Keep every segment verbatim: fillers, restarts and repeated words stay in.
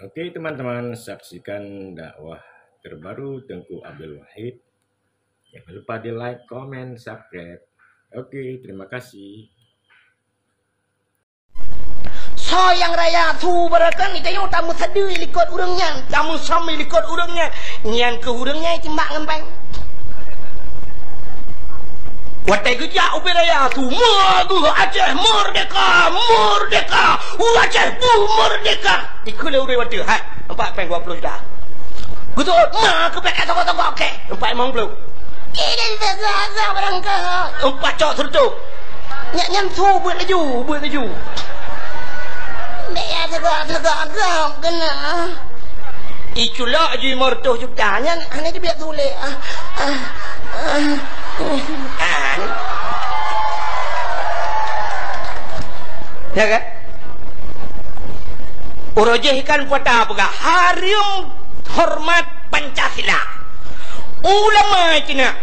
Oke, teman-teman, saksikan dakwah terbaru Teungku Abdul Wahid. Jangan lupa di like, komen, subscribe. Oke, terima kasih. Soe nyang raya su beureukan, tanyoe tameusadeue likot ureuëng nyan, tameusameue likot ureuëng nyan. Nyan keuh ureuëng nyan timbak ngon péng. Watée geujak ubé raya su, "Merdeka! Aceh merdeka! Merdeka! Aceh merdeka!" Ikheun lé ureuëng watée, "Hai, nampak péng dua puluh juta." Beutôi, ma keubiet ka toko-toko, oke. Empat limong puluh. Ini biasa-biasa barangkali. Empat cok seureutôh. Nyak nyan su buet laju, buet laju. Biasa-biasa barangkali kena. Iculok ju lima ratus juta nyan, hana dibiet tuléh. Ah, ah, ah. Ah. Ya kan? Uroe jih kan peuta peugah, hareuem hormat Pancasila. Ulama Cina,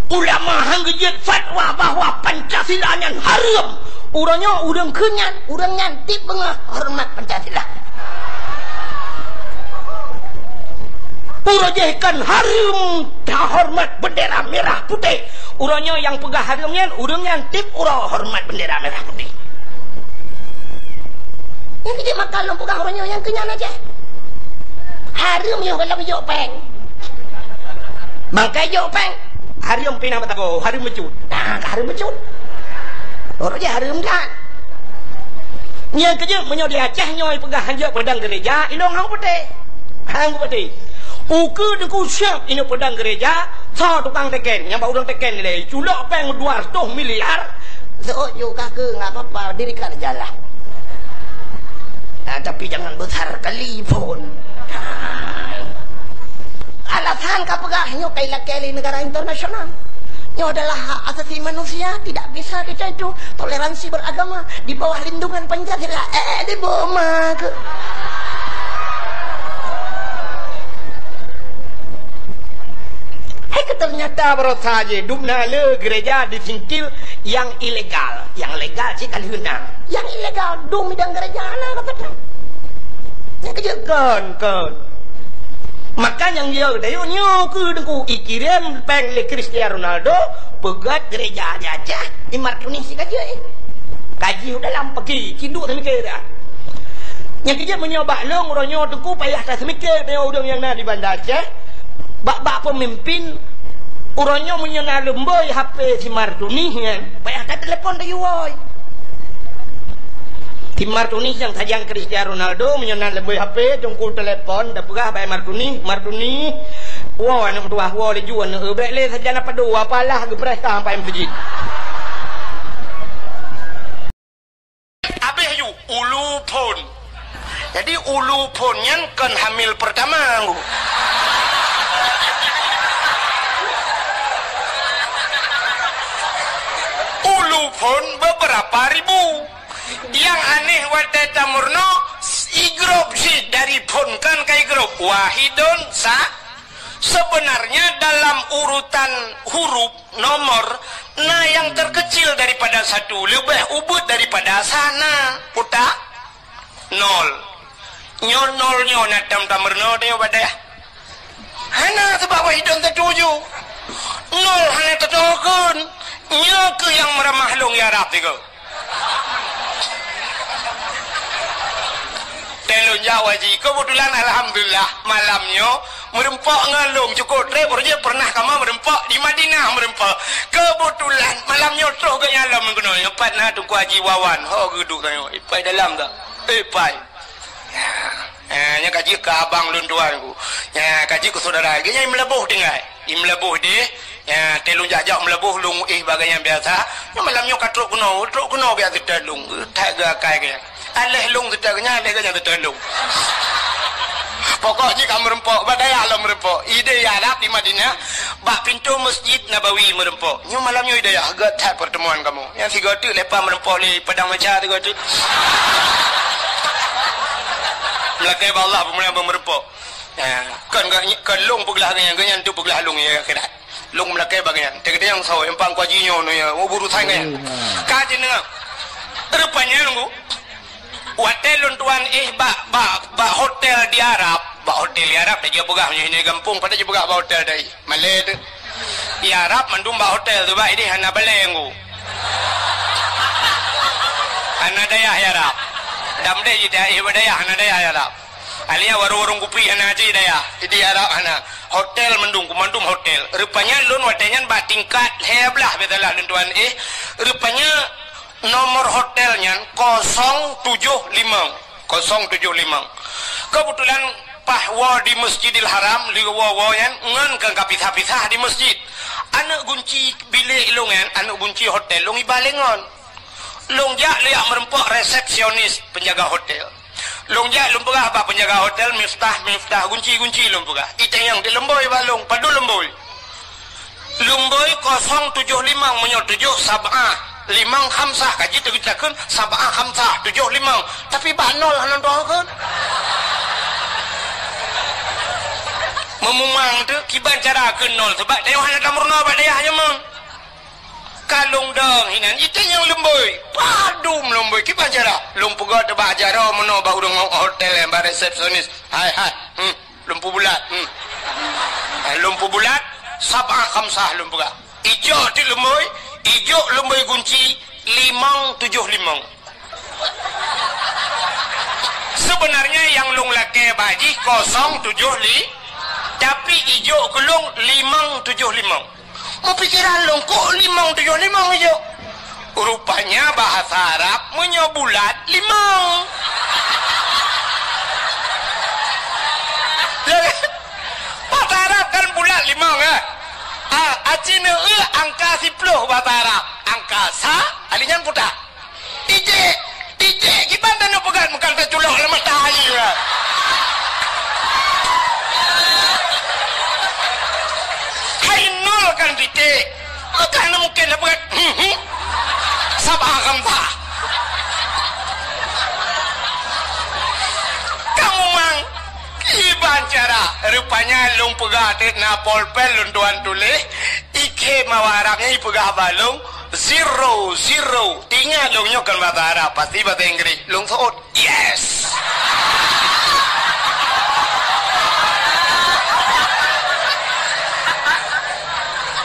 ulama han geujeuet fatwa bahwa Pancasila nyan hareuem. Uroe nyoe ureuëng kheun nyan, ureuëng nyan tieb beungoh hormat Pancasila. Uroe jih kan hareuem tahormat bendera merah putih. Uroe nyoe nyang peugah hareuem nyan, ureuëng nyan tieb uroe hormat bendera merah putih. Nyang keujeut maka lôn peugah uroe nyoe nyang keu nyan aja. Hareuem yoh gohlom jok péng. Bangkai jok péng. Hareuem pinah mata goe, hareuem meucut. Nah, ka hareuem meucut. Uroe jih hareuem that. Nyang keujeut meunyoe di Aceh nyoe peugah hanjeuet peudong gereja, ilong hang putih. Hang putih. Ukeue Teungku siab inoe peudong gereja, soe tukang teken, nyang bak ureuëng teken lé, culok péng dua ratus miliar. Seuôt ju ka keu, nggak apa-apa, dirikan aja lah. Nah, tapi jangan besar kali pun. Alasan ka peugah nyoe kai lakée lé negara internasional. Nyoe adalah hak asasi manusia, tidak bisa kita itu toleransi beragama di bawah lindungan Pancasila. Eh, di boma ke? Hai ke ternyata barosa je dum na le gereja disingkil yang ilegal, yang legal cit ka lheueh na. Yang ilegal dum idang gereja na kata. Nyang keujeut kon, kon. Maka nyang jeuet dayuh nyoe keu Teungku ikirém péng lé Cristiano Ronaldo peugét gereja di Aceh, Imar Tunis sikajeue. Kaji u dalam peuki, cinduk teumike dah. Nyang keujeut meunyoe bak lôn uroe nyoe Teungku payah taseumiké deungon ureuëng nyang na di Banda Aceh, bak-bak peumimpin uroe nyoe meunyoe na leumboi H P si Martunih nyan, payah tatelepon tayue woe. Si Martunih nyang sajan Cristiano Ronaldo meunyoe na leumboi H P, Teungku telepon, tapeugah bak Martunih, "Martunih, woe aneuëk meutuwah, woe laju aneuëk, bék lé sajan apa doa, apalah geupreh ka sampai meuseujid." Abéh ju, ulu phon. Jadi, ulu phon nyan kon hamil pertama, Bu. Ulu phon beberapa ribu. Yang aneh watée tameurunoe, igrop jih dari phon kan ka igrop. Wahidun sa-, sebenarnya dalam urutan huruf nomor, na yang terkecil daripada satu, leubeh ubit daripada sana. Putak nol. Nyoe nol nyoe na tam tameurunoe teuh bak dayah. Hana, sabab wahidun tatuju. Nol hana tatuju kon. Nyoe keuh nyang meuramah lôn ya Rab tiga. Teuh lôn jak haji. Keubeutulan, alhamdulillah, malam nyoe meureumpok ngon lôn cukôp trép, uroe jih pernah kamoe meureumpok di Madinah meureumpok. Keubeutulan, malam nyoe troh geuh nyan lom meukeunong. Nyoe pat na Teungku Haji Wawan. Ho geuduek tanyoe. Ipai dalam dak? Ipai. Eh, nyan ka jeuet keu abang lôn tuan ku. Nyan ka jeuet keu syedara. Geuhnyan imeulaboh tinggai. Imeulaboh deh. Nyan, teuh lôn jak-jak meulaboh lôn éh bak geuhnyan biasa. Nyan malam nyoe ka trok keunoe, trok keunoe biasa teuh lôn. That geuakai geuhnyan. Aléh lôn teuh geuhnyan, aléh geuhnyan teuh lôn. Pokok jih ka meureumpok, bak dayah lom meureumpok. Idéh ya Rab di Madinah, bak pintoe Masjid Nabawi meureumpok. Nyoe malam nyoe idéh ya, gét that pertemuan kamoe. Nyang sigoe teuk leupah meureumpok lé padang maca sigoe teuk. Meulakée bak Allah peumulihan bak meureumpok. Ya, kon, kon lôn peuglah geuhnyan, geuhnyan tu peuglah lôn ya akhirat. Lôn meulakée bak geuhnyan. Teukeudeh nyang sawo, nyang pang kuaji nyoe, nyoe ya, oh, buru sai geuhnyan. Ka jineuk. Rupanya nunggu. Watée lôn tuan éh bak, bak, bak hotel Arab, bak hotel di Arab, dak jipeugah meunyoe di gampông, padahai jipeugah bak hotel tadi. Malèe teuh. Di Arab mandum bak hotel teuh, bak idéh hana balèe nggu. Hana dayah di Arab. Dam deh jih di Arab, hana dayah di Arab. Alia warong-warong kupi hana cit dayah. Di Arab hana. Hotel mandum, mandum hotel. Rupanya lôn watèe nyan bak tingkat lhèe blah, biasalah lôn tuan éh. Rupanya nomor hotel nyan kosong tujoh limong. Kosong tujoh limong. Keubeutulan paih woe di Masjidil Haram, lheueh woe-woe nyan ngon ka kapisah-pisah di masjid. Aneuk gunci bilék lôn nyan, aneuk gunci hotel lôn iba lé ngon. Lôn jak, lôn jak meureumpok resepsionis penjaga hotel. Lôn jak lôn peugah bak penjaga hotel, "Miftah, Miftah, gunci, gunci," lôn peugah. Itanyong di leumbôi bak lôn, padum leumbôi. Leumbôi kosong tujoh limong, meunyoe tujoh sab'ah, limong khamsah, ka jiteubiet takheun sab'ah khamsah, tujoh limong. Tapi bak nol hana droe kheun. Meumumang teuh, kiban cara kheun nol, sabab tanyoe hana tameurunoe bak dayah nyoe meuh. Ka lôn dong hinan, itanyong leumbôi. Padum leumbôi, kiban cara. Lôn peugah teuh bak jaroe meunoe bak ureueng hotel, bak resepsionis. Hai, hai. Hmm. Lôn peubulat. Hmm. Eh, lôn peubulat, sab'ah khamsah lôn peugah. Ijok teuh leumbôi, ijok leumbôi gunci limong tujoh limong. Sebenarnya nyang lôn lakèe bak jih kosong tujoh li, tapi ijok keu lôn limong tujoh limong. Meupikiran lôn, kok limong tujoh limong ijok? Rupanya bahasa Arab meunyoe bulat, limong. Ya kan? Bahasa Arab kan bulat, limong, kan? Ah, aci neu-eu angka siploh bahasa Arab. Angka sa, ali nyan puta. Tijek, tijek, kiban tanyoe peugah, meukan taculok lam mata ayé, ya. Hai nol kan titik. Maka hana mungkin na peugah, hmm, hmm. Sab'ah khamsah. Kamu mang, kiban cara. Rupanya lôn peugah teuh na polpen lôn tuan tuléh, ikhé mawa Arab nyan ipeugah bak lôn, zero, zero. Ingat lôn nyoe kon bahasa Arab, pasti bahasa Inggris. Lôn seuôt. Yes!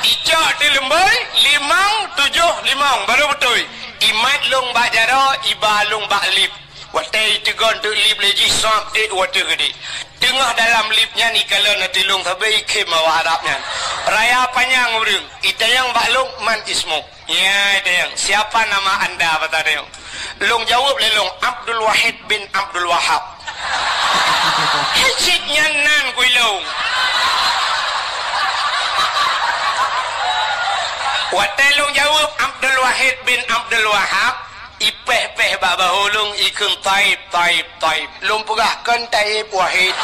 Icok teuh leumbôi, limong tujoh limong, baru beutôi. Imat lôn bak jaroe, iba lôn bak lip. Watèe iteugon teuk lip lé jih, sôk ék watèe geudeh. Teungoh dalam lip nyan ikalon ateueh lôn sabe ikhém awak Arab nyan. Raya panyang ureueng, itanyong bak lôn, "Man ismuk?" Nyan itanyong, "Siapa nama anda?" Bak tanyong. Lôn jaweueb lé lôn, "Abdul Wahid bin Abdul Wahab." Hai cit nyan nan kui lôn. Watèe lôn jaweueb Abdul Wahid bin Abdul Wahab, ipéh-péh bak bahô lôn, ikheun, "Taib, Taib, Taib." Lôn peugah, "Kon Taib, Wahid."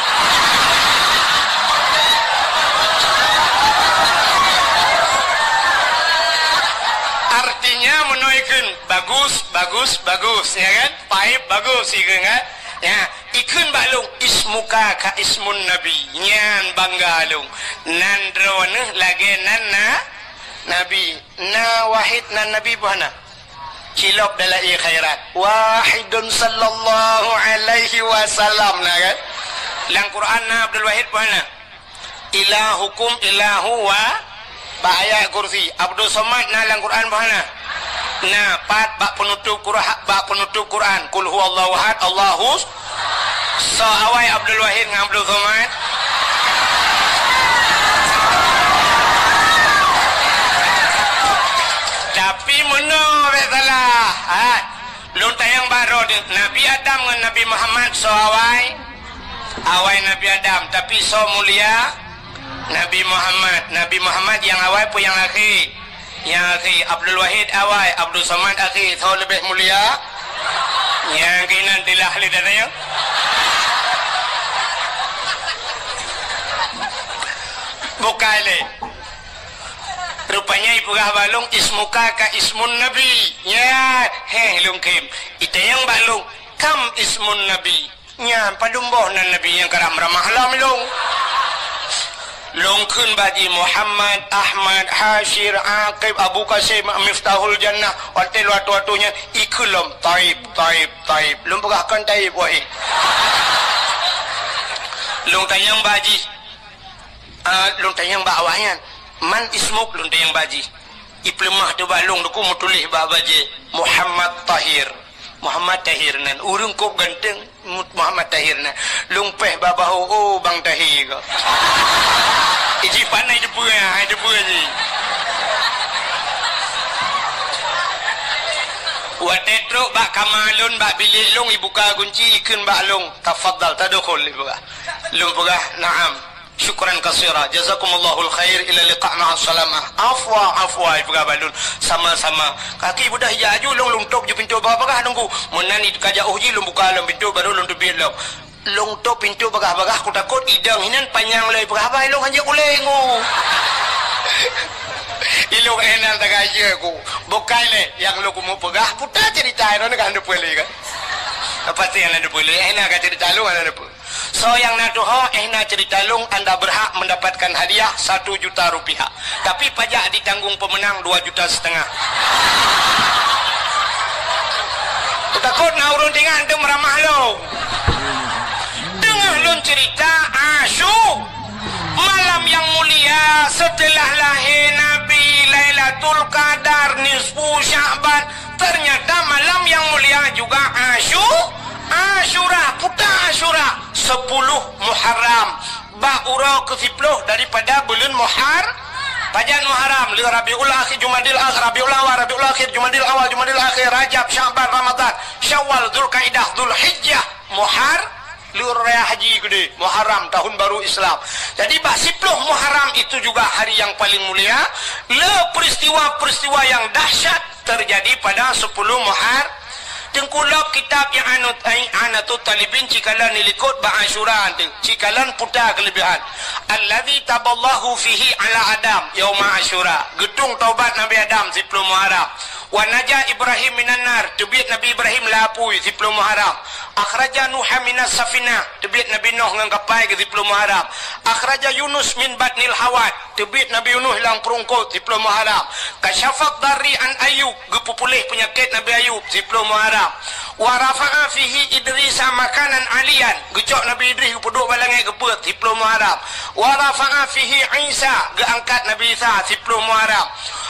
Artinya, meunoe ikheun, "Bagus, bagus, bagus," ya kan? "Taib, bagus," ikheun kan? Ya, ikheun bak lôn, "Ismuka ka ismun Nabi." Nyan bangga lôn. Nan droeneuh lagèe nan na Nabi. Na Wahid nan Nabi peue hana? Cilok dalam khairat. Wahidun sallallahu alaihi wasallam, na kan? Lam Quran na Abdul Wahid peue hana? Ilahukum ilahu wa, bak ayat kursi. Abdul Somad na lam Quran peue hana? Na, pat bak penutup Qur'an, bak penutup Quran. Qul huwallahu ahad, Allahus Soe awai Abdul Wahid ngon Abdul Somad? Tapi meunoe bèk salah. Ha, lôn tanyong bak droeneuh, Nabi Adam ngon Nabi Muhammad soe awai? Awai Nabi Adam, tapi soe mulia? Nabi Muhammad. Nabi Muhammad nyang awai peue nyang akhé? Nyang akhé, Abdul Wahid awai, Abdul Somad akhé, soe leubeh mulia? Nyang keunan tilah lé datang. Bukai lé. Rupanya ipeugah bak lôn, "Ismuka ka ismun Nabi." Nya, héh, lôn khém. Itanyong bak lôn, "Kam ismun Nabi?" Nyan padum boh nan Nabi nyang karab meuramah lom lôn. Lôn kheun bak jih Muhammad, Ahmad, Hasyir, Aqib, Abu Qasim, Miftahul Jannah, watèe lôn atoe-atoe nyan ikheun lom, "Taib, Taib, Taib." Lôn peugah, "Kon Taib, Wahid." Lôn tanyong bak jih. Ah, lôn tanyong bak awaknyan. "Man ismuk?" lôn tanyong bak jih. Ipeuleumah teuh bak lôn, Teungku, meutuléh bak bajée, "Muhammad Tahir." Muhammad Tahir nan, ureuëng kôb ganteng, Mu-, Muhammad Tahir nan. Lôn péh bak bahô, "Oh, Bang Tahir ko." Iji pandai teupeue, hai teupeue jih. Watée trok bak kama lôn, bak bilék lôn, ibuka gunci, ikheun bak lôn, "Tafadhal, tadkhul," ibuka. Lôn peugah, "Na'am. Syukran katsira. Jazakumullahu khair. Ila liqa' ma'as salamah." "Afwa, afwa," ipeugah bak lôn. "Sama-sama." Kaki beudah ija aju lôn, lôn top ju pintoe bagah-bagah, Teungku. Meunan ka jauh jih lôn buka lom pintoe, baru lôn teubiet lom. Lôn top pintoe bagah-bagah, kutakot idong hinan panyang lé ipeugah, "Bai lôn hanjeuet ulée ngu." Ilôn éh nan tagajeuet ku. Bukai lé nyang lôn keumu peugah, puta cerita droeneuh ka hana peue lé kan. Apa sih nyang hana peue lé? Éh na ka cerita lôn hana peue. Soe nyang na tuho, éh na cerita lôn, anda berhak mendapatkan hadiah satu juta rupiah. Tapi pajak ditanggung pemenang dua juta setengah. Takot na ureuëng tinggai anteuk meuramah lôn. Deungoe lôn cerita, Asyu-, malam yang mulia setelah lahir Nabi, Lailatul Qadar, nisfu Sya'ban, ternyata malam yang mulia juga Asyu-, Asyura, puta Asyura, sepuluh Muharram, bak uroe keusiploh daripada buleuen Muhar-, pajan Muharram, le Rabiul Akhir, Jumadil Akhir, Rabiul Awal, Rabiul Akhir, Jumadil Awal, Jumadil Akhir, Rajab, Sya'ban, Ramadan, Syawal, Zulkaidah, Zulhijjah, Muhar-, le raya haji gede, Muharram, tahun baru Islam. Jadi, bak siploh Muharram itu juga hari yang paling mulia, le peristiwa-peristiwa yang dahsyat terjadi pada sepuluh Muhar-, Teungku, lom kitab I'anut-, I'anatut Talibin cikalon dilikot bak Asyura tu, cikalon puta keulebihan. Alladzi taballahu fihi ala Adam yauma Asyura. Geutung taubat Nabi Adam siploh Muharram. Wa naja Ibrahim minan nar, teubiet Nabi Ibrahim lam apui siploh Muharram. Akhraja Nuha minas safinah, teubiet Nabi Nuh ngon kapai geuh siploh Muharram. Akhraja Yunus min batnil hawat, teubiet Nabi Yunus lam peurungkot siploh Muharram. Kasyafad darri an Ayub, geupeupuléh peunyakét Nabi Ayub siploh Muharram. Wa rafa'a fihi Idrisa makanan aliyan, geucok Nabi Idris geupeuduek bak langét geupeuet siploh Muharram. Wa rafa'a fihi Isa, geuangkat Nabi Isa siploh Muharram.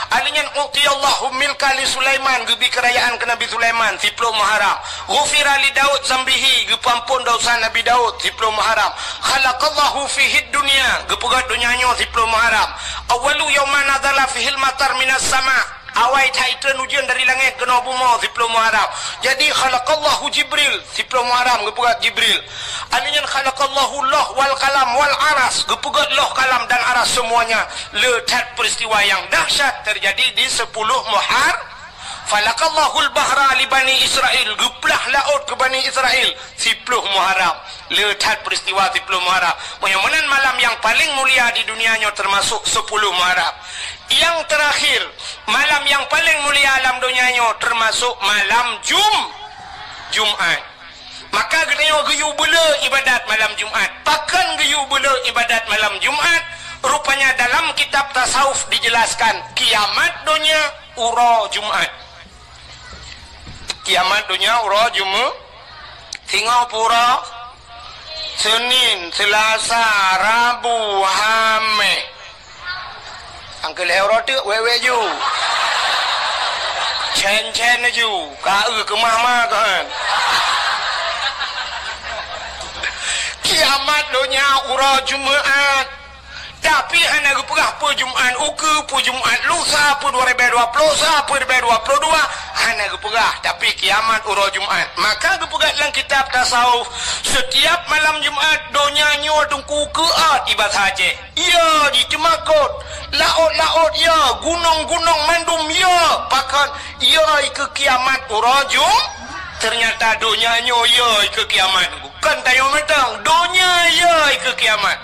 Alheuh nyan, u'tiyallahu milka li Sulaiman, geubri keurayaan keu Nabi Sulaiman siploh Muharram. Ghufira li Daud zambihi, geupeuamphon desya Nabi Daud siploh Muharram. Khalaqallahu fihid dunya, geupeugét donya nyoe siploh Muharram. Awwalu yaumin nazala fihil matar minas sama, awai that itreun ujeuen dari langét keunoe bumoe siploh Muharram. Jadi, khalaqallahu Jibril siploh Muharram, geupeugét Jibril. Alheuh nyan, khalaqallahu loh wal kalam wal aras, geupeugét loh, kalam dan aras semuanya. Le that peristiwa yang dahsyat terjadi di sepuluh Muhar-, Falaqallahul bahra li Bani Israil, geuplah laôt keu Bani Israil siploh Muharram. Le that peristiwa siploh Muharram. Meunyoe meunan malam nyang paleng mulia di dunia nyoe teumasok siploh Muharram. Nyang teurakhir, malam nyang paleng mulia lam dunia nyoe teumasok malam Jum-, Jumat. Maka geutanyoe geuyue beule ibadat malam Jumat. Pakon geuyue beule ibadat malam Jumat? Rupanya dalam kitab tasawuf dijelaskan, kiamat donya uroe Jumat. Kiamat donya uroe Jumat. Singoh pura, Senin, Selasa, Rabu, Hameh. Angkeu lhèe uroe teuk wèk-wèk ju. Cen-cen ju, ka eu keumah-mah keuhan. Kiamat donya uroe Jumat. Tapi hana geupeugah peue Jumat ukeue, peue Jumat lusa, peue dua ribèe dua ploh sa, peue ribèe dua ploh dua, hana geupeugah. Tapi kiamat uroe Jumat. Maka geupeugah lam kitab tasawuf, setiap malam Jumat donya nyoe teungku keuat di basa Aceh. Iya, jiteumakot. Laôt-laôt iya, gunong-gunong mandum iya. Pakon iya ikeue kiamat uroe Jum-, ternyata donya nyoe iya ikeue kiamat. Kon tanyoe mantong, donya iya ikeue kiamat.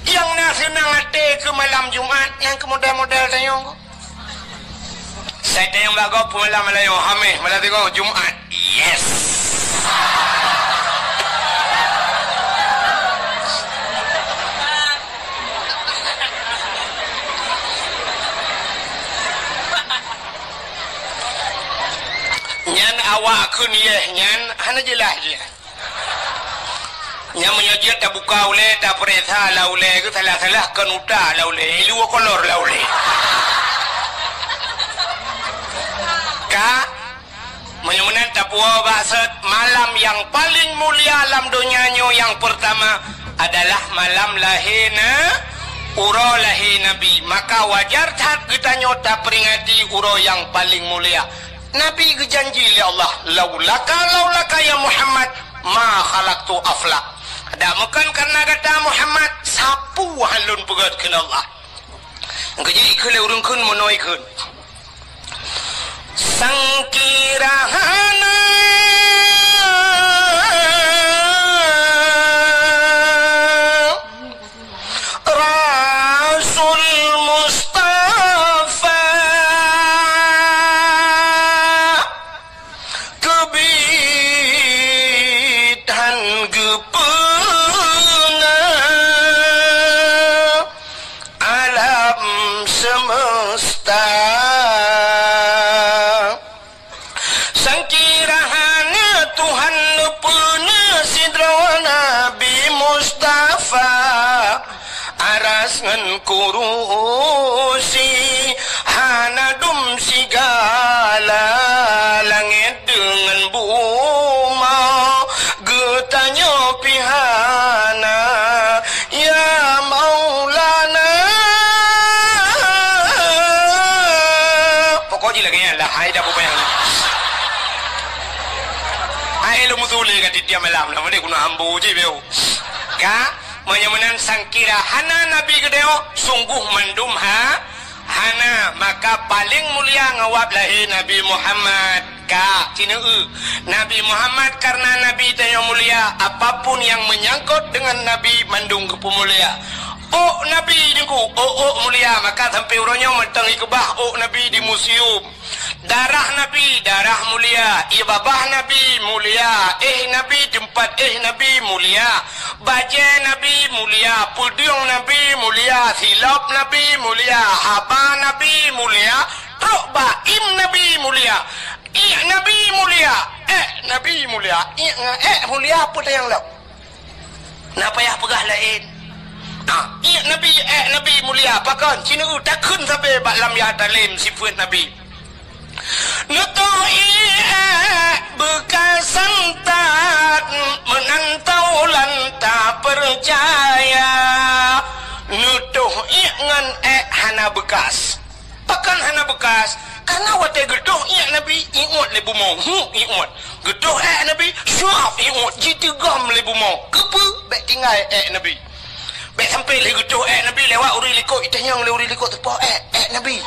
Nyang na seunang até keu malam Jumat, nyang keu model-model tanyoe. Sai tanyong bak gob peue malam, malam nyoe, Hameh, malam singoh, Jumat. Yes. Nyan awak kheun yes nyan hana jeulaih jih. Nyan meunyoe jeuet tabuka ulèe, tapeuriksa lam ulèe, geusalah-salah kon utak lam ulèe, eh, luwa kolor lam ulèe. Ka, meunyoe meunan tapuwoe bak sot, malam nyang paleng mulia lam donya nyoe nyang peurtama adalah malam lahé na-, uroe lahé Nabi. Maka wajar that geutanyoe taperingati uroe nyang paleng mulia. Nabi geujanji lé Allah, "Laulaka, laulaka ya Muhammad, ma khalaqtu afla." Dak meukan karena gata Muhammad, sapeue han lôn peugöt kheun Allah. Keujih ikheun lé ureueng kheun meunoe kheun. Sangkira hana Rasul Mustafa teubiet han geupeuna alam semesta. Sangkira hana Tuhan neupeuna sidroe Nabi Mustafa, aras ngon kurusi, hana dum sigala langét deungon bumoe. Geutanyoe pih hana, ya Maulana. Pokok jih lagèe nyan lah, hai dah bubayang. Hai lôn meusulet ka tiep-tiep malam, nama deh guna ambo jih beu. Ka, meunyoe meunan sangkira hana Nabi geutanyoe, sungguh mandum ha, hana, maka paleng mulia ngon wab lahé Nabi Muhammad. Ka, sineuk eu. Nabi Muhammad karena Nabi tanyoe mulia, apapun yang menyangkut dengan Nabi mandum geupeumulia. Ôk Nabi Teungku, ôk-ôk mulia, maka sampai uroe nyoe mantong ikeubah ôk Nabi di museum. Darah Nabi, darah mulia. Ié babah Nabi mulia. Éh Nabi, teumpat éh Nabi mulia. Bajèe Nabi mulia. Peudeueng Nabi mulia. Silop Nabi mulia. Haba Nabi mulia. Trok bak im Nabi mulia. Iék Nabi mulia. Ék Nabi mulia. Iék ngon ék mulia, peue tanyong lom? Na payah peugah laén. Ah, iék Nabi, ék Nabi mulia. Pakon? Sineuk eu takheun sabe bak lam ya talem sifeuet Nabi. Neutoh iék beukasan that meunan taulan tapeucaya. Neutoh iék ngon ék hana beukas. Pakon hana beukas? Karena watèe geutoh iék Nabi, iuet lé bumoe. Hu, iuet. Geutoh ék Nabi, syuaf iuet, jiteugom lé bumoe. Keupeue? Bèk tinggai ék Nabi. Bèk sampai lé geutoh ék Nabi lewat ureueng likot, itanyong lé ureueng likot teupoh ék, ék Nabi.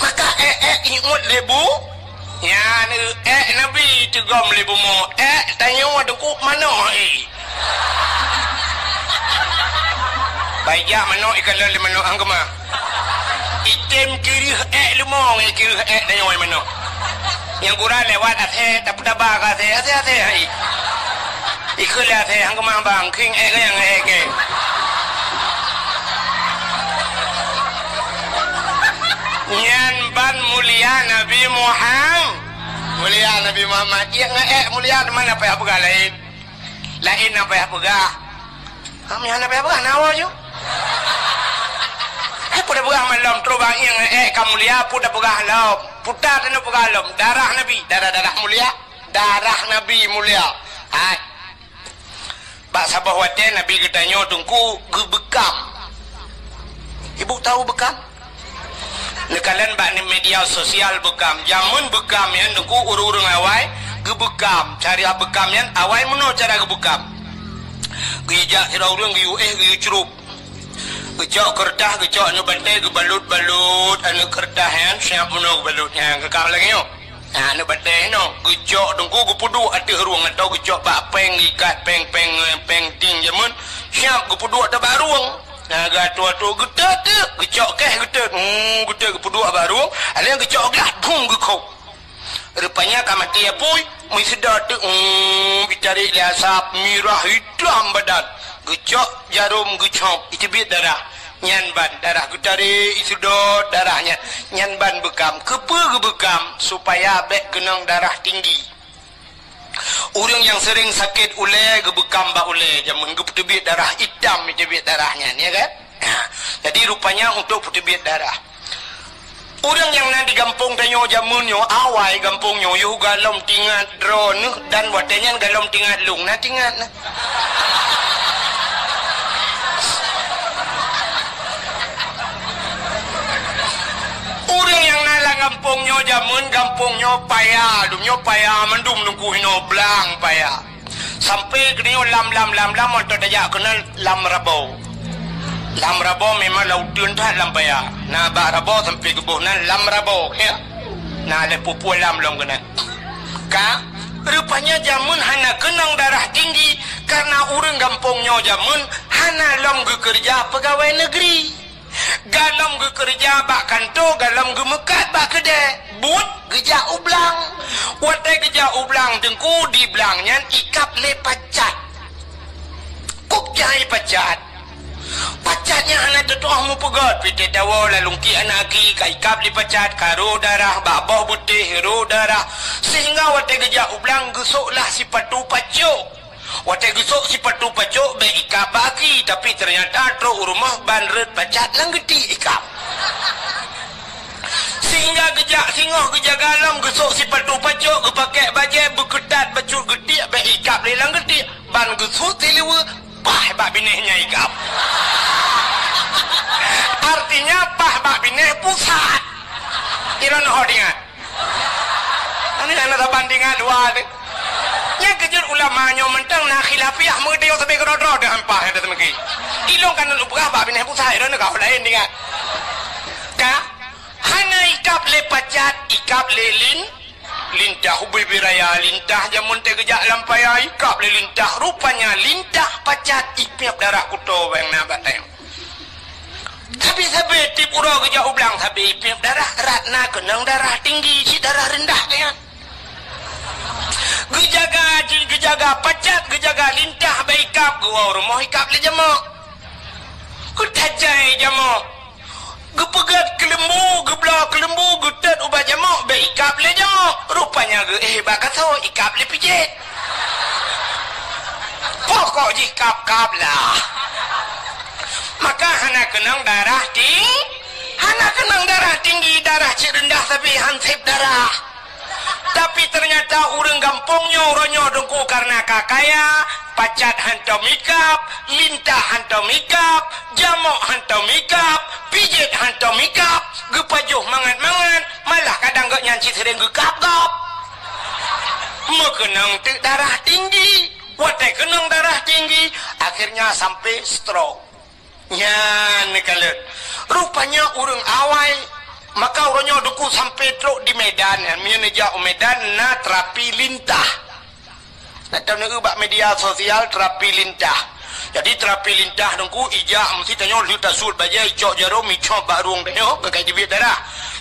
Maka ék, ék iuet lé bu-, Nyan, ék Nabi teugom lé bumoe, ék tanyoe Teungku manok, eh. Baijak manok ikalon lé manok hang keumah. Item kireuh ék leumo ngon kireuh ék tanyoe manok. Nyang gura lewat asèe, tapeutaba ka asèe, asèe, asèe, hai. Ikheun lé asèe, hang keumah bang, khieng ék nyang ék kèe. Nyan ban mulia Nabi Muhammad. Mulia Nabi Muhammad. Iék ngon ék mulia, teuma na payah peugah laén. Laén na payah peugah. Hana, hana payah peugah, na woe ju. Hai, peue tapeugah malom, trok bak iék ngon ék ka mulia, peue tapeugah lom. Puta teuneuk peugah lom. Darah Nabi, darah-darah mulia. Darah Nabi mulia. Hai. Bak saboh watèe Nabi geutanyoe Teungku geubeukam. Ibu tahu beukam? Neukalon bak media sosial beukam. Jameun beukam nyan Teungku ureueng-ureueng awai geubeukam. Cara beukam nyan awai meunoe cara geubeukam. Geujak sidroe ureueng geuyue éh geuyue crup. Geucok keureutah, geucok aneuk batèe, geubalot-balot aneuk keureutah nyan, siap meunoe geubalot nyan, geukam lagèe nyoe. Nah, aneuk batèe nyoe, geucok Teungku geupeuduek ateueh rueng atau geucok bak péng, geuikat péng, péng, péng ting jameun, siap geupeuduek ateueh bak rueng. Nah, geuatoe-atoe geutot, geucok kèh geutot. Hmm, geutot geupeuduek bak rueng, ada nyang geucok glah, bum geukhôb. Rupanya ka maté apui, meuseudot teuk, hmm, jitarek lé asap, mirah itam badan. Geucok jarom geucop, iteubiet darah. Nyan ban darah geutarek, iseudot darah nyan. Nyan ban beukam. Keupeue geubeukam? Supaya bèk keunong darah tinggi. Ureuëng nyang sering sakét ulée geubeukam bak ulée jameun geupeuteubiet darah, itam teubiet darah nyan, ya kan? Nah, jadi rupanya untuk peuteubiet darah. Ureuëng nyang na di gampông tanyoe jameun nyoe, awai gampông nyoe, yoh galom tingat droeneuh dan watée nyan galom tingat lôn, na tingat na. Ureuëng nyang na lam gampông nyoe jameun, gampông nyoe paya, dum nyoe paya, mandum nungku hinoe blang paya. Sampai keunoe lam, lam, lam, lam, mantong tajak keunan lam Rabo. Lam Rabo memang lam uteuen that lam paya. Na bak Rabo sampai geuboh nan lam Rabo, ya. Na lé pupue lam lom keunan. Ka, rupanya jameun hana keunong darah tinggi karena ureuëng gampông nyoe jameun hana lom geukeureuja peugawée negeri. Galom geukeureuja bak kantô, galom geumeukat bak keudée, buet geujak u blang. Watée geujak u blang teungku, di blang nyan ikab lé pacat. Kok jai pacat? Pacat nyan hana teutoh meupeugét, pih teudawa lalungki aneuk aki ka ikab lé pacat, ka rôh darah, bak boh beutéh rôh darah, sehingga watée geujak u blang geusoklah sipatu pacok. Watée geusok sipatu pacok bék ikab bak aki, tapi teunyata trok u rumoh ban rot pacat lam geuti ikab. Sehingga geujak singoh geujaga lom geusok sipatu pacok, geupakée bajée beukeutat bacut geutik bék ikab lé lam geutik, ban geusut siluweue paih bak binéh nyang ikab. Artinya paih bak binéh pusat. Ilôn ho ingat. Nyan hana saban ingat dua teuh. Nyang keujeuet ulama nyoe mantong na khilafiah meudeh sabe keudroe-droe deuh ampah nyang teumeuki. Ilôn kan lôn peugah bak binéh pusat, droeneuh ka laén ingat. Ka? Hana ikab lé pacat, ikab lé lin, lintah ubé biraya, lintah jameun teuh geujak lam paya, ikab lé lintah. Rupanya lintah pacat ipiep darah kuto bang na bak tayong. Sabe-sabe tiep uroe geujak u blang sabe ipiep darah, rot na keunong darah tinggi, cit darah reundah nyan. Geujaga, geujaga pacat, geujaga lintah bak ikab, geuwoe rumoh ikab lé jamok. Geutajai jamok. Geupeugét keuleumbu, geubloe keuleumbu, geutot ubat jamok, bék ikab lé jamok. Rupanya geuéh bak kaso, ikab lé pijet. Pokok jih kab-kab lah. Maka hana keunong darah ting-, hana keunong darah tinggi, darah cit reundah sabe han sép darah. Tapi teunyata ureuëng gampông nyoe uroe nyoe teungku karena ka kaya, pacat hantom ikab, lintah hantom ikab, jamok hantom ikab, pijet hantom ikab, geupajoh mangat-mangat, malah kadang gobnyan cit seuréng geukab-kab. Meukeunong teuk darah tinggi. Watée keunong darah tinggi, akhirnya sampai stroke. Nyan neukalon. Rupanya ureuëng awai, maka uroe nyoe teungku sampai trok di Medan, nyan meunyoe neujak u Medan na terapi lintah. Na tahu neueu bak media sosial terapi lintah. Jadi terapi lintah teungku ijak meusti tanyoe lheueh tasut bajée icok jarom icok bak rueng tanyoe keukai teubiet darah.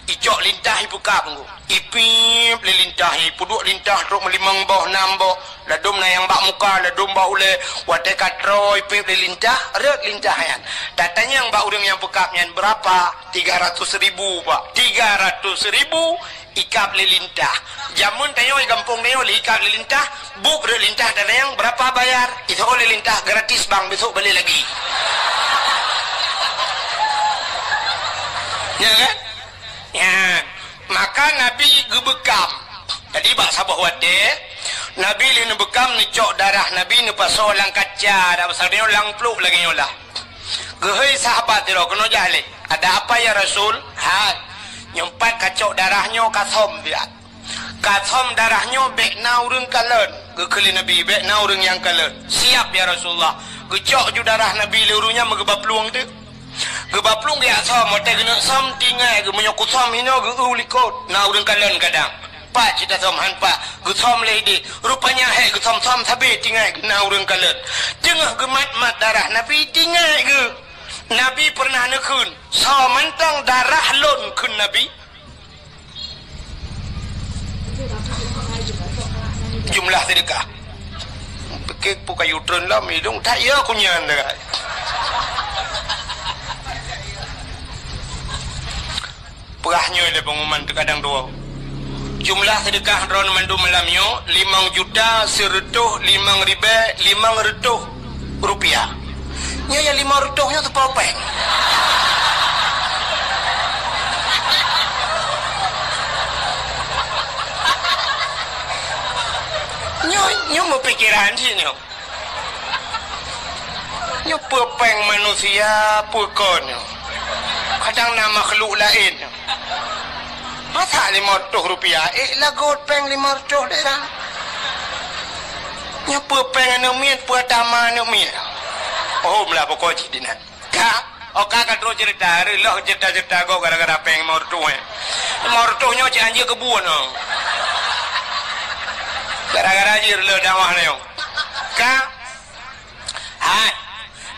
Icok lintah ipeukab teungku. Ipiep lé lintah, ipeuduek lintah trok meulimong boh, nam boh, ladôm na nyang bak muka, ladôm bak ulée, watée ka troe ipiep lé lintah, rot lintah nyan. Tatanyong bak ureuëng nyang peukab nyan, "Beurapa?" "Tiga ratus ribu, Pak." "Tiga ratus ribu ikab lé lintah." Jameun tanyoe di gampông tanyoe lé ikab lé lintah, buet rot lintah tatanyong, "Beurapa bayar?" Iseuôt lé lintah, "Gratis, Bang, besok balik lagi." Ya kan? Nyan, maka Nabi geubeukam. Jadi bak saboh watée, Nabi lheueh neubeukam neucok darah Nabi neupasoe lam kaca, dak pasal nyoe lam pluek lagée nyoe lah. Geuhôi sahabat sidroe keunoe jahleh, "Ada apa ya Rasul?" "Hai, nyoe pat kacok darah nyoe kasöm siat. Kasöm darah nyoe bék na ureuëng kalon." Geukheun lé Nabi, "Bék na ureuëng nyang kalon." "Siap ya Rasulullah." Geucok ju darah Nabi lé ureuëng nyan meugeuba plueng teuk. Geuba plueng geujak söm, watée geuneuk söm tinggai geuh, meunyoe kusöm hinoe geu-eu likot, na ureuëng kalon kadang. "Pat cit tasöm?" "Han pat." Geusöm lé idéh. Rupanya hék geusöm-söm sabe tinggai geuh na ureuëng kalon. Teungoh geumat-mat darah Nabi tinggai geuh. Nabi peureunah neukheun, "Soe mantong darah lôn?" kheun Nabi. Jumlah sedekah. Pikir pu kayu treun lam hidung, tak ya kunyan dah. Peurah nyoe lé pengumuman terkadang dua. Jumlah seudeukah droeneuh mandum malam nyoe limong juta seureutôh limong ribèe limong reutôh rupiah. Nyoe nyang limong reutôh nyoe teupeue péng. Nyoe, nyoe meupikeran cit nyoe. Nyoe peue péng manusia, peue kon nyoe. Kadang na makhluk laén. Masa limong reutôh rupiah, ék lagot péng limong reutôh dera. Nyoe peue péng aneuk miet, peue atama aneuk miet. Oh, meulah pokok cit dinan. Ka, oh ka, ka trok ceurita, reuloh ceurita-ceurita gob gara-gara péng limong reutôh, eh. Limong reutôh nyoe cit anjeuk keubuet, oh. Gara-gara jih reuloh dakwah nyoe. Ka, hai.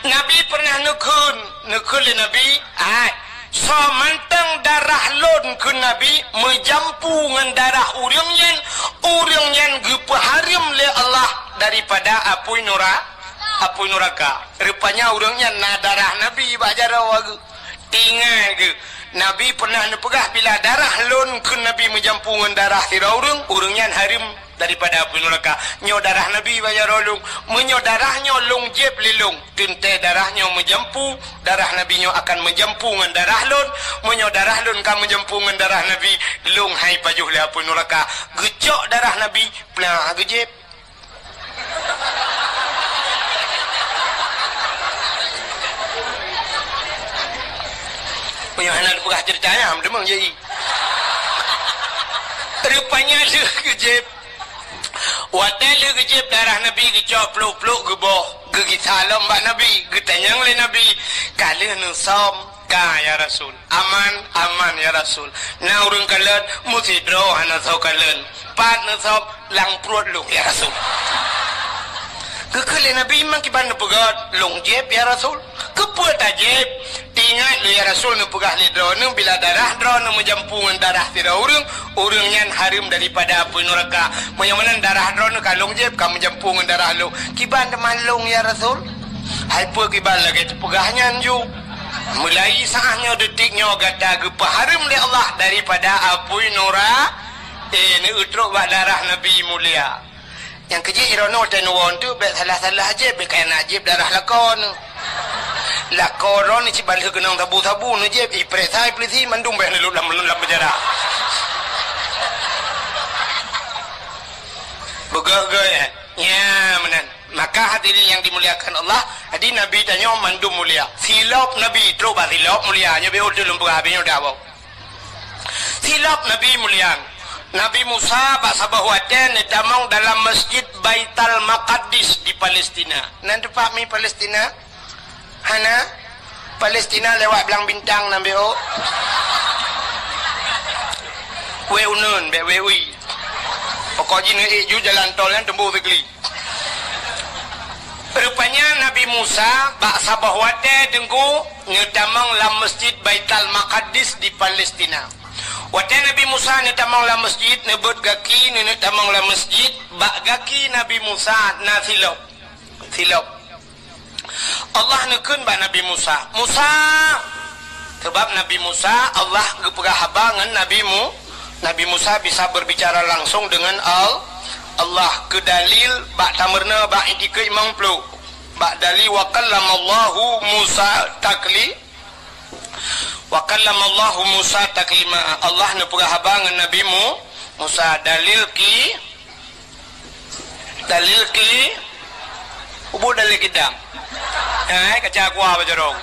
Nabi pernah neukheun, neukheun lé Nabi, hai. Soe mantong darah lôn, kheun Nabi, meujampu ngon darah ureuëng nyan, ureuëng nyan geupeuhareuem lé Allah daripada apui nura-, apui nuraka. Rupanya ureuëng nyan na darah Nabi bak jaroe geuh. Ingat geuh, Nabi pernah neupeugah, bila darah lôn, kheun Nabi, meujampu ngon darah sidroe ureuëng, ureuëng nyan hareuem daripada apui nuraka. Nyoe darah Nabi bak jaroe lôn. Meunyoe darah nyoe lôn jieb lé lôn, teuntée darah nyoe meujampu, darah Nabi nyoe akan meujampu ngon darah lôn. Meunyoe darah lôn ka meujampu ngon darah Nabi, lôn hai pajoh lé apui nuraka. Geucok darah Nabi, plah geujieb. Meunyoe hana teupeugah ceurita nyan, meudeungoe jai. Rupanya lheueh geujieb. Watée lheueh geujieb darah Nabi, geucok plôk-plôk geuboh, geugisa lom bak Nabi, geutanyong lé Nabi, "Ka lheueh neusöm?" "Ka, ya Rasul." "Aman?" "Aman, ya Rasul." "Na ureuëng kalon?" "Meusidroe, hana soe kalon." "Pat neusöm?" "Lam pruet lôn, ya Rasul." Geukheun lé Nabi, "Memang kiban neupeugét?" "Lôn jieb, ya Rasul." "Keupeue tajieb?" "Ingat lôn, ya Rasul, neupeugah lé droeneuh, bila darah droeneuh meujampu ngon darah sidroe ureuëng, ureuëng nyan hareuem daripada apui nuraka. Meunyoe meunan darah droeneuh ka lôn jieb, ka meujampu ngon darah lôn. Kiban teuma lôn, ya Rasul?" "Hai peue kiban lagée teupeugah nyan ju? Mulai saát nyoe, detik nyoe gata geupeuhareuem lé Allah daripada apui nura-, eh, neutrok bak darah Nabi mulia." Nyang keujeuet droeneuh watée neuwoe teuk bék salah-salah jieb, bék kaya na jieb darah lakoe neuh. Lakoe droeneuh cit ban lheueh keunong sabu-sabu neujieb, ipreh sai peulisi mandum bék neulheueh lam, lam peunjara. Beugöt-göt, eh? Nya meunan. Maka hadirin yang dimuliakan Allah, jadi Nabi tanyoe mandum mulia. Silop Nabi, trok bak silop mulia, nyoe beu ulôn peugah, beu nyoe dah bau. Silop Nabi mulia. Nabi Musa bak saboh watée neutamong dalam Masjid Baital Maqaddis di Palestina. Nan teumpat mi Palestina? Hana? Palestina lewat Blang Bintang nan beu. Wée uneun, bék wée ui. Pokok jih neuék ju jalan tol nyan teumbôh sikli. Rupanya Nabi Musa bak saboh watée teungku neutamong lam Masjid Baital Maqaddis di Palestina. Watée Nabi Musa neutamong lam masjid, neubeuet gaki, neuneuk tamong lam masjid, bak gaki Nabi Musa na silop. Silop. Allah neukheun bak Nabi Musa, "Musa!" Sabab Nabi Musa, Allah geupeugah haba ngon Nabi Mu-, Nabi Musa bisa berbicara langsung dengan Al-, Allah. Keu dalil bak tameurunoe bak Iqtiqaih limong ploh. Bak dalil, "Wa kallamallahu Musa takli-, wa kallamallahu Musa taklima." Allah neupeugah haba ngon Nabi Mu-, Musa. Dalil ki-, Dalil ki-, ubu dalil kidam. Hai, kaca kuah bajarong.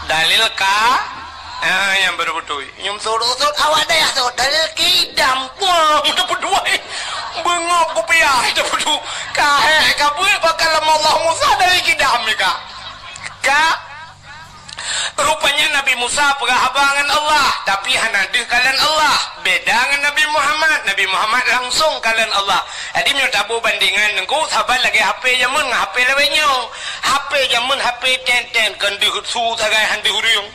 Dalil ka, ha, nyang baru beutôi. Nyum surut-surut awak dayah tu. Dalil kidam. Wah, mudah beutôi. Bengok kupiah itu beutôi. Ka, hai, ka buet bak kalam Allah Musa dalil kidam ni, Kak. Kak, Rupanya Nabi Musa peugah haba ngon Allah, tapi hana deuh kalon Allah. Beda ngon Nabi Muhammad. Nabi Muhammad langsung kalon Allah. Jadi, meunyoe taboh bandingan, Teungku, saban lagée H P jameun ngon H P lawét nyoe. H P jameun, H P ten-ten, kon deuh su sagai han deuh ureuëng.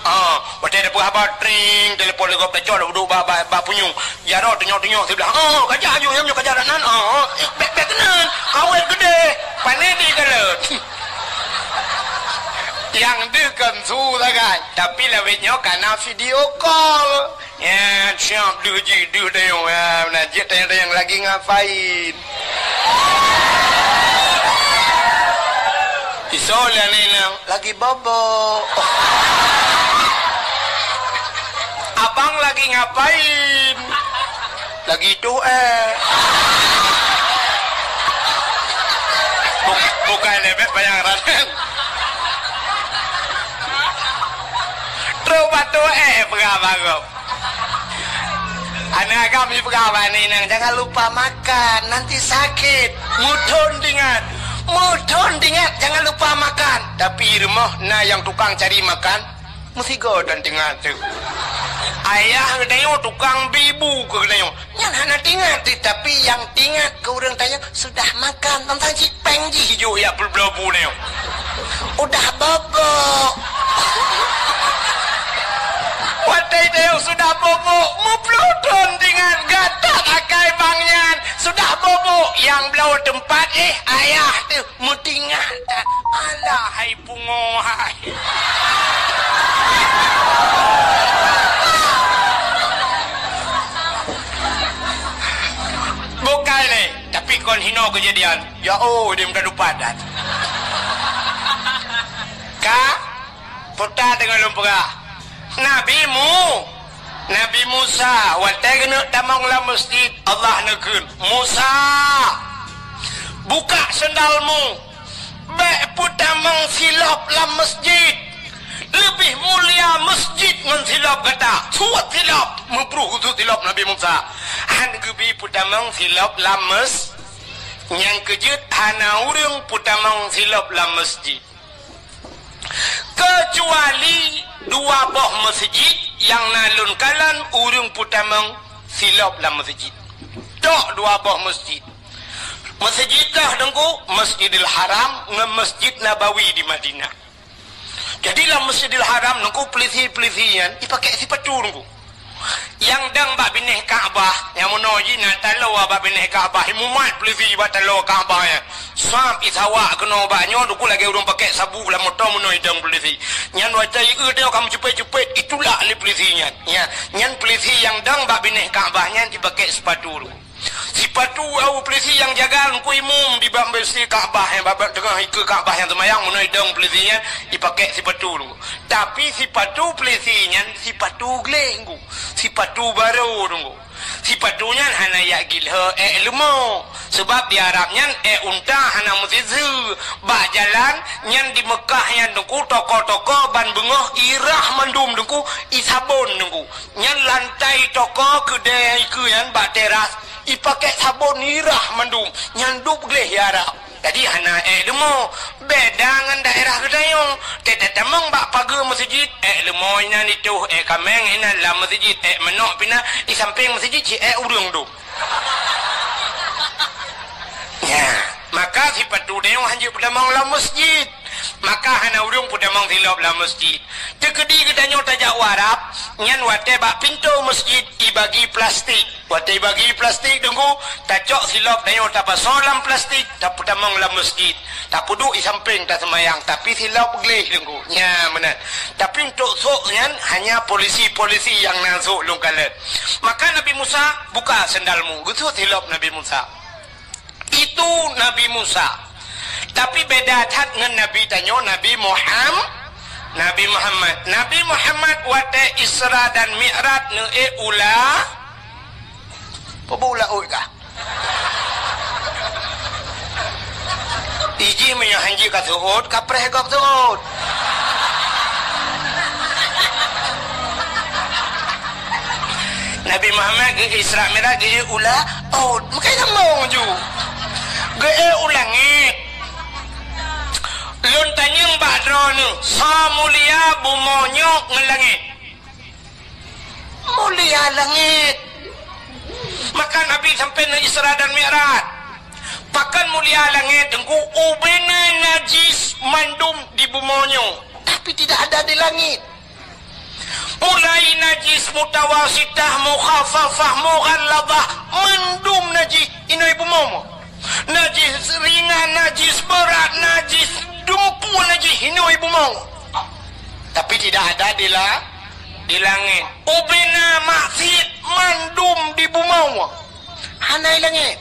Ah, watée tapeugah haba, tring, telepon lé gob tacok, duek bak, bak, bak punyueng. Jaroe tunyok-tunyok siblah. Oh, gajah aju, nyoe gajah dak nan. Oh, bék, bék keunan. Awet geudeh. Pané di galak. Nyang deuh kon su sagai, tapi lawét nyoe kana video call. Ya, siap deuh jih, deuh dayong. Ya, na jeuet dayong-dayong lagi ngapain? Isoe lé aneuk inong, lagi bobo. Abang lagi ngapain? Lagi tuh, eh. Buk-, bukan lebek bayang raten. Trok batu, eh, peugah bagoe. Aneuk agam ipeugah bak aneuk inong, "Jangan lupa makan, nanti sakit." Mudon ingat. Mudon ingat, "Jangan lupa makan." Tapi rumoh na nyang tukang cari makan, meusigoe dan ingat tu. Ayah geutanyoe tukang bi bu keu geutanyoe. Nyan hana ingat tu, tapi nyang ingat keu ureueng tanyoe sudah makan, tantang cit péng jih jok ya peubloe bu nyoe. Udah bobok. Watèe tayong sudah bobok, meuploe thon ingat gata akai bang nyan. Sudah bobok, nyang bloe teumpat, eh, ayah teuh meutingah that. Alah, hai pungo, hai. Bukai lé. Tapi kon hinoe keujadian. Ya oh, di muka dupat dan. Ka? Puta deungon lôn peugah. Nabi Mu-, Nabi Musa, watèe geuneuk tamong lam masjid, Allah neukheun, "Musa, buka sendalmu." Bèk peutamong silop lam masjid. Leubeh mulia masjid ngon silop gata. Suet silop. Meubruh keu suet silop Nabi Musa. Han geubi peutamong silop lam mas-, nyang keujeuet hana ureueng peutamong silop lam masjid. Keucuali dua boh masjid nyang na lôn kalon ureueng peutamong silop lam masjid. Tok dua boh masjid. Masjid dah Teungku, Masjidil Haram ngon Masjid Nabawi di Madinah. Jadi lam Masjidil Haram Teungku, peulisi-peulisi nyan ipakèk sipatu Teungku. Nyang dong bak binéh Ka'bah, nyang meunoe jih na taloe bak binéh Ka'bah, imumat peulisi bak taloe Ka'bah nyan. Sab isawak keunoe bak nyoe Teungku lagèe ureueng pakèk sabuk lam moto meunoe idong peulisi. Nyan watèe ieu nyoe ka meucupet-cupet, itulak lé peulisi nyan. Ya, nyan peulisi nyang dong bak binéh Ka'bah nyan jipakèk sipatu Teungku. Sipatu awak peulisi nyang jaga Teungku imum di bak Masjid Ka'bah, nyang bak, bak teungoh ikeue Ka'bah nyang seumayang, meunoe idong peulisi nyan ipakèk sipatu Teungku. Tapi sipatu peulisi nyan sipatu gleh Teungku. Sipatu barô Teungku. Sipatu nyan hana jak gilhô èk leumo. Seubab di Arab nyan èk unta hana meusiseue. Bak jalan nyan di Meukah nyan Teungku, toko-toko ban beungoh irah mandum Teungku, isabon Teungku. Nyan lantai toko keudè ikeue nyan bak teras, ipakèk sabon irah mandum, nyan dub gleh Arab. Jadi hana èk leumo, beda ngon daerah geutanyoe. Teutamong bak pageue masjid, èk leumo inan itoh, èk kaméng inan lam masjid, èk manok pih na di sampéng masjid, ci èk ureueng dum. Ya, maka sipatu tanyoe hanjeuet peutamong lam masjid. Maka hana ureueng peutamong silop lam masjid. Teukeudi geutanyoe tajak u Arab, nyan watèe bak pintoe masjid ibagi plastik. Watèe ibagi plastik Teungku, tacok silop tanyoe tapasoe lam plastik, tapeutamong lam masjid. Tapeuduek di sampéng taseumayang, tapi silop gleh Teungku. Nya meunan. Tapi untuk sôk nyan hanya polisi-polisi nyang na sôk lôn kalon. Maka Nabi Musa, "Buka sendalmu." Geusôk silop Nabi Musa. Itu Nabi Musa. Tapi beda that ngon Nabi tanyoe, Nabi Muham-, Nabi Muhammad. Nabi Muhammad watèe Isra dan Mi'raj neuék u la-, peue bu laôt kah? Ijih meunyoe hanjeuet ka seuôt, ka preh gob seuôt. Nabi Muhammad geu Isra Mi'raj geu u laôt, meukai sambông ju. Geu u langét. Lôn tanyong bak droeneuh, soe mulia bumoe nyoe ngon langét? Mulia langét. Maka Nabi sampoe ngon Isra dan Mi'raj. Pakon mulia langét Teungku, ubena najis mandum di bumoe nyoe, tapi tidak ada di langit. Mulai najis mutawasitah, mukhaffafah, mughalladhah, mandum najis inoe bumoe. Najis ringan, najis beurat, najis dumpeue, najis inoe bumoe. Tapi tidak ada di la-, di langét. Ubena maksiat mandum di bumoe. Hana i langét.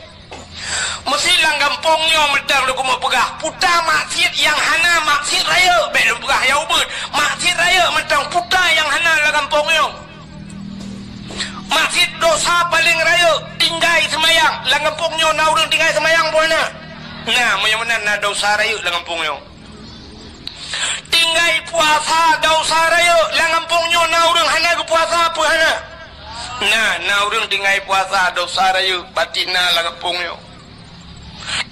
Meusi lam gampông nyoe mantong lôn keumeung peugah, peue ta maksiat nyang hana, maksiat rayeuk, bék lôn peugah nyang ubit. Maksiat rayeuk mantong, peue ta nyang hana lam gampông nyoe. Maksiat dosa paleng rayeuk, tinggai seumayang. Lam gampông nyoe na ureuëng tinggai seumayang peue hana? Na, meunyoe meunan na dosa rayeuk lam gampông nyoe. Tinggai puasa dosa rayeuk, lam gampông nyoe na ureuëng hana geupuasa peue hana? Na, na ureuëng tinggai puasa dosa rayeuk, pasti na lam gampông nyoe.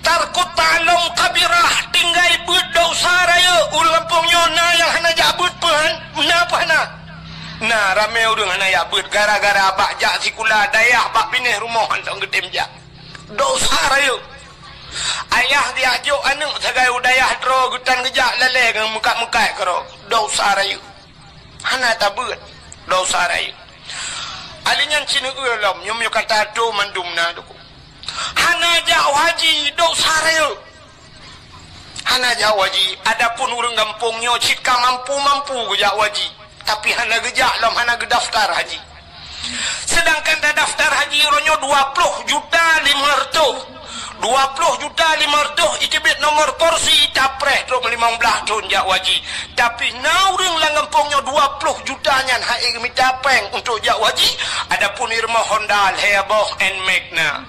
Tarkut ta'allum kabirah, tinggai beuet dosa rayeuk, ureuëng gampông nyoe na nyang hana jak beuet peue han-, na peue hana? Na, ramé ureuëng hana jak beuet gara-gara bak jak sikula dayah bak binéh rumoh hana geutem jak. Dosa rayeuk. Ayah geujak jok aneuëk sagai u dayah droe geutan geujak lalée ngon meukat-meukat keudroe. Dosa rayeuk. Hana tabeuet. Dosa rayeuk. Ali nyan sineuk lom, nyoe meunyoe ka tato mandum na duku. Hana jak haji, dosa rayeuk. Hana jak haji. Adapun ureuëng gampông nyoe cit ka mampu-mampu geujak haji. Tapi hana geujak lom, hana geudaftar haji. Sedangkan tadaftar haji uroe nyoe dua ploh juta lima reutôh. Dua ploh juta lima reutôh iteubiet nomor porsi, tapreh trok limong blaih thon jak haji. Tapi na ureuëng lam gampông nyoe dua ploh juta nyan han ék geumita péng untuk jak haji. Adapun i rumoh Honda lhée boh, Nmax na.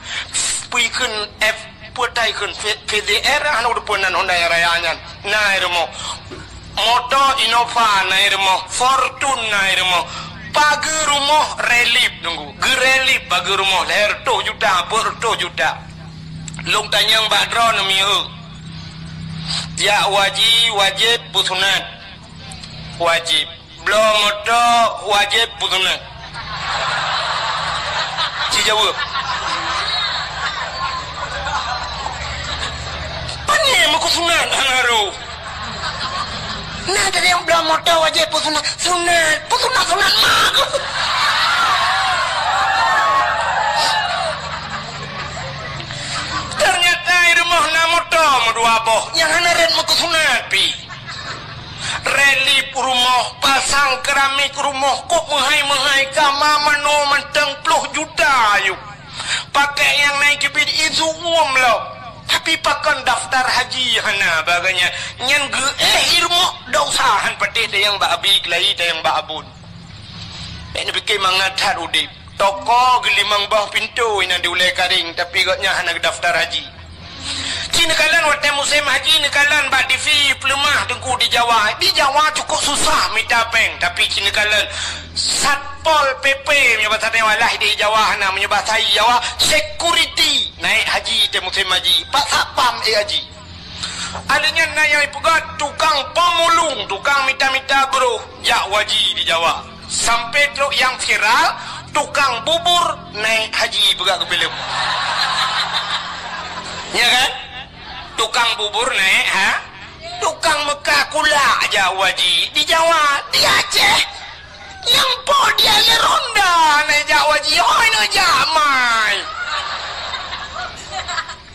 Pui kheun F Peue tai kheun P-, P D R, hana udeupeue nan Honda nyang raya nyan. Na i rumoh. Moto Innova na i rumoh, Fortuner na i rumoh. Pageue rumoh relip nunggu. Geurelip pageue rumoh lhée reutôh juta, peuet reutôh juta. Lôn tanyong bak droeneuh mieu. Jak haji wajéb peusunat? Wajéb. Bloe moto wajéb peusunat? Ci jaweueb. Pane meukeuseunan hana roh. Na tadi nyang bloe moto wajéb peusunat? Sunat. Peusunat-sunat mak. Ternyata i rumoh na moto meudua boh nyang hana rot meukeuseunan pi. Relip rumoh, pasang keramik rumoh, kok meuhai-meuhai kama manoe mantong ploh juta ayue. Pakai nyang na i keubiet isu uem lom. Tapi pakon daftar haji hana bagai nyan. Nyan geuéh i rumoh, dosa han patéh tayang bak abi keulayi tayang bak abon. Bék neupike mangat that udeb. Toko geulimong boh pintoe inan di Ulée Karéng, tapi gobnyan hana geudaftar haji. Ci neukalon watée musém haji neukalon bak T V peuleumah teungku di Jawa. Di Jawa cukup susah mita péng, tapi ci neukalon Satpol P P meunyoe basa Jawa lah di Jawa hana, meunyoe basa Jawa security naik haji tée musém haji. Pak Satpam ék haji. Ada nyan na nyang ipeugah tukang pemulung, tukang mita-mita broh jak haji di Jawa. Sampai trok nyang viral, tukang bubur naik haji peugah keu filem. Ya kan? Tukang bubur naik ha? Tukang meuka kulak jak haji di Jawa, di Aceh. Nyang po dia le ronda naik jak haji, hoi neujak mai.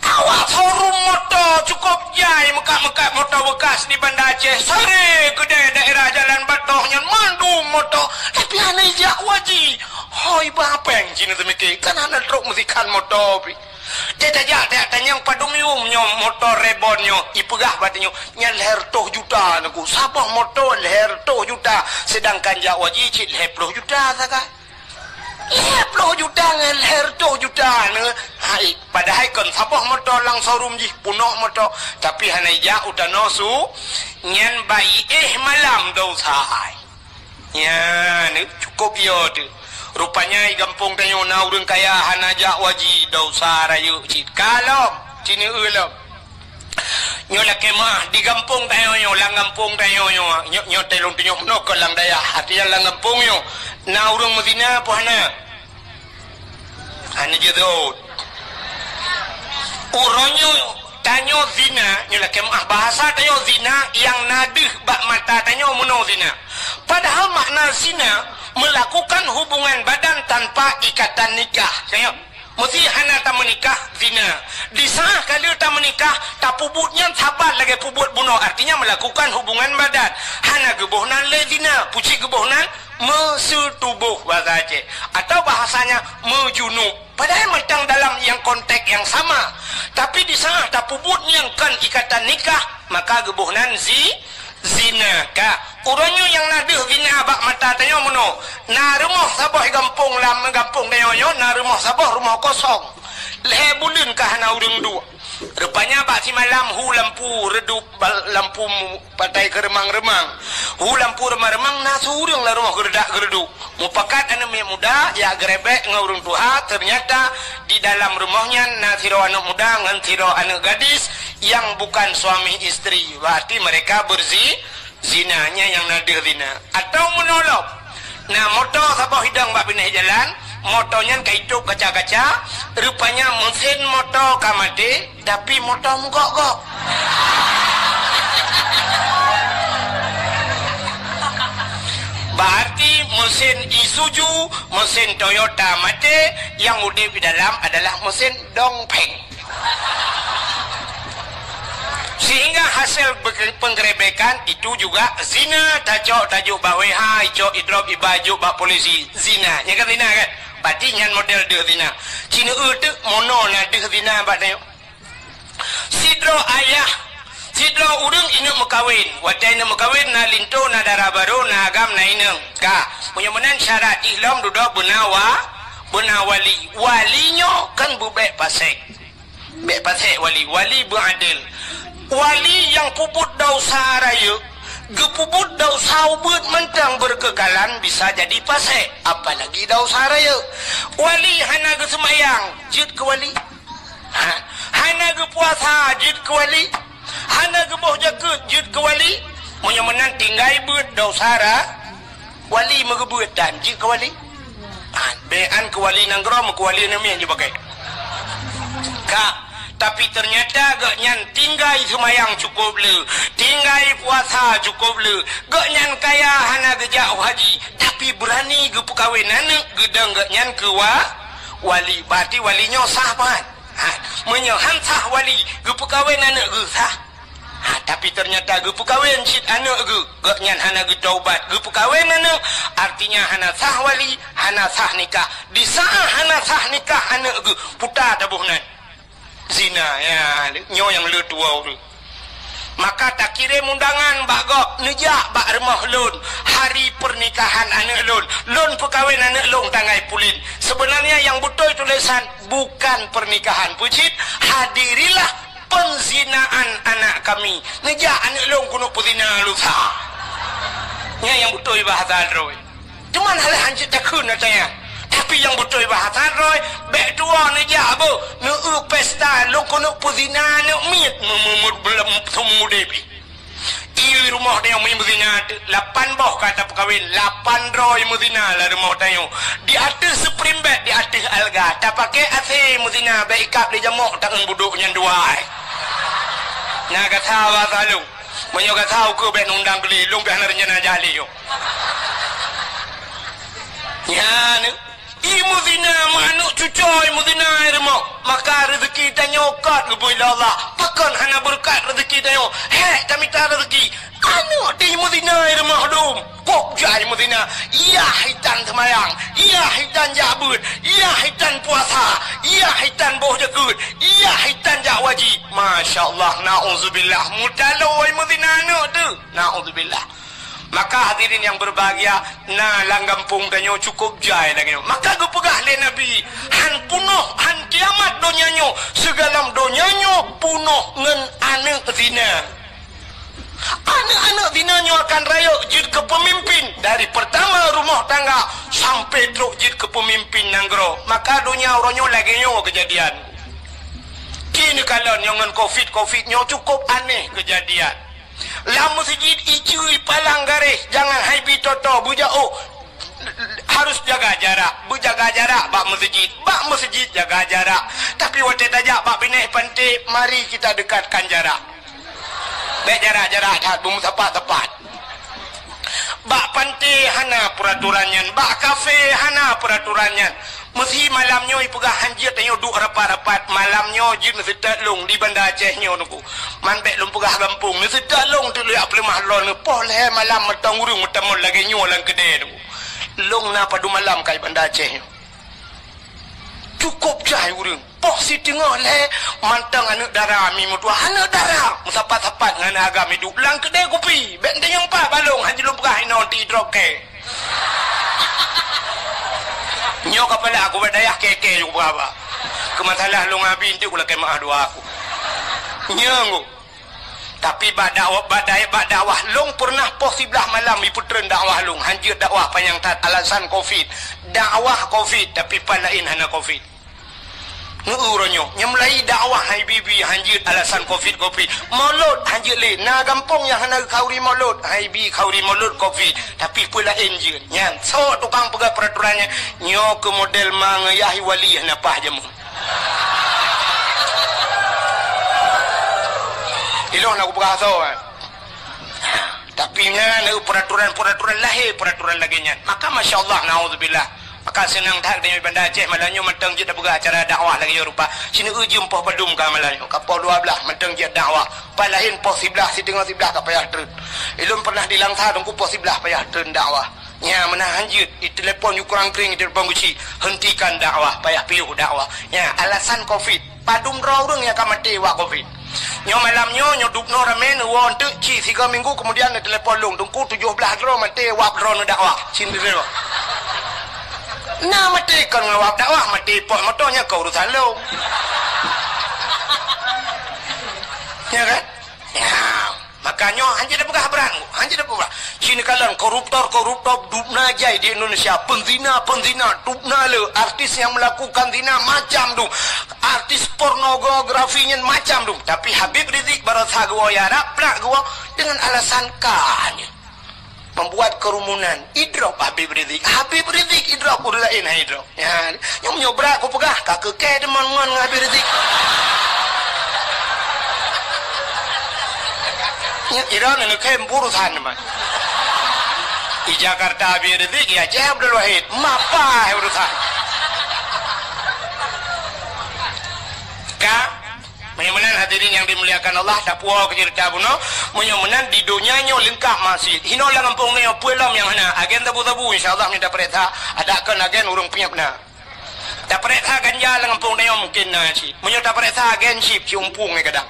Awak showroom moto cukup jai meukat-meukat moto beukas di Banda Aceh. Sare keudeh daerah Jalan Batoh nyan mandum moto. Tapi hana ijak haji. Hoi, bah péng cit neuteumiké. Kan hana trok meusikan moto pih. Teutajak tajak tanyong padum yum nyoe moto Reborn nyoe. Ipeugah bak tanyoe, nyan lhèe reutôh juta neugô. Saboh moto lhèe reutôh juta. Seudangkan jak haji cit lhèe ploh juta sagai. Lhèe ploh juta ngon lhèe reutôh juta neu. Hai, padahai kon saboh moto lam showroom jih, peunoh moto, tapi hana ijak u tanoh su, nyan bak iéh malam dosa hai. Nyan, cukôp yo teuh. Rupanya i gampông tanyoe na ureueng kaya hana jak haji, dosa rayeuk cit. Ka lom, ci neueu lom. Nyoe lakèe meu'ah di gampông tanyoe nyoe, lam gampông tanyoe nyoe, nyoe, nyoe teuh lôn tunyok meunoe kon lam dayah, artinya lam gampông nyoe na ureueng meuzina peue hana? Hana jeuet. Uroe nyoe tanyoe zina, nyoe lakèe meu'ah bahasa tanyoe zina nyang na deuh bak mata tanyoe meunoe zina. Padahal makna zina melakukan hubungan badan tanpa ikatan nikah. Tanyoe. Meusé hana tameunikah, zina. Di saat ka lheueh tameunikah, tapeubuet nyan saban lagée peubuet bunoe, artinya melakukan hubungan badan. Hana geuboh nan lé zina, pucit geuboh nan meuseutuboh bahasa Aceh. Atau bahasanya meujunub. Padahai mantong dalam yang konteks yang sama. Tapi di saat tapeubuet nyang kon ikatan nikah, maka geuboh nan zi-, zina. Ka, uroe nyoe nyang na deuh zina bak mata tanyoe meunoe. Na rumoh saboh gampông lam gampông tanyoe nyoe, na rumoh saboh rumoh kosong. Lhée buleuen ka hana ureuëng duek. Rupanya bak simalam hu lampu redup bal-, lampu mu-, patai keureumang-reumang. Hu lampu reumang-reumang na su ureuëng lam rumoh geuredak-geureuduk. Mupakat aneuëk miet muda, jak geurebek ngon ureuëng tuha, ternyata di dalam rumoh nyan na sidroe aneuëk muda ngon sidroe aneuëk gadis nyang bukan suami istri. Berarti mereka berzi-, zina, nyan nyang na deuh zina. Atau meunoe lom, na moto saboh idong bak binéh jalan, moto nyan ka itôb kaca-kaca, rupanya meusén moto ka maté, tapi moto meugok-gok. Berarti mesin Isuzu, mesin Toyota maté, yang udeb di dalam adalah mesin dongpeng. Sehingga hasil be-, penggerebekan itu juga zina, tacok, tajuk bak W H, icok idrop, iba, ijok bak polisi, zina. Nyan kan zina kan? Berarti nyan model deuh zina. Cina eu teuk mono na deuh zina bak tanyoe. Sidroe ayah, sidroe ureuëng ineuëk meukawen. Watée ineuëk meukawen na linto, na dara barô, na agam, na inong. Ka, meunyoe meunan syarat jih lom dudoe beuna wa-, beuna wali. Wali nyoe kan beubék pasék. Bék pasék wali, wali beuadil. Wali nyang peubuet desya rayeuk, geupeubuet desya ubeut mantong beureukeukeulan bisa jadi pasék, apalagi desya rayeuk. Wali hana geuseumayang, jeuet keu wali. Ha, hana geupuasa, jeuet keu wali. Hana geuboh jakeuet, jeuet keu wali. Meunyoe meunan tinggai beuet desya ra-, wali meugeubeuet dan jeuet keu wali. Ha, bék an keu wali nanggroe, meukeu wali neumien jeuet pakai. Ka, tapi ternyata gobnyan tinggai seumayang cukôp le, tinggai puasa cukôp le. Gobnyan kaya hana geujak haji, tapi beurani geupeukawen aneuëk geudong gobnyan keu wa-, wali. Berarti wali nyoe sah ban. Ha, meunyoe han sah wali, geupeukawen aneuëk geuh sah. Ha, tapi ternyata geupeukawen cit aneuëk geuh, gobnyan hana geutaubat, geupeukawen aneuëk, artinya hana sah wali, hana sah nikah. Di saat hana sah nikah aneuëk geuh, puta taboh nan. Zina, ya, nyoe nyang le tuwoe ureuëng. Maka takirém undangan bak gob, neujak bak rumoh lôn, hari pernikahan aneuëk lôn, lôn peukawen aneuëk lôn tanggai pulen. Sebenarnya yang beutôi tulisan bukan pernikahan, peue cit, hadirilah penzinaan anak kami. Neujak aneuëk lôn keuneuk peuzina lusa. Nyan nyang beutôi bahasa droe. Cuman hal han cit takheun ata nyan. Tapi nyang beutôi bahasa droe, bék tuwoe neujak beuh, neueu pesta lôn keuneuk peuzina aneuëk miet, meu-, meu-, meu-, belom seumudeb. Di rumoh tanyoe meuzina, lapan boh ka tapeukawen, lapan droe meuzina lam rumoh tanyoe. Di ateueh spring bed, di ateueh alga, tapakée A C meuzina, bék ikab lé jamok tangan budok nyan dua ai. Na gata wa salung. Meunyoe gata ukeue bék nundang geulé, lôn bék hana rencana jak lé nyoe. Nyan. I meuzina, meuaneuk cucoe i meuzina i rumoh, maka reuzeuki tanyoe kot geubri lé Allah. Pakon hana beureukat reuzeuki tanyoe? Hék tamita reuzeuki. Aneuk di meuzina i rumoh dum. Kok jai meuzina. Yah itan seumayang, yah itan jak beuet, yah itan puasa, yah itan boh jakeuet, yah itan jak wajib. Masya Allah, naudzubillah. Meutaloe i meuzina aneuk teuh. Naudzubillah. Maka hadirin yang berbahagia, na lam gampông tanyoe cukup jai lagée nyoe. Maka geupeugah lé Nabi, han punoh, han kiamat donya nyoe, sigohlom donya nyoe punoh ngon aneuk zina. Aneuk-aneuk zina nyoe akan rayeuk jeuet keu peumimpin dari pertama rumoh tangga sampai trok jeuet keu peumimpin nanggroe. Maka donya uroe nyoe lagée nyoe keujadian. Kini kalon nyoe ngon covid, covid nyoe cukup aneh keujadian. Lam meuseujid iceue ipalang garéh, jangan hai bi toto beujak, oh, harus jaga jarak. Beujaga jarak bak meuseujid, bak meuseujid jaga jarak. Tapi watée tajak bak binéh panté, mari kita dekatkan jarak. Bék jarak-jarak that, beumeusapat-sapat. Bak panté hana peuraturan nyan, bak kafé hana peuraturan nyan. Meusé malam nyoe ipeugah hanjeuet tanyoe duek rapat-rapat, malam nyoe jeuet neuseutôt lôn di Banda Aceh nyoe Teungku. Man bék lôn peugah gampông, neuseutôt lôn teuk lé peuleumah lôn, poh lhée malam mantong ureuëng meutamong lagée nyoe lam keudée Teungku. Lôn na padum malam kai Banda Aceh nyoe. Cukôp jai ureuëng. Poh siteungoh lhée mantong aneuëk dara mi meutuah, aneuëk dara meusapat-sapat ngon aneuëk agam iduek lam keudée kupi. Bék tanyong pat bak lôn, hanjeuet lôn peugah inoe ti droe kée. Nyoe kapala aku bak dayah kée-kée yue peugah ba. Keu masalah lôn abi nteuk lakée meu'ah dua aku. Nyoe ngu. Tapi bak dakwah, bak dai-, bak dakwah lôn pernah poh siblaih malam ipeutreun dakwah lôn, hanjeuet dakwah panyang that alasan covid. Dakwah covid, tapi pat laén hana covid. Neu uroe nyoe, nyang mulai dakwah hai bibi hanjeuet alasan covid, covid. Maulud hanjeuet lé, na gampông nyang hana khauri maulud, hai bi khauri maulud covid. Tapi peue laén jeuet. Nyan, sok tukang peugah peraturan nyan, nyoe keu model ma ngon yah wali hana paih jameun. Ilôn na kupeugah asoe, eh. Tapi nyan na peraturan-peraturan lahé, peraturan lagée nyan. Maka masya Allah, naudzubillah. Maka seunang that geutanyoe Banda Aceh malam nyoe mantong jeuet tapeugah acara dakwah lagée nyoe rupa. Sineuk jeuem poh padum ka malam nyoe, ka poh dua blaih mantong jeuet dakwah. Pat laén poh siblaih, siteungoh siblaih ka payah treun. Ilôn pernah di Langsa Teungku poh siblaih payah treun dakwah. Nya, meunan hanjeuet, itelepon yue kurang kring, itelepon geuchik, hentikan dakwah, payah piôh dakwah. Nya, alasan covid. Padum droe ureuëng nyang ka maté wak covid. Nyoe malam nyoe, nyoe dubnoe ramé neuwoe eunteuk cit sigoe minggu keumudian neutelepon lôn, Teungku tujoh blaih droe maté wab droeneuh dakwah. Sindroe. Na maté kon ngon wab dakwah, maté pot moto nyan kon urusan lôn. Ya kan? Ya, maka nyoe hanjeuet tapeugah brat, hanjeuet tapeugah. Cit neukalon koruptor-koruptor dubna jai di Indonesia, penzina-penzina dubna le, artis yang melakukan zina macam dum, artis pornografi nyan macam dum. Tapi Habib Rizik barosa geuwoe ya rab plak geuwoe dengan alasan ka nyan. Membuat kerumunan. Idrop Habib Rizik. Habib Rizik idrop, ureuëng laén han idrop. Ya, nyang meunyoe brat kupeugah, ka keu kée deungon ngon Habib Rizik. Nya, Iran ni khem urusan teuma. Di Jakarta Habib Rizik, ya, Aceh Abdul Wahid. Mapa urusan. Ka Meunyoe meunan hadirin nyang dimuliakan Allah, tapuwoe keu ceurita bunoe, meunyoe meunan di donya nyoe leungkap maksiet. Hinoe lam gampông nyoe peue lom nyang hana, agen sabu-sabu insya Allah meunyoe tapareksa, ada kon agen ureuëng piep na. Tapareksa ganja lam gampông nyoe mungkin na cit. Meunyoe tapareksa agen chip, siumpung nyoe kadang.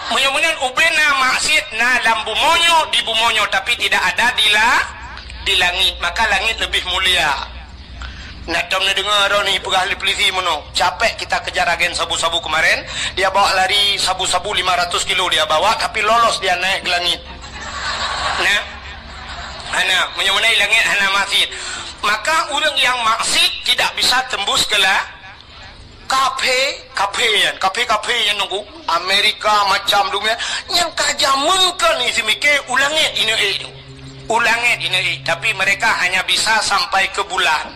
Meunyoe meunan ubena maksiet na lam bumoe nyoe, di bumoe nyoe, tapi tidak ada di la-, di langit, maka langit lebih mulia. Nah, tom neudeungoe droeneuh peugah lé polisi meunoe, capek kita kejar agen sabu-sabu kemarin, dia bawa lari sabu-sabu lima ratus kilo dia bawa, tapi lolos dia naik ke langit. Nah, hana, meunyoe meunan langit hana maksiet. Maka ureuëng yang maksiet tidak bisa tembus ke la-, Kaphé, kaphé nyan, kaphé-kaphé nyan Teungku, Amerika macam dunia, nyang ka jameun kon isi mikir u langét ineuk ék. U langét ineuk ék, tapi mereka hanya bisa sampai ke bulan.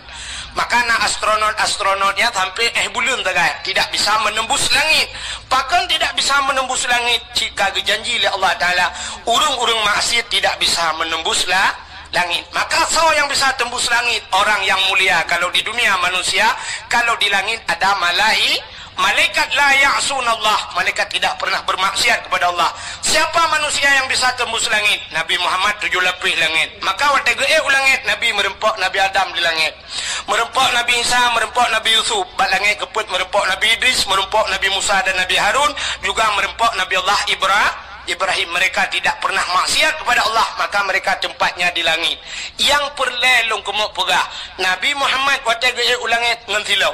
Maka na astronot-astronotnya sampai éh buleuen sagai, tidak bisa menembus langit. Pakon tidak bisa menembus langit? Cit ka geujanji lé Allah Taala, ureuëng-ureuëng maksiet tidak bisa menembus la-, langit. Maka soe nyang bisa tembus langit? Orang yang mulia. Kalau di dunia manusia, kalau di langit ada malai-, malaikat la ya'sunallah. Malaikat tidak pernah bermaksiat kepada Allah. Siapa manusia yang bisa tembus langit? Nabi Muhammad tujuh lapis langit. Maka watée geuék u langit, Nabi meureumpok Nabi Adam di langit. Meureumpok Nabi Isa, meureumpok Nabi Yusuf. Bak langit geupeuet meureumpok Nabi Idris, meureumpok Nabi Musa dan Nabi Harun, juga meureumpok Nabi Allah Ibra-, Ibrahim. Mereka tidak pernah maksiat kepada Allah, maka mereka tempatnya di langit. Nyang peureulée lôn keumok peugah, Nabi Muhammad watée geuék u langét ngon silop.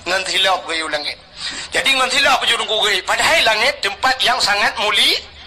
Ngon silop geuék u langét. Jadi ngon silop jeuet Teungku geuék. Padahai langét tempat yang sangat muli-,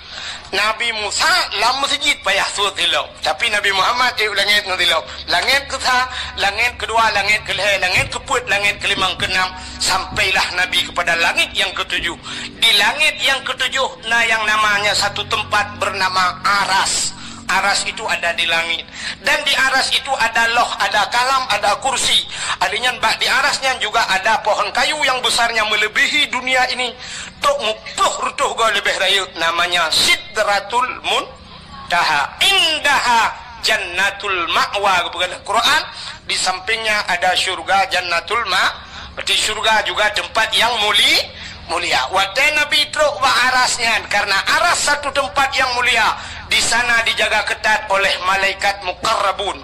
Nabi Musa lam meuseujid payah sot silop. Tapi Nabi Muhammad ék u langét ngon silop. Langét keusa, langét keudua, langét keulhée, langét keupeuet, langét keulimong, keunam, sampailah Nabi kepada langit yang ketujuh. Di langit yang ketujuh na yang namanya satu tempat bernama Aras. Aras itu ada di langit. Dan di Aras itu ada loh, ada kalam, ada kursi. Adanya bak di Aras nyan juga ada pohon kayu yang besarnya melebihi dunia ini. Trok muploh reutôh goe leubeh rayeuk, namanya Sidratul Muntaha. Indaha Jannatul Ma'wa geupeugah lam Quran, di sampingnya ada syurga Jannatul Ma-, berarti syurga juga tempat yang muli-, mulia. Watée Nabi trok bak aras nyan, karena aras satu tempat yang mulia, di sana dijaga ketat oleh malaikat muqarrabun,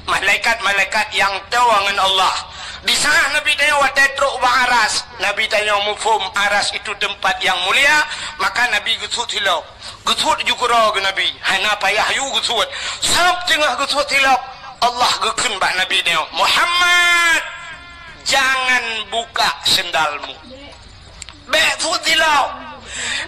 malaikat-malaikat nyang toe ngon Allah. Di saat Nabi tanyoe watée trok bak aras, Nabi tanyoe muphom aras itu tempat yang mulia, maka Nabi geusuet silop. Geusuet ju keudroe geuh Nabi, hana payah yue geusuet. Sab teungoh geusuet silop, Allah geukheun bak Nabi nyoe, "Muhammad, jangan buka sendalmu. Bék suet silop.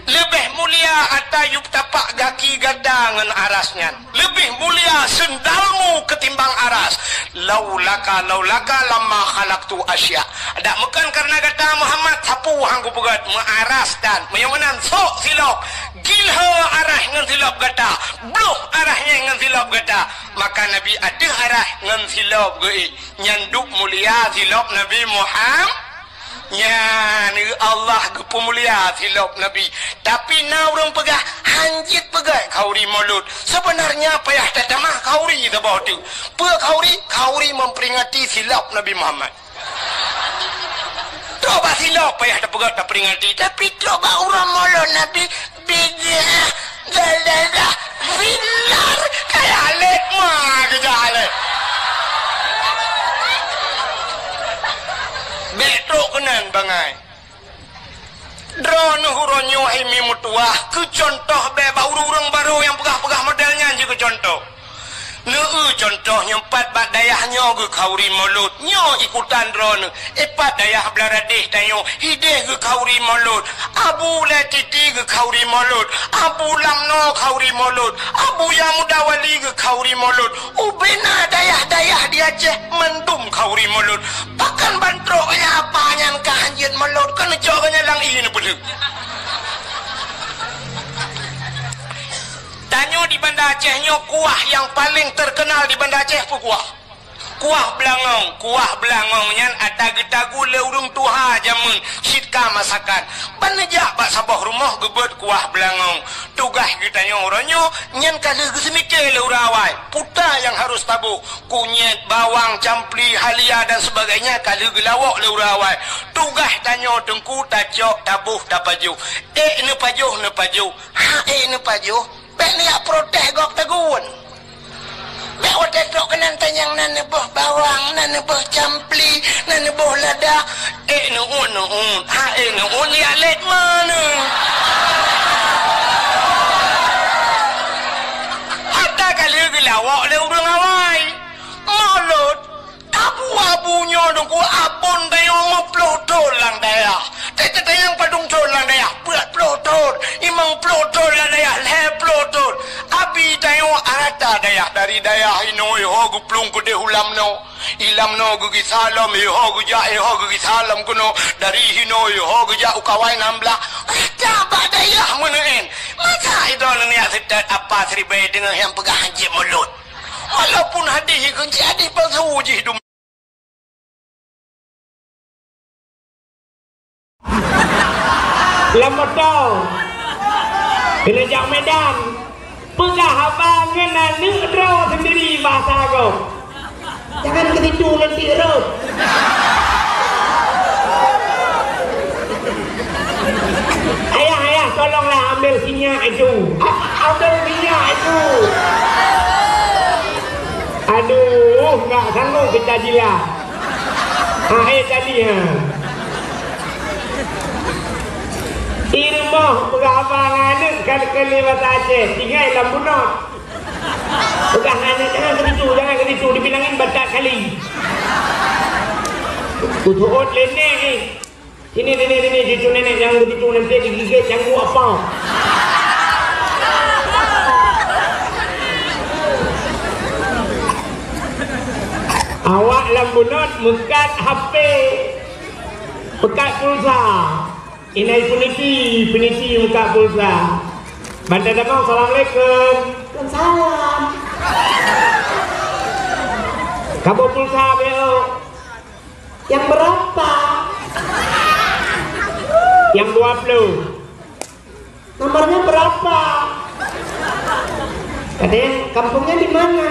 Leubeh mulia ata yub tapak gaki gata ngon aras nyan. Leubeh mulia sendalmu ketimbang aras. Laulaka, laulaka lamma khalaqtu asya." Dak meukeun karena gata Muhammad, sapeue han kupeugét, meuaras dan meunyoe meunan sok silop. Gilho arah ngon silop gata, bloh arah nyan ngon silop gata. Maka Nabi ateueh arah ngon silop geuék, nyan duek mulia silop Nabi Muham-, nyan Allah geupeumulia silop Nabi. Tapi na ureuëng peugah, "Hanjeuet peugah khauri Maulud." Sebenarnya payah tatamah khauri saboh teuk. Peue khauri? Khauri memperingati silop Nabi Muhammad. Trok bak silop payah tapeugét taperingati, tapi trok bak uroe Maulud Nabi, bid'ah, dalalah, fillar, kaya lét ma keujak lé. Bék trok keunan bangai. Droeneuh uroe nyoe hai mi meutuwah, keu cuntoh bék bak ureuëng-ureuëng barô nyang peugah-peugah model nyan jih keu cuntoh. Neu-eu cuntoh nyoe pat bak dayah nyoe geukhauri Maulud, nyoe ikutan droeneuh. Ipat dayah Blaradeh tanyoe hideh geukhauri Maulud, Abu Lé Titi geukhauri Maulud, Abu Lamno khauri Maulud, Abu Yamuda Wali geukhauri Maulud. Ubena dayah-dayah di Aceh mandum khauri Maulud. Pakon ban trok nyan apa nyan ka hanjeuet Maulud, keuneuk cok nyan lam ié neupeudeuek. Tanyoe di Banda Aceh nyoe kuah nyang paleng terkenal di Banda Aceh peue kuah? Kuah beulangong. Kuah beulangong nyan ata geutagu lé ureuëng tuha jameun cit ka masakan. Ban neujak bak saboh rumoh geubeuet kuah beulangong. Tugaih geutanyoe uroe nyoe nyan ka lheueh geuseumike lé ureuëng awai. Peue nyang harôh taboh, kunyét, bawang, campli, halia dan sebagainya ka lheueh geulawok lé ureuëng awai. Tugaih tanyoe teungku tacok, taboh, tapajoh. Ék neupajoh, neupajoh. Ha ék neupajoh, bék neujak protes gob tagun. Bék watée trok keunan tanyong na neuboh bawang, na neuboh campli, na neuboh lada. Ék neu'uet, neu'uet. Ha ék neu'uet, neujak lét ma neuh. Ata ka lheueh geulawok lé ureuëng awai. Maulud. Abu-abu nyoe teungku, abon tanyoe meuploh thon lam dayah. Teuka tanyong padum thon lam dayah, peuet ploh thon, limong ploh thon lam dayah, lhée ploh thon. Abi tanyoe rata dayah, dari dayah inoe ho geuplueng keudeh u Lamno. I Lamno geugisa lom, iho geujak, iho geugisa lom keunoe. Dari hinoe iho geujak u Kawai Nam Blah. Rata bak dayah meuneuen. Masa idroeneuh neujak seutôt apa siribée deungon nyang peugah hanjeuet Maulud. Walaupun hadih ikheun cit hadih palsu jih dum. Lam moto. Keuneuk jak Medan. Peugah haba ngon aneuk droe sendiri bahasa gob. Jangan ke situ, nanti rot. Ayah, ayah, tolonglah ambil sinyak itu. A-, ambil minyak itu. Aduh, nggak sanggup kita jilat. Ha, eh, tadi, ha. Di rumoh peugah haba ngon aneuk ka, ka lé basa Aceh, tinggai lam bunot. Peugah aneuk, "Jangan ke situ, jangan ke situ, dibilangin batat kali." Kusuot lé nek, eh. Sini, sini, sini, cucu nenek jangan ke situ, nanti digigit canggu apa. Awak lam bunot meukat H P, meukat pulsa. Inai puniti, puniti meukat pulsa. Bantai Damong, assalamualaikum. Waalaikumsalam. Kaboh pulsa, beo. Yang berapa? Yang dua puluh. Nomornya berapa? Katanya, "Kampungnya di mana?"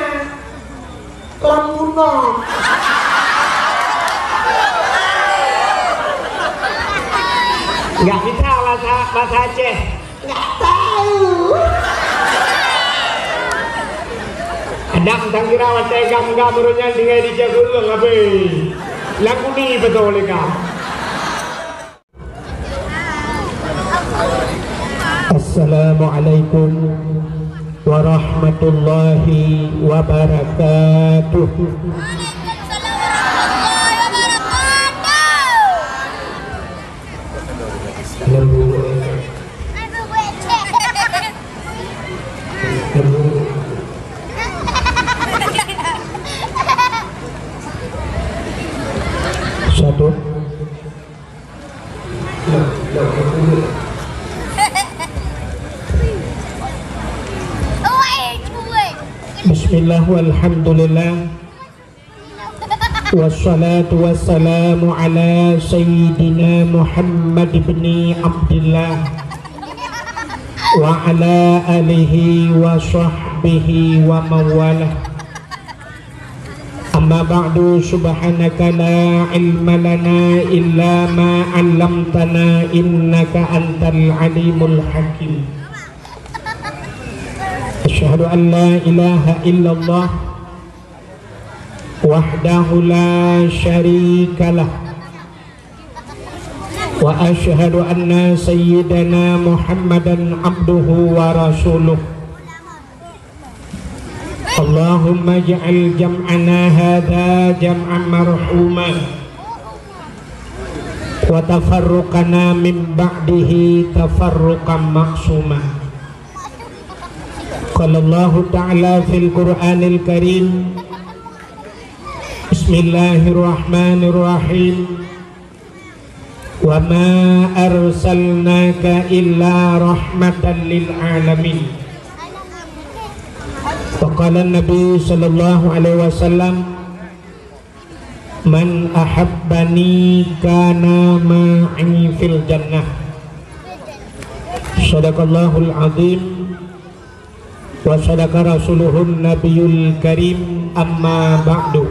"Lam gunong." Nggak bisa bahasa, bahasa Aceh. Nggak tahu. Adam sangkira watèe gam-gam ureueng nyan tinggai di Cagulong, abéh. Lagu ni beutôi lé gam. Assalamualaikum warahmatullahi wabarakatuh. Satu. Bismillah, walhamdulillah. Wassalatu wassalamu ala sayyidina Muhammad ibni Abdillah wa ala alihi wa sahbihi wa mawalah. Amma ba'du, subhanaka la ilma lana illa ma 'allamtana innaka antal alimul hakim. Asyhadu an la ilaha illallah wahdahu la syarikalah. Wa asyhadu anna sayyidana Muhammadan abduhu wa rasuluh. Allahumma ij'al jam'ana hadza jam'an marhuma, wa tafarruqana min ba'dihi tafarruqan ma'suma. Qala Allahu ta'ala fil Qur'anil Karim, Bismillahirrahmanirrahim. Wa ma arsalnaka illa rahmatan lil alamin. Wa qala Nabi sallallahu alaihi wasallam, "Man ahabbani kana ma'i fil jannah." Sadaqallahul azim. Wa sadaqa rasuluhun nabiyul karim, amma ba'du.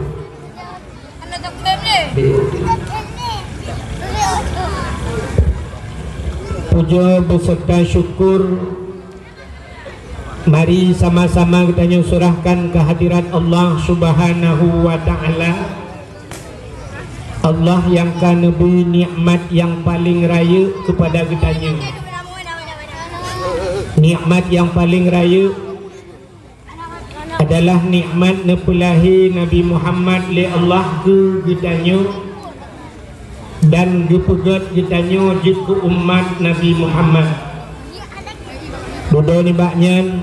Puja beserta syukur mari sama-sama geutanyoe serahkan kehadirat Allah Subhanahu wa Ta'ala. Allah nyang ka neubri nikmat nyang paleng rayeuk keupada geutanyoe. Nikmat nyang paleng rayeuk adalah nikmat neupeulahé Nabi Muhammad lé Allah keu geutanyoe dan geupeugét geutanyoe jeuet keu umat Nabi Muhammad. Dudoe nibak nyan,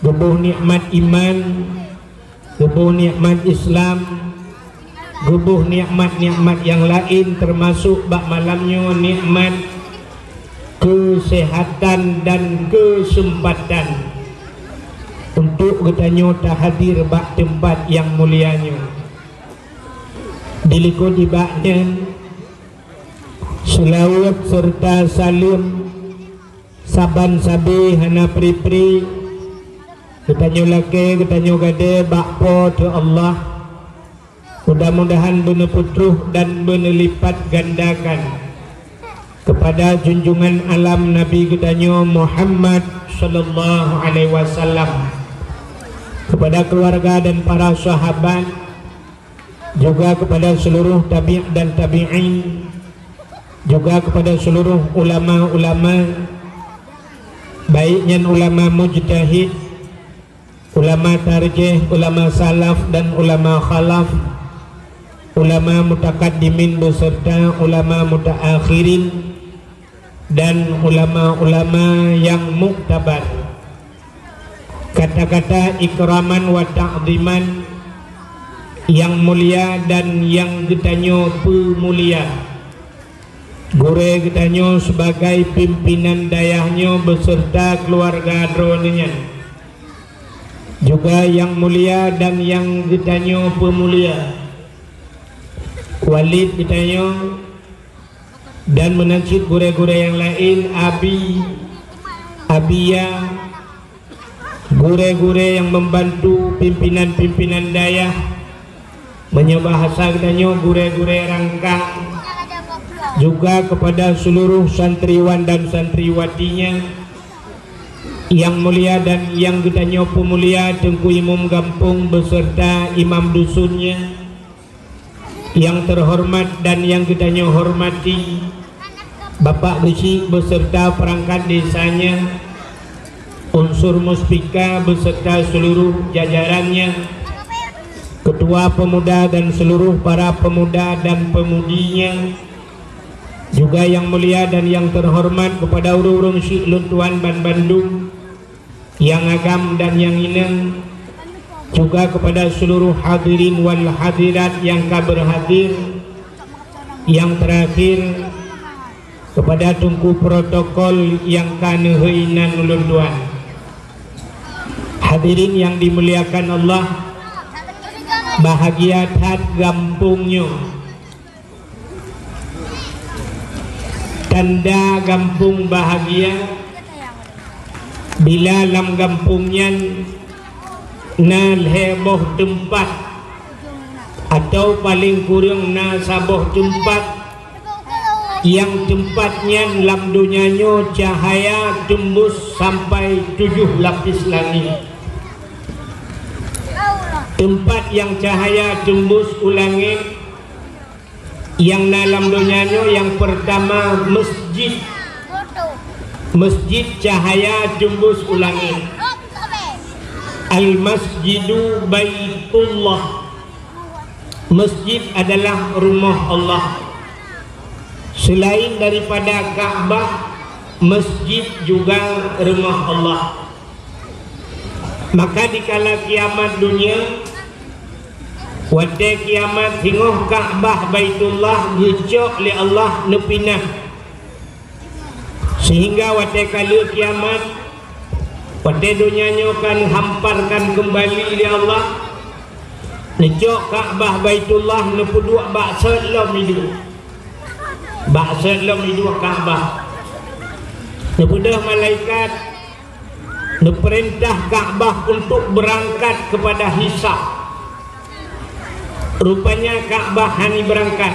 geuboh nikmat iman, geuboh nikmat Islam, geuboh nikmat-nikmat nyang laén, teumasok bak malam nyoe nikmat keuseuhatan dan keuseumpatan untuk geutanyoe tahadir bak teumpat nyang mulia nyoe. Dilikot nibak nyan, seulaweuet seureuta saleuem saban sabe hana pri-pri geutanyoe lakée, geutanyoe gadée bak Po teu Allah. Mudah-mudahan beuneupeutroh dan beuneulipatgandakan keupada junjungan alam Nabi geutanyoe Muhammad sallallahu alaihi wasallam, keupada keuluwarga dan para sahabat, juga keupada seuluruh tabi' dan tabi'in, juga keupada seuluruh ulama-ulama, baik nyan ulama mujtahid, ulama tarjih, ulama salaf dan ulama khalaf, ulama mutakaddimin beserta ulama mutaakhirin, dan ulama-ulama nyang muktabar. Kata-kata ikraman wa ta'ziman nyang mulia dan nyang geutanyoe peumulia. Gurée geutanyoe sibagai pimpinan dayah nyoe beserta keuluwarga droeneuh nyan. Juga nyang mulia dan nyang geutanyoe peumulia. Walid geutanyoe dan meunan cit gurée-gurée nyang laén, Abi, Abiya, gurée-gurée nyang membantu pimpinan-pimpinan dayah, meunyoe bahasa geutanyoe gurée-gurée rangkang, juga kepada seluruh santriwan dan santriwatinya, yang mulia dan yang geutanyoe peumulia Teungku Imum Gampông beserta imam dusunnya, yang terhormat dan yang geutanyoe hormati, Bapak Geuchik beserta perangkat desanya, unsur Muspika beserta seluruh jajarannya, ketua pemuda dan seluruh para pemuda dan pemudinya, juga yang mulia dan yang terhormat kepada ureuëng-ureuëng syik lôn tuan ban bandum, yang agam dan yang inong, juga kepada seluruh hadirin wal hadirat yang ka berhadir, yang terakhir kepada Teungku protokol yang ka neuhôi nan ulôn tuan. Hadirin yang dimuliakan Allah, bahagia that gampông nyoe. Tanda gampông bahagia bila lam gampông nyan na lhée boh teumpat, atau paleng kureueng na saboh teumpat, nyang teumpat nyan lam donya nyoe cahaya teumbus sampai tujoh lapis langét. Teumpat nyang cahaya teumbus u langét nyang na lam donya nyoe nyang peurtama masjid. Masjid cahaya teumbus u langét. Al-Masjidu Baitullah. Masjid adalah rumah Allah. Selain daripada Ka'bah, masjid juga rumah Allah. Maka dikala kiamat dunia, watée kiamat singoh Ka'bah Baitullah geucok lé Allah neupinah, sehingga watée ka lheueh kiamat, watée donya nyoe ka neuhamparkan keumbali lé Allah, neucok Ka'bah Baitullah neupeuduek bak sot lom iduek. Bak sot lom iduek Ka'bah. Neupeudeuh malaikat neupeurintah Ka'bah untuk beurangkat keupada hisab. Rupanya Ka'bah hana beurangkat.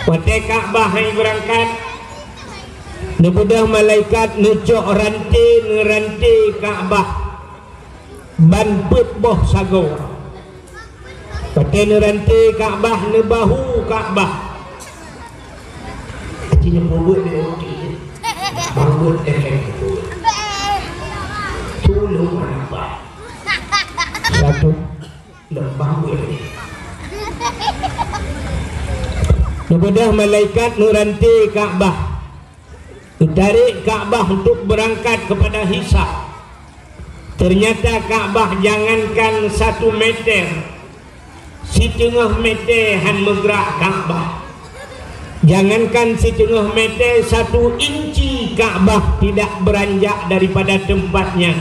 Watée Ka'bah hana beurangkat, neupeudeuh malaikat neucok ranté-neuranté Ka'bah ban peuet boh sagoe. Watée neuranté Ka'bah, neubahu Ka'bah. Aci nyoe peubuet lé uti. Bahu efek itu. Tulung anak bah. Satu lembah boleh. Neubeudôh malaikat neuranté Ka'bah. Geutarek Ka'bah untuk beurangkat keupada hisab. Teunyata Ka'bah jangankan satu meter, siteungoh meter han meugrak Ka'bah. Jangankan siteungoh meter, satu inci Ka'bah tidak beranjak daripada teumpat nyan.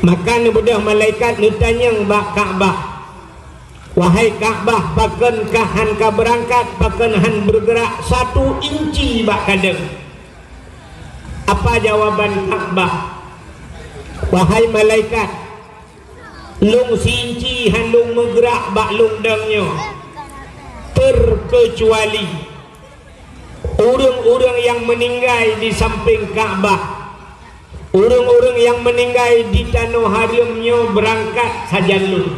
Maka neubeudôh malaikat neutanyong bak Ka'bah, "Wahai Ka'bah, pakon kah han ka beurangkat, pakon han beureugerak satu inci bak kadeueng?" Apa jawaban Ka'bah? "Wahai malaikat, lôn si-inci han lôn meugrak bak lôn dong nyoe, terkeucuali ureuëng-ureuëng nyang meuninggai di sampéng Ka'bah, ureuëng-ureuëng nyang meuninggai di tanoh hareuem nyoe beurangkat sajan lôn."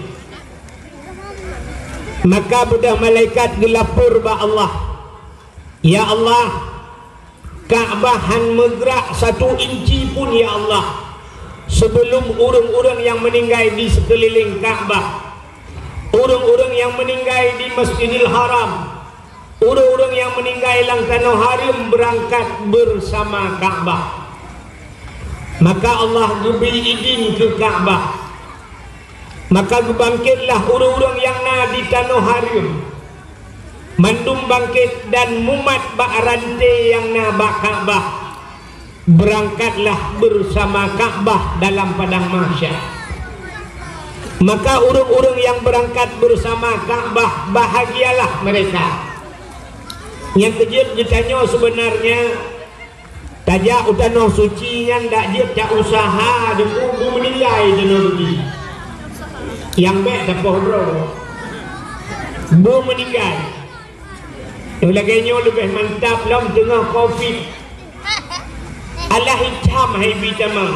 Maka beudôh malaikat geulapor bak Allah, "Ya Allah, Ka'bah han meugrak satu inci pun, ya Allah, sebelum ureuëng-ureuëng nyang meuninggai di sikeulileng Ka'bah, ureuëng-ureuëng nyang meuninggai di Masjidil Haram, ureuëng-ureuëng nyang meuninggai lam tanoh hareuem beurangkat beusama Ka'bah." Maka Allah geubri idin keu Ka'bah. Maka geubangketlah ureuëng-ureuëng nyang na di tanoh hareuem. Mandum bangket dan mumat bak ranté nyang na bak Ka'bah. Beurangkatlah beusama Ka'bah dalam padang mahsyar. Maka ureuëng-ureuëng nyang beurangkat beusama Ka'bah, bahagialah mereka. Nyang keujeuet geutanyoe seubeunarnya, Tajak u tanoh suci nyan dak jeuet ta-useuha deungon bu meuninggai tanoh suci. Nyang bék tapoh droe. Bu meuninggai. Nyang lagée nyoe leubeh mantap lom teungoh covid. Alah itam hai bi tamong.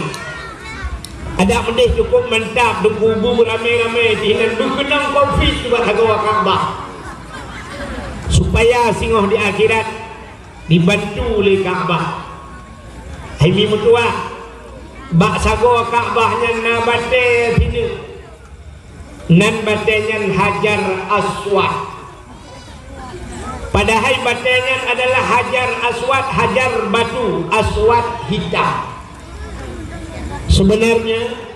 Adak meudeh cukup mantap deungon bu ramé-ramé, sinan beukeunong covid bak sagoe Ka'bah. Supaya singoh di akhirat dibantu lé Ka'bah. Hai mi meutuah, bak sagoe Ka'bah nyan na batée sineuk. Nan batée nyan Hajar Aswad. Padahai batée nyan adalah Hajar Aswad, hajar batu, aswad hitam. Sebenarnya,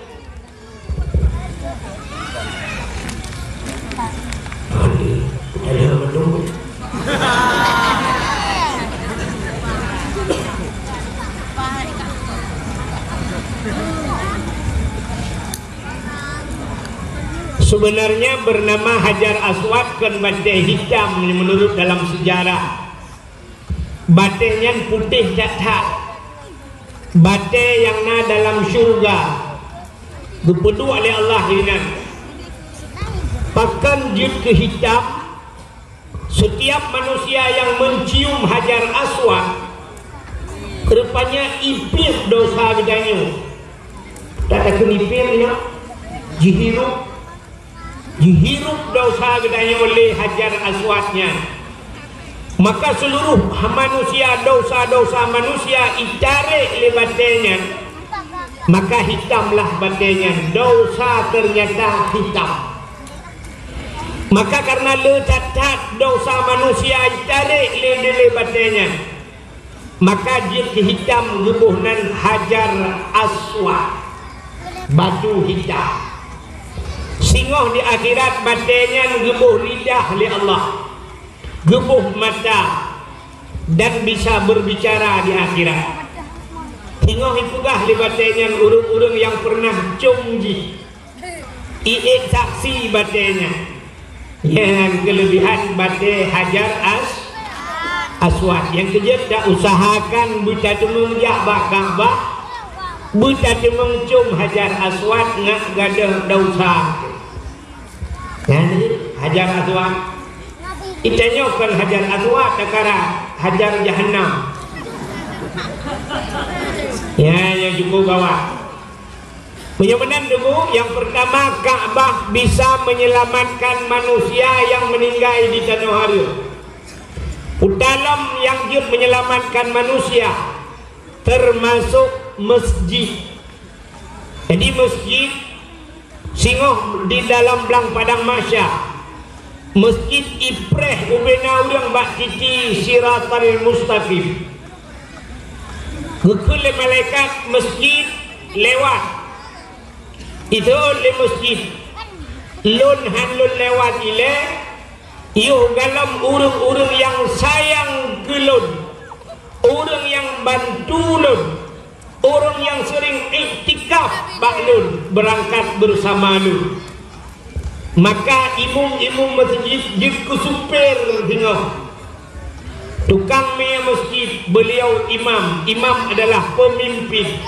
Sebenarnya bernama Hajar Aswad kon batée hitam menurut dalam sejarah. Batée nyan putéh that-that. Batée nyang na dalam syeuruga. Geupeuduek lé Allah inan. Pakon jeuet keu hitam? Setiap manusia yang mencium Hajar Aswad, rupanya ipiep dosa geutanyoe. Takheun ipiep nyoe, jihirup, jihirup dosa geutanyoe lé Hajar Aswad nyan. Maka seluruh manusia, dosa-dosa manusia itarek lé batée nyan, maka hitamlah batée nyan, dosa ternyata hitam. Maka karena le that-that dosa manusia itarek lé, lé, lé batée nyan, maka jeuet keu hitam geuboh nan Hajar Aswad, batu hitam. Singoh di akhirat batée nyan geuboh lidah lé Allah, geuboh mata, dan bisa berbicara di akhirat. Singoh ipeugah lé batée nyan ureuëng-ureuëng nyang pernah com jih. Iék saksi batée nyan. Nyan keulebihan batée Hajar As-, Aswad. Nyang keujeuet ta-useuhakan beutateumeung jak bak Ka'bah, beutateumeung com Hajar Aswad ngat gadôh dosa. Nyan Hajar Aswad. Itanyoe kon Hajar Aswad, takara Hajar Jahannam. Ya, yang cukup gawat. Meunyoe meunan deungoe, nyang peurtama, Ka'bah bisa menyelamatkan manusia nyang meuninggai di tanoh hareuem. Utalom nyang jeuet menyelamatkan manusia, termasuk masjid. Jadi, masjid singoh di dalam blang padang mahsyar, masjid ipreh ubena ureuëng bak titi Siratal Mustaqim. Geukheun lé malaikat masjid lewat. Iteuôt lé masjid, lôn hán lôn lewat ilée, yoh galom ureuëng-ureuëng nyang sayang keu lôn, ureuëng nyang bantu lôn, ureuëng nyang seuring iktikaf bak lôn, beurangkat beusama lôn. Maka imum-imum meuseujid jeuet keu supir singoh. Tukang mie meuseujid, beuliau imam. Imam adalah peumimpin.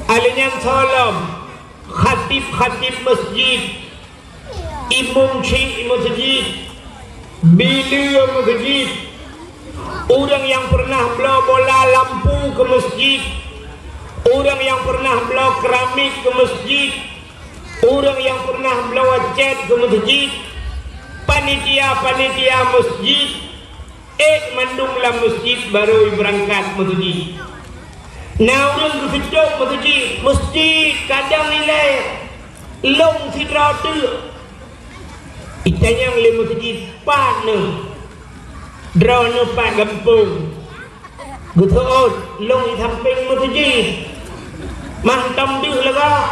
Alheuh nyan soe lom, khatib-khatib meuseujid, imum syik meuseujid, bileue meuseujid, ureuëng nyang peureunah bloe bola lampu keu meuseujid, ureuëng nyang peureunah bloe keramik keu meuseujid, ureuëng nyang peureunah bloe cét keu meuseujid, panitia-panitia meuseujid, ék mandum lam meuseujid barô ibeurangkat meuseujid. Na ureuëng geuseucok meuseujid, meuseujid kadang ilée lôn sidroe teuk. Itanyong lé meuseujid, "Pat neuh?" "Droeneuh pat gampông." Geuseuôt, "Lôn i sampéng meuseujid." "Mantong deuh lagak."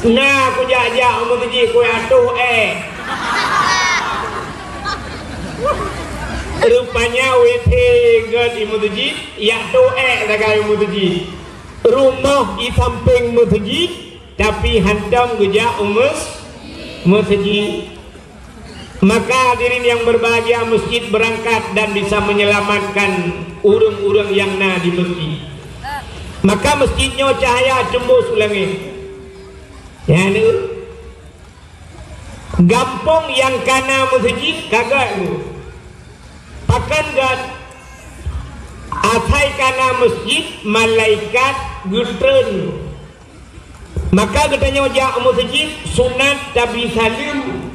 "Na kujak-jak u meuseujid kujak toh ék." Rupanya wéh that gét i meuseujid, jak toh ék sagai u meuseujid. Rumoh i sampéng meuseujid, tapi hántom geujak u meus-, meuseujid. Maka hadirin yang berbahagia, masjid berangkat dan bisa menyelamatkan ureuëng-ureuëng nyang na di masjid. Maka masjid nyoe cahya teumbus u langét. Nyan, gampông nyang ka na masjid ka gét. Pakon gét? Asai ka na masjid, malaikat geutreun. Maka geutanyoe jak u masjid sunat tabri saleuem,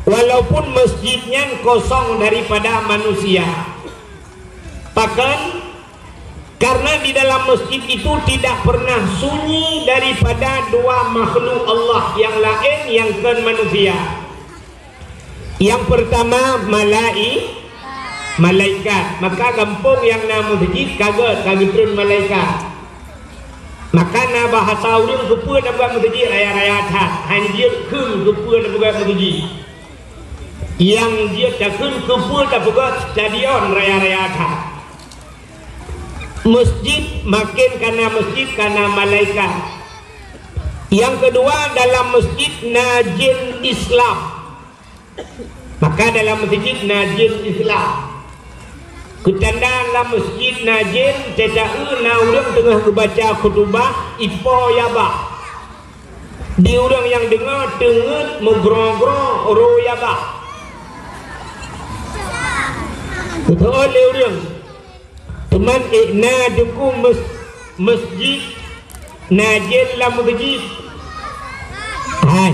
walaupun masjid nyan kosong daripada manusia. Pakon? Karena di dalam masjid itu tidak pernah sunyi daripada dua makhluk Allah yang lain yang kon manusia. Yang pertama, malai-, malaikat. Maka gampông nyang na masjid ka gét, ka geutreun malaikat. Maka na bahasa ureuëng keupeue tapeugah masjid raya-raya that, hanjeuet kheun keupeue tapeugah masjid. Nyang jeuet takheun keupeue tapeugah stadion raya-raya that. Masjid, makin ka na masjid ka na malaikat. Yang kedua, dalam masjid na jin Islam. Maka dalam masjid na jin Islam. Keutanda lam masjid na jin, teuta na ureuëng teungoh geubaca khutubah, ipo yaba. Di ureuëng nyang deungoe teungeut meugroe-groe roh yaba. Beutôi lé ureuëng. Teuma ék na duku mes-, masjid, na jén lam masjid. Hai.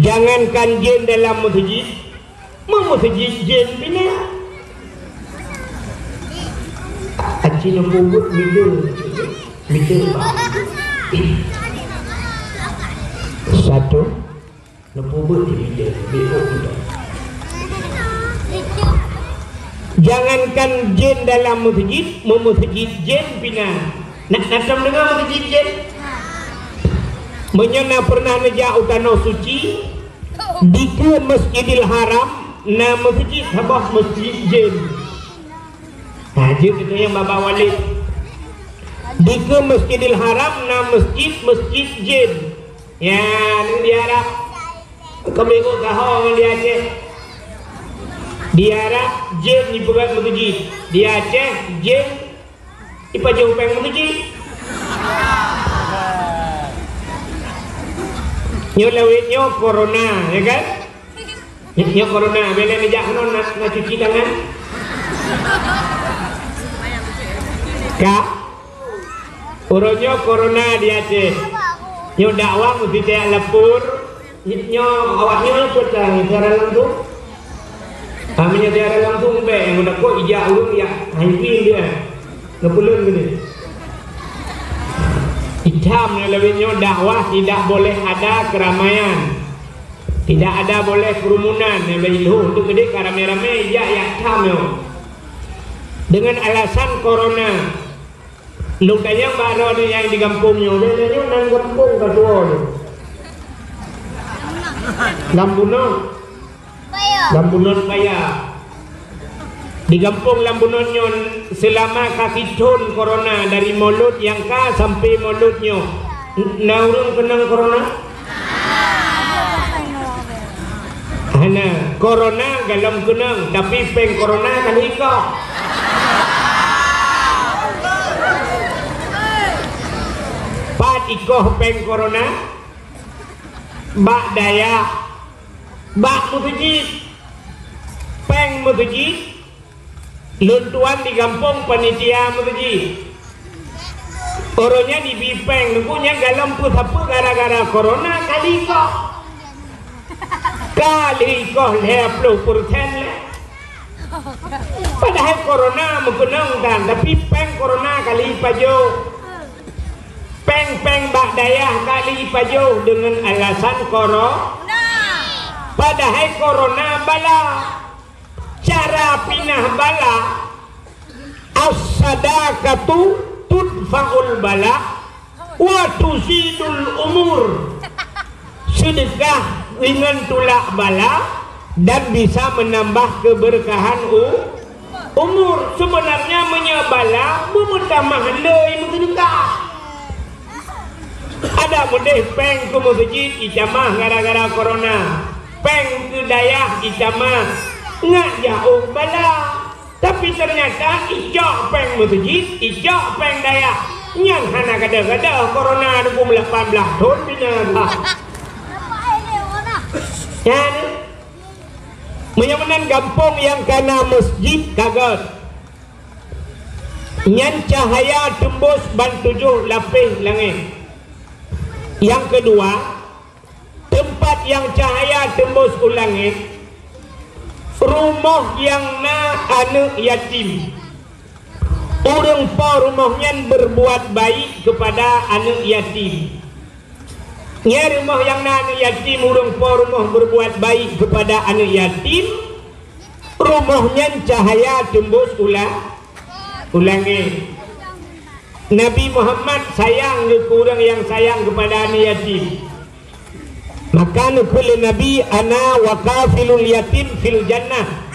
Jangankan jén dalam masjid, meumasjid jén pih na. Aci neupeubuet mideue, mideue bah. Satu. Neupeubuet di mideue, beuôt mideue. Jangankan jén dalam masjid, meumasjid jén pih na. Nak, nak tom deungoe masjid jén? Meunyoe na pernah neujak u Tanoh Suci, dikeue Masjidil Haram na masjid saboh masjid jén. Nah, jeuet keu nyang babah walid. Dikeue Masjidil Haram na masjid, masjid jén. Ya, ni di Arab. Kami ikut kahong di Aceh. Di Arab, jén jipeugöt meukeujih. Di Aceh, jén jipajoh péng meukeujih. Nyoe lawét nyoe corona, ya kan? Nyoe, nyoe corona, bila neujak keunoe na, na cuci tangan. Ka? Uroe nyoe corona di Aceh. Nyoe dakwah meusidéh lapor. Nyoe awak nyoe peue tan siaran langsung? Ah, meunyoe siaran langsung bèk, nyang meutakot ijak ureueng jak haipi dia. Neupeulon geude. Itam nyoe lawét nyoe dakwah tidak boleh ada keramaian. Tidak ada boleh kerumunan, nyang bak ilheueh untuk geude ka ramé-ramé ijak yak tham nyoe. Dengan alasan corona. Lôn tanyong bak droeneuh nyang di gampông nyoe, bèk nyoe nan gampông ka tuwoe nyoe. Lam Bunot. Lam Bunot Paya. Di gampông Lam Bunot nyoe seulama ka sithon corona dari mulod nyang ka sampai mulod nyoe. N-, na ureueng keunong corona? Hana, corona galom keunong, tapi péng corona ka lheueh ikoh. Pat ikoh péng corona? Bak dayah, bak meuseujid. Péng meuseujid, lôn tuan di gampông panitia meuseujid. Uroe nyan ibi péng, neukheun nyan galom peue sapeue gara-gara corona ka lheueh ikoh. Ka lheueh ikoh lhèe ploh persen lé. Padahai corona meukeunong tan, tapi péng corona ka lheueh ipajoh. Péng-péng bak dayah ka lheueh ipajoh deungon alasan corona. Padahai corona bala. Cara pinah bala, as-sadaqatu tudfa'ul bala wa tuzidul umur. Sedekah ringan tulak bala dan bisa menambah keberkahan u-, umur. Sebenarnya meunyoe bala, beumeutamah le meusedekah. Adak meudeh péng keu meuseujid itamah gara-gara corona. Péng itamah, ngat jak ôh bala. Tapi teunyata icok péng meuseujid, icok péng dayah. Nyan hana gadoh-gadoh corona dua puluh lapan blaih thon bina. Nyan, meunyoe meunan gampông nyang kana meuseujid ka gét. Nyan cahya teumbus ban tujoh lapéh langét. Nyang keudua, teumpat nyang cahya teumbus u langét, rumoh nyang na aneuëk yatim. Ureuëng po rumoh nyan berbuat baik kepada aneuëk yatim. Nyan rumoh nyang na aneuëk yatim, ureuëng po rumoh berbuat baik kepada aneuëk yatim, rumoh nyan cahya teumbus u la-, u langét. Nabi Muhammad sayang keu ureuëng nyang sayang kepada aneuëk yatim. Maka neukheun lé Nabi, "Ana wa kafilul yatim fil jannah."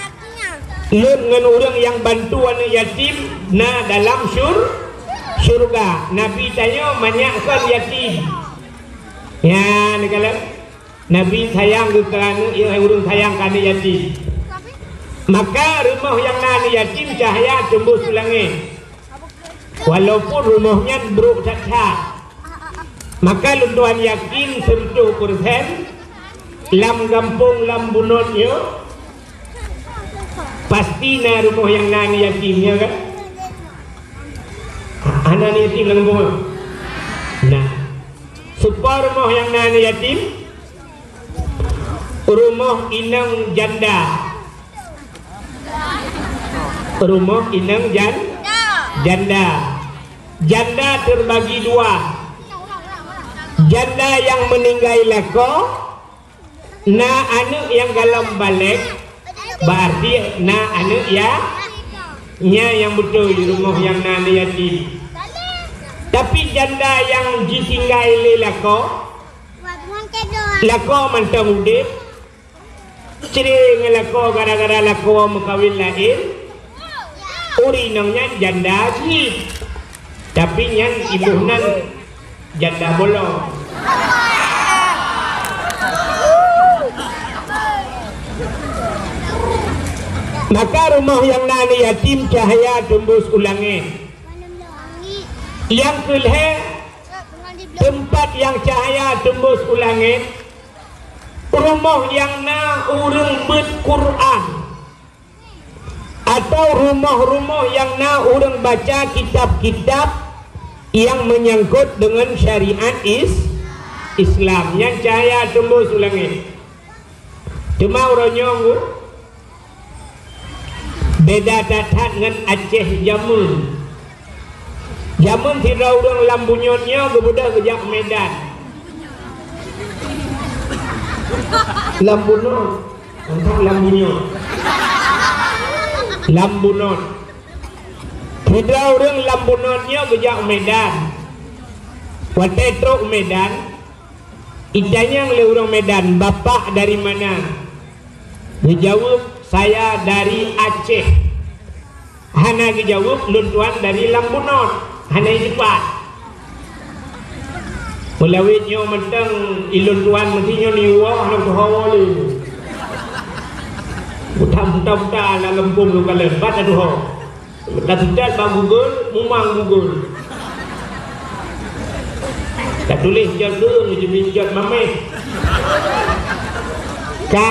Lôn ngon ureuëng nyang bantu aneuëk yatim na dalam syur-, syurga. Nabi tanyoe manyak kon yatim. Nyan, neukalon. Nabi sayang keu aneuëk, ureuëng sayang keu aneuëk yatim. Maka rumoh nyang na aneuëk yatim cahya teumbus u langét. Walaupun rumoh nyan brok that-that. Maka lôn tuan yakin seratus persen lam gampông lam bunot nyoe pasti na rumoh nyang na aneuëk yatim, ya kan? Hana aneuëk yatim lam gampông nyoe? Nah. Soe po rumoh nyang na aneuëk yatim? Rumoh inong janda. Rumoh inong jan-, janda. Janda terbagi dua. Janda nyang meuninggai lakoe, na aneuëk nyang golom balek, berarti na aneuëk ya-, nyan nyang beutôi rumoh nyang na aneuëk yatim. Tapi janda nyang jitinggai lé lakoe, lakoe mantong udeb, cre ngon lakoe gara-gara lakoe meukawen laén, ureuëng inong nyan janda jih. Tapi nyan iboh nan janda bolong. Maka rumoh nyang na aneuëk yatim cahya teumbus u langét. Nyang keulhée, teumpat nyang cahya teumbus u langét, rumoh nyang na ureuëng beuet Quran, atau rumoh-rumoh nyang na ureuëng baca kitab-kitab nyang meunyangkot deungon syariat is-, Islam. Nyan cahya teumbus u langét. Teuma uroe nyoe, beda that-that ngon Aceh jameun. Jameun sidroe ureuëng lam bunyot nyoe geubeudôh geujak Medan. Lam bunyot, entah lam bunyot. Lam bunot. Sidroe ureuëng lam bunot nyoe geujak Medan. Watée trok Medan, itanyong lé ureuëng Medan, "Bapak dari mana?" Geujaweueb, "Saya dari Aceh." Hana geujaweueb, "Lôn tuan dari lam bunot." Hana jipat. Meulawét nyoe mantong ilôn tuan meuti nyoe niwoe hana tuho lé. Buta-buta-buta lam leumpung lôn kalon, bat na tuho. Tatutet bak Google, mumang Google. Tatuléh jot leueng, jeuet jot mameh. Ka.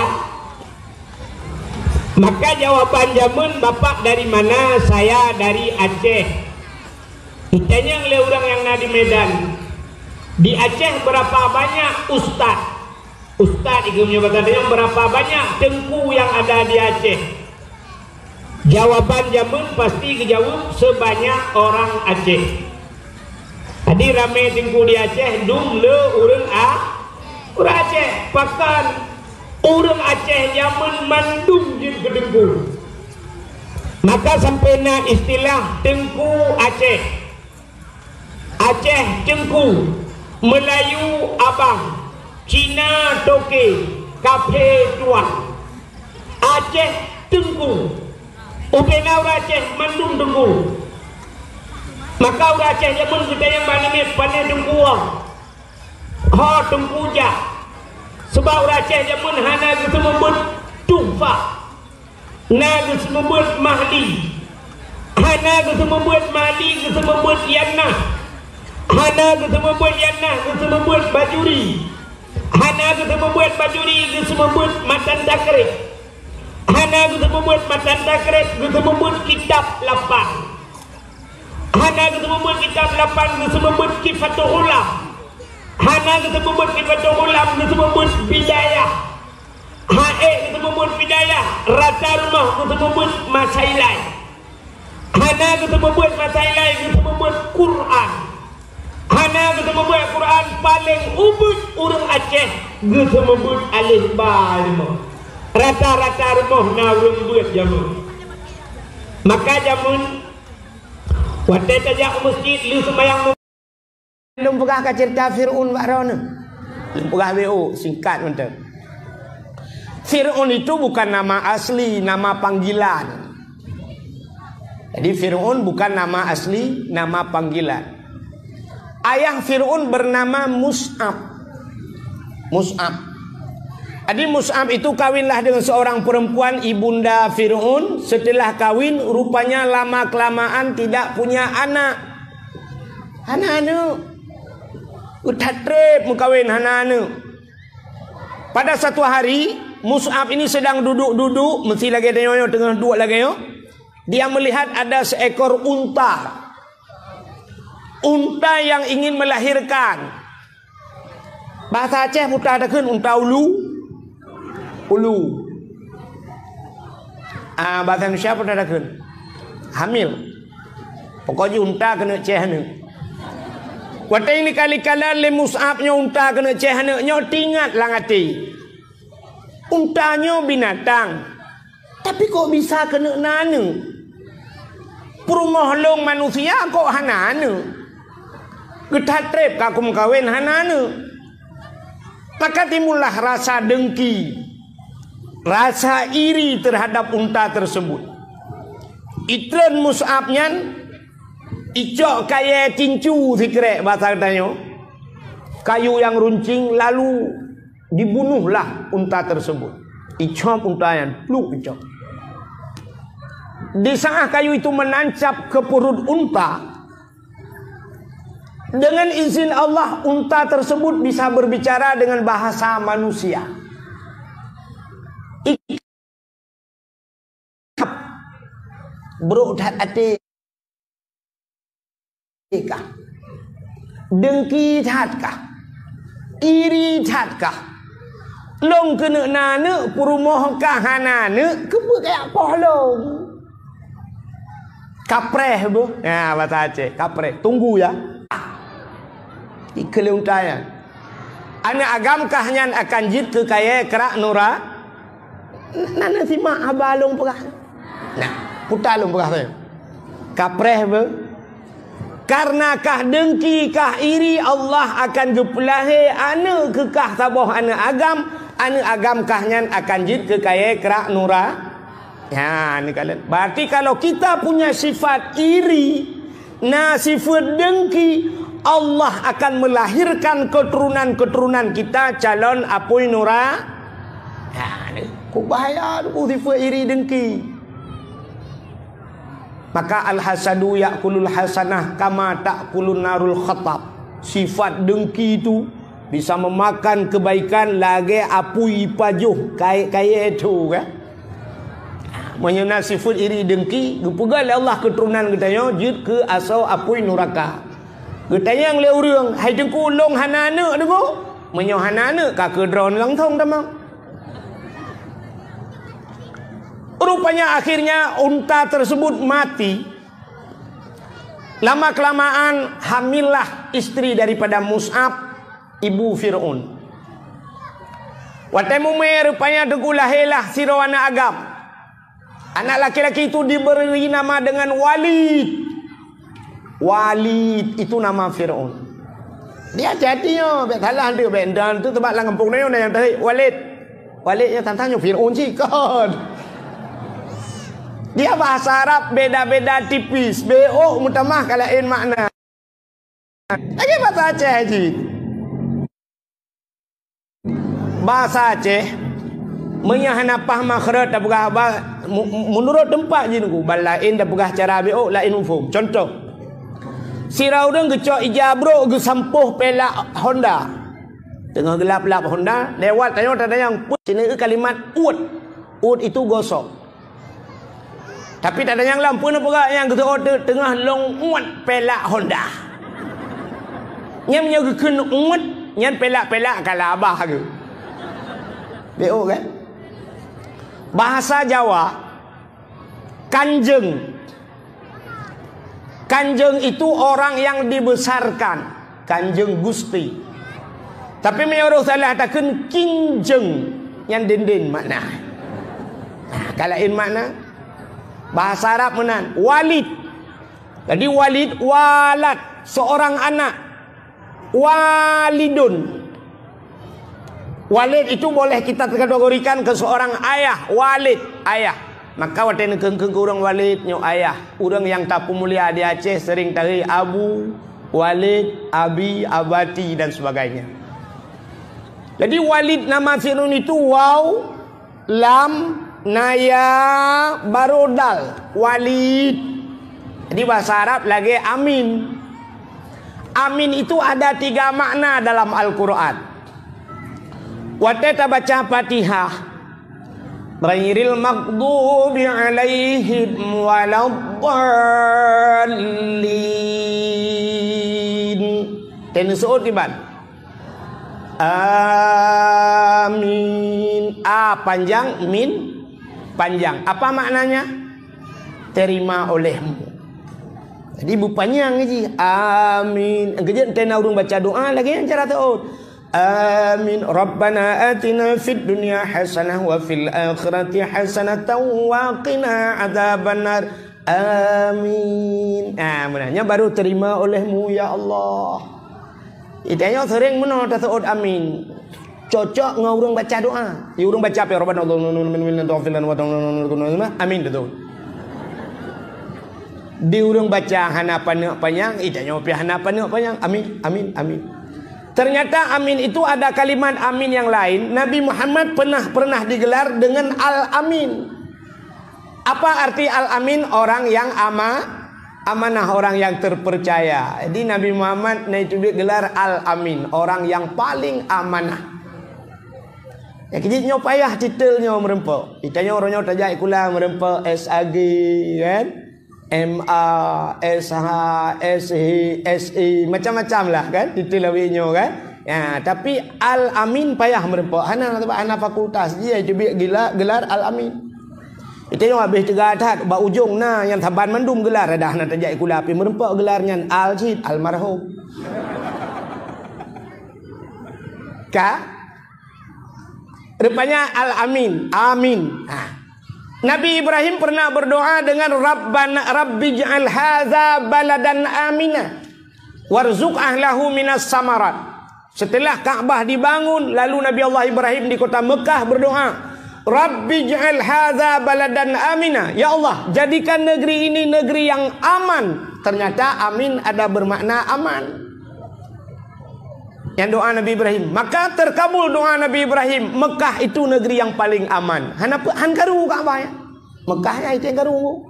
Maka jawaban jameun, "Bapak dari mana?" "Saya dari Aceh." Itanyong lé ureuëng nyang na di Medan, "Di Aceh berapa banyak ustaz?" Ustaz itu meunyoe basa tanyoe, berapa banyak teungku yang ada di Aceh? Jawaban jameun pasti geujaweueb, "Sebanyak orang Aceh." Jadi ramé teungku di Aceh dum le ureuëng A-, ureuëng Aceh. Pakon ureuëng Aceh jameun mandum jeuet keu teungku. Maka sampai na istilah Teungku Aceh. Aceh Teungku, Melayu Abang, Cina Toke, Kafe Tuan. Aceh Teungku. Ubena ureuëng Aceh mandum Teungku. Maka ureuëng Aceh jameun geutanyong bak namiet, "Pane Teungku woe?" "Ho Teungku jak." Sabab ureuëng Aceh jameun hana geuseumeubeuet tuh Na geuseumeubeuet Mahdi. Hana geuseumeubeuet Mahdi, geuseumeubeuet Yannah. Hana geuseumeubeuet Yannah, geuseumeubeuet Bajuri. Hana geuseumeubeuet Bajuri, geuseumeubeuet Matan Takrib. Hana geuseumeubeuet Matan Takrib, geuseumeubeuet kitab lapan. Hana geuseumeubeuet kitab lapan, geuseumeubeuet Kifatul Ghulam. Hana geuseumeubeuet Kifatul Ghulam, geuseumeubeuet Bidayah. Hana geuseumeubeuet Bidayah, rata rumoh geuseumeubeuet Masailai. Hana geuseumeubeuet Masailai, geuseumeubeuet Quran. Hana geuseumeubeuet Quran, paléng ubit ureuëng Aceh geuseumeubeuet alif ba rumoh. Rata-rata rumoh na ureuëng beuet jameun. Maka jameun, watée tajak u meuseujid, lheueh seumayang Lôn peugah ka ceurita Fir'aun bak droeneuh. Lôn peugah W O, singkat mantong. Fir'aun itu bukan nama asli, nama panggilan. Jadi Fir'aun bukan nama asli, nama panggilan. Ayah Fir'aun bernama Mus'ab. Mus'ab. Jadi Mus'ab itu kawinlah dengan seorang perempuan ibunda Fir'aun. Setelah kawin, rupanya lama-kelamaan tidak punya anak. Hana aneuk. That treb meukawen hana aneuk. Pada satu hari, Mus'ab ini sedang duduk-duduk, meusti lagée tanyoe nyoe teungoh duek lagée nyoe. Dia melihat ada seekor unta. Unta yang ingin melahirkan. Bahasa Aceh peue takheun unta ulu. Ulu. Ah, bahasa Indonesia peue takheun? Hamil. Pokok jih unta keuneuk céh aneuk. Watée ini kali kalan lé Mus'ab nyoe unta keuneuk céh aneuk nyoe teuingat lam até. Unta nyoe binatang. Tapi kok bisa keuneuk na aneuk? Peurumoh lôn manusia kok hana aneuk? Geuthat treb ka kumeukawen hana aneuk. Maka timbullah rasa dengki, rasa iri terhadap unta tersebut. Itreun Mus'ab nyan, icok kayée cincu sikrek basa geutanyoe, kayu yang runcing, lalu dibunuhlah unta tersebut. Icop unta nyan, pluk icop. Di saat kayu itu menancap ke perut unta, dengan izin Allah, unta tersebut bisa berbicara dengan bahasa manusia. Ikab, brok that até kah? Dengki that kah? Iri that kah? Lôn keuneuk na aneuk, peurumoh kah hana aneuk, keupeue kayak poh lôn? Kapreh beuh. Ya, bahasa Aceh, kapreh. Tunggu ya. Ikeu lé unta nyan. Aneuk agam kah nyan akan jeuet keu kayée krak nura-, Na, na simak haba lôn peugah. Nah, puta lôn peugah tu. Kapreh beuh. Karena kah dengki, kah iri, Allah akan geupeulahé aneuk keu kah saboh aneuk agam, aneuk agam kah nyan akan jeuet keu kayée krak nura-, Ya, ni kalian. Berarti kalau kita punya sifat iri, na sifat dengki, Allah akan melahirkan keturunan-keturunan kita calon apui nura-, Ya, ni. Kok bahaya tu sifat iri dengki. Maka al-hasadu ya'kulul hasanah kama ta'kulun narul khatab. Sifat dengki tu bisa memakan kebaikan lagée apui pajoh kayée-kayée tu, kan? Meunyoe na sifat iri dengki, geupeugah lé Allah keuturonan geutanyoe jeuet keu asoe apui nuraka. Geutanyong lé ureuëng, "Hai Teungku, lôn hana aneuk, Teungku?" Meunyoe hana aneuk, ka keu droe langsong tamong. Rupanya akhirnya unta tersebut mati. Lama-kelamaan hamillah istri daripada Mus'ab, ibu Fir'aun. Watée mumé rupanya teungku lahé lah sidroe aneuk agam. Anak laki-laki itu diberi nama dengan Walid. Walid itu nama Fir'aun. Dia hati-hati nyoe, bék salah nanti, bék dan tu sebab lam kampung nyoe na nyang tahi Walid. Walid nyang tantang nyoe Fir'aun cit kon. Dia bahasa Arab beda-beda tipis, beok meutamah ka laén makna. Lagée bahasa Aceh cit. Bahasa Aceh, Meunyoe hana paih makhraj tapeugah haba, mu-, mu-, meunurot teumpat jih nunggu, ban laén tapeugah cara B O laén muphom. Contoh, sira ureuëng geucok ija brok geusampôh pelak Honda. Teungoh geulap-lap Honda, lewat tanyoe tatanyong, peue sineuk kalimat uet. Uet itu gosok. Tapi tatanyong lom, peue peugah nyang geuseuôt teungoh lôn uet pelak Honda. Nyan meunyoe geukheun uet, nyan pelak-pelak ka labah geuh. B O kan? Bahasa Jawa, kanjeng. Kanjeng itu orang yang dibesarkan. Kanjeng Gusti. Tapi meunyoe salah takheun kinjeng, nyan dindin makna. Nah, ka laén makna. Bahasa Arab meunan, walid. Jadi walid, walad, seorang anak. Walidun. Walid itu boleh kita kategorikan ke seorang ayah, walid, ayah. Maka watée neukheun-kheun keu ureuëng walid nyoe ayah. Ureuëng nyang tapeumulia di Aceh sering tari abu, walid, abi, abati dan sebagainya. Jadi walid nama fi'lun itu waw, lam, naya, baru dal, walid. Jadi bahasa Arab lagée amin. Amin itu ada tiga makna dalam Al-Quran. Watée tabaca Fatihah, ghairil maghdubi alaihim waladdallin. Teuneuseuôt kiban. Amin. A panjang, min panjang. Apa maknanya? Terima olehmu. Jadi bupanyang ji. Amin. Keujeuet tena ureuëng baca doa lagée nyang cara teuôt. Amin. Rabbana atina fid dunya hasanah wa fil akhirati hasanah wa qina adzabannar. Amin. Ah, meunan. Nyan baru terima olehmu ya Allah. Itanyoe sering meunoe taseuôt amin. Cocok ngon ureuëng baca doa. Ya ureuëng baca pe Rabbana amin tu. Di ureuëng baca hana paneuk panyang, itanyoe pe hana paneuk panyang. Amin, amin, amin. Ternyata amin itu ada kalimat amin yang lain. Nabi Muhammad pernah pernah digelar dengan Al-Amin. Apa arti Al-Amin? Orang yang ama-, amanah, orang yang terpercaya. Jadi Nabi Muhammad na itu gelar Al-Amin, orang yang paling amanah. Ya, kejit nyoe payah titel nyoe meureumpok. Itanyoe uroe nyoe tajak sikula meureumpok S A G, kan? M A, S H, S H, S E, macam-macam lah kan titel awak nyoe kan. Ya, tapi Al-Amin payah meureumpok. Hana, sebab hana fakultas. Jih teubiet gila-, gelar Al-Amin. Itanyoe habéh teuga that, bak ujong na nyang saban mandum gelar, dah na tajak sikula pih meureumpok gelar nyan Al cit, almarhum. Ka? Rupanya Al-Amin. Amin. Ha. Nabi Ibrahim pernah berdoa dengan Rabbana, "Rabbij'al hadza baladan amina warzuq ahlahu minas samarat." Setelah Ka'bah dibangun, lalu Nabi Allah Ibrahim di kota Mekah berdoa, "Rabbij'al hadza baladan amina." Ya Allah, jadikan negeri ini negeri yang aman. Ternyata amin ada bermakna aman. Nyang doa Nabi Ibrahim. Maka terkabul doa Nabi Ibrahim. Mekah itu negeri yang paling aman. Hana pe-, han karu Ka'bah ya. Mekah ya itu yang karu.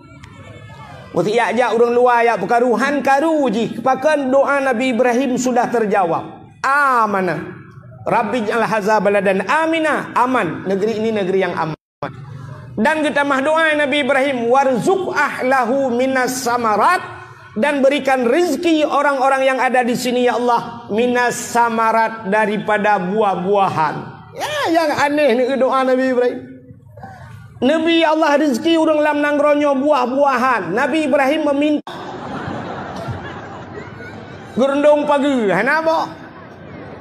Mesti yak jak ureuëng luar yak peukaru, han karu jih. Pakon doa Nabi Ibrahim sudah terjawab. Amana. Rabbij'al hadza baladan amina. Aman. Negeri ini negeri yang aman. Dan geutamah doa Nabi Ibrahim, "Warzuq ahlahu minas samarat," dan berikan rizki orang-orang yang ada di sini, ya Allah, minas samarat, daripada buah-buahan. Ya, yang aneh ni doa Nabi Ibrahim. Nabi, "Ya Allah, rizki ureuëng lam nanggroe nyoe buah-buahan." Nabi Ibrahim meminta. Geurundong pageue, hana boh.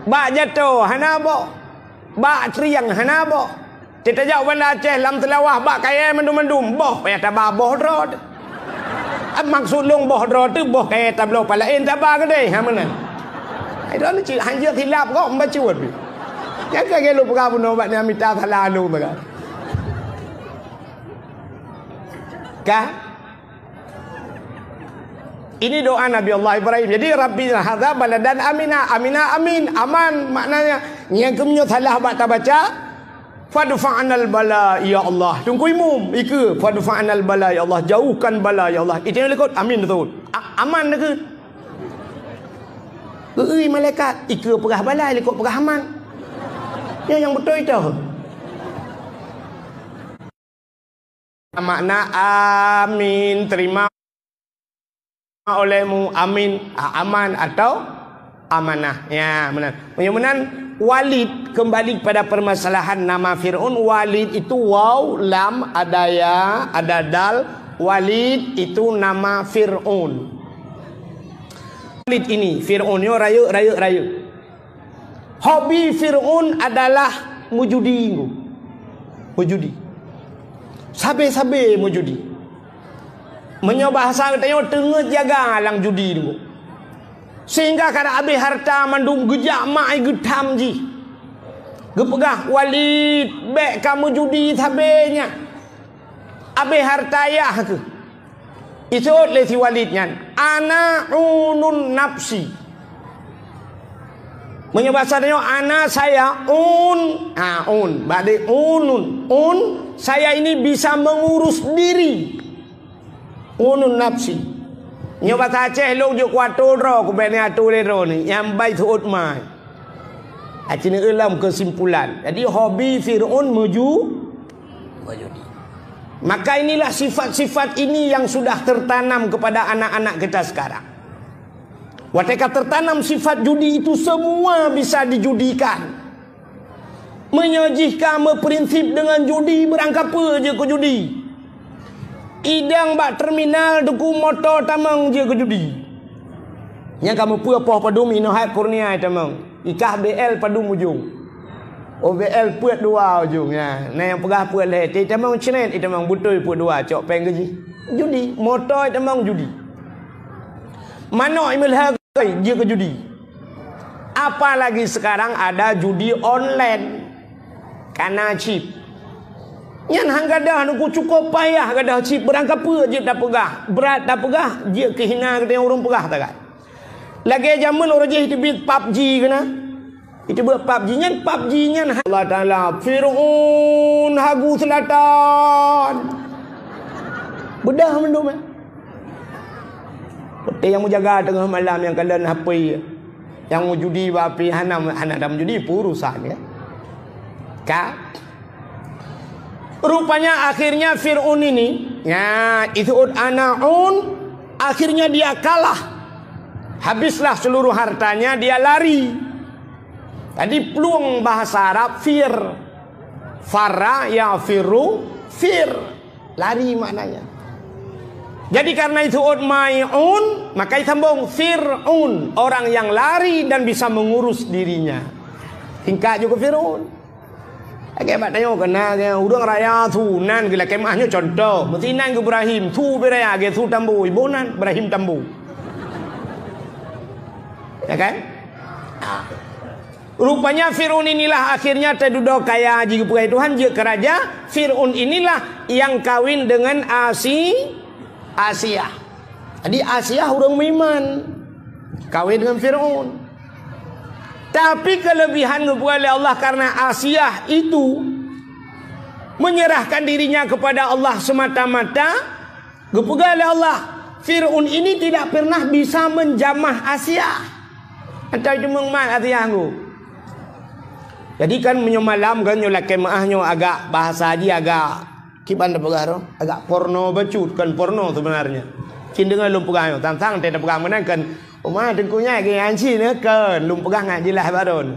Bak jato, hana boh. Bak triang hana boh. Teutajak Banda Aceh lam Seulawah bak kayée mandum-mandum, boh payah taba boh droe teuh. Maksud lôn boh droe teuh boh kayée tabloe palaén taba keudeh, ha meunan. Hai droe ni cit hanjeuet hilap kok membacut. Nyang ka gelo peugah bunoe bak ni mita salah lôn peugah. Ka? Ini doa Nabi Allah Ibrahim. Jadi, "Rabbi hadza baladan amina." Amina, amin. Aman maknanya. Nyang keumeunyoe salah bak tabaca, "Fadfa'nal bala, ya Allah." Teungku imum, ikeue, "Fadfa'nal bala, ya Allah." Jauhkan bala, ya Allah. Itu yang likot, amin betul. A-, aman ke? Geui malaikat, ikeue peugah bala, likot peugah aman. Ya, yang betul itu. Makna amin, terima olehmu, amin, a-, aman atau amanah. Ya, benar. Meunyoe meunan, Walid, kembali kepada permasalahan nama Fir'aun, Walid itu waw, lam, ada ya, ada dal, Walid itu nama Fir'aun. Walid ini, Fir'aun nyoe rayeuk, rayeuk, rayeuk. Hobi Fir'aun adalah meujudi, ngu. Meujudi. Sabe-sabe meujudi. Meunyoe bahasa geutanyoe, teungeut jaga lam judi, ngu. Sehingga kada habéh harta mandum, geujak mak ai geutham jih. Geupeugah, "Walid, bék kameujudi sabe nyan. Habéh harta yah keuh." Iseuôt lé si Walid nyan, "Ana unun nafsi." Meunyoe basa tanyoe, "Ana, saya, un." Ah, un. Bak di unun. Un, saya ini bisa mengurus diri. Unun nafsi. Nyoe basa Aceh, lôn jeuet kuatô droe, kubék ni atô lé droe ni. Nyang bai seuôt mai. Aci neueu lom keusimpulan. Jadi, hobi Fir'aun meuju-, meujudi. Maka inilah sifat-sifat ini yang sudah tertanam kepada anak-anak kita sekarang. Watée ka tertanam sifat judi itu, semua bisa dijudikan. Meunyoe jih ka meuprinsip deungon judi, beurangkapeue jeuet keu judi. Idang bak terminal, teungku, moto tamong jeuet keu judi. Nyang ka meupeue poh padum, inoe hai Kurnia tamong. Ikah B L padum ujong. Oh, B L peuet dua ujong, ya. Na nyang peugah peuet lhée, ti tamong cret, itamong beutôi peuet dua, cok péng keu jih. Judi, moto itamong judi. Manok imeulheueh jeuet keu judi. Apalagi sekarang ada judi online. Kana chip. Nyan han gadôh, teungku, cukup payah gadôh chip, beurangkapeue jeuet tapeugah. Brat tapeugah, jeuet keu hina geutanyoe ureuëng peugah tagai. Lagée jameun uroe jih teubiet PUBG keunan. Itu buat PUBG nyan, PUBG nyan ha-, Allah Taala, Fir'aun Hagu Selatan. Bedah mandum, eh. Beutôi nyang meujaga teungoh malam nyang kalon H P, nyang meujudi bak H P, hana, hana dam judi, peurusan, ya. Ka? Rupanya akhirnya Fir'aun ini, ya, iseuôt ana un, akhirnya dia kalah. Habislah seluruh hartanya, dia lari. Tadi plueng bahasa Arab fir. Farra yafirru fir. Lari maknanya. Jadi karena iseuôt mai'un, maka isambong Fir'aun, orang yang lari dan bisa mengurus dirinya. Singkat jeuet keu Fir'aun. Lagée bak tanyoe keunan, ureuëng raya su nan geulakée meuah nyoe contoh. Meusinan geu Ibrahim, su beu raya, lagée su Tambo, iboh nan Ibrahim Tambo. Ya kan? Ah. Rupanya Fir'aun inilah akhirnya teududoe kaya jih geupeugah Tuhan jeuet keu raja. Fir'aun inilah yang kawin dengan Asi-, Asiah. Jadi Asiah ureuëng meuiman. Kawin dengan Fir'aun. Tapi kelebihan geupeugah lé Allah karena Asiah itu menyerahkan dirinya kepada Allah semata-mata, geupeugah lé Allah, Fir'aun ini tidak pernah bisa menjamah Asiah. Atau itu meumat Asiah nggu. Jadi kan meunyoe malam kan nyoe lakée meuah nyoe agak bahasa jih agak Kiban tapeugah roh, agak porno bacut, kon porno sebenarnya. Cit deungon lôn peugah nyoe, sang-sang teupeugah meunan kon, uma teungku nyan geuh nyan cit nyoe kon, lôn peugah ngat jeulaih baron.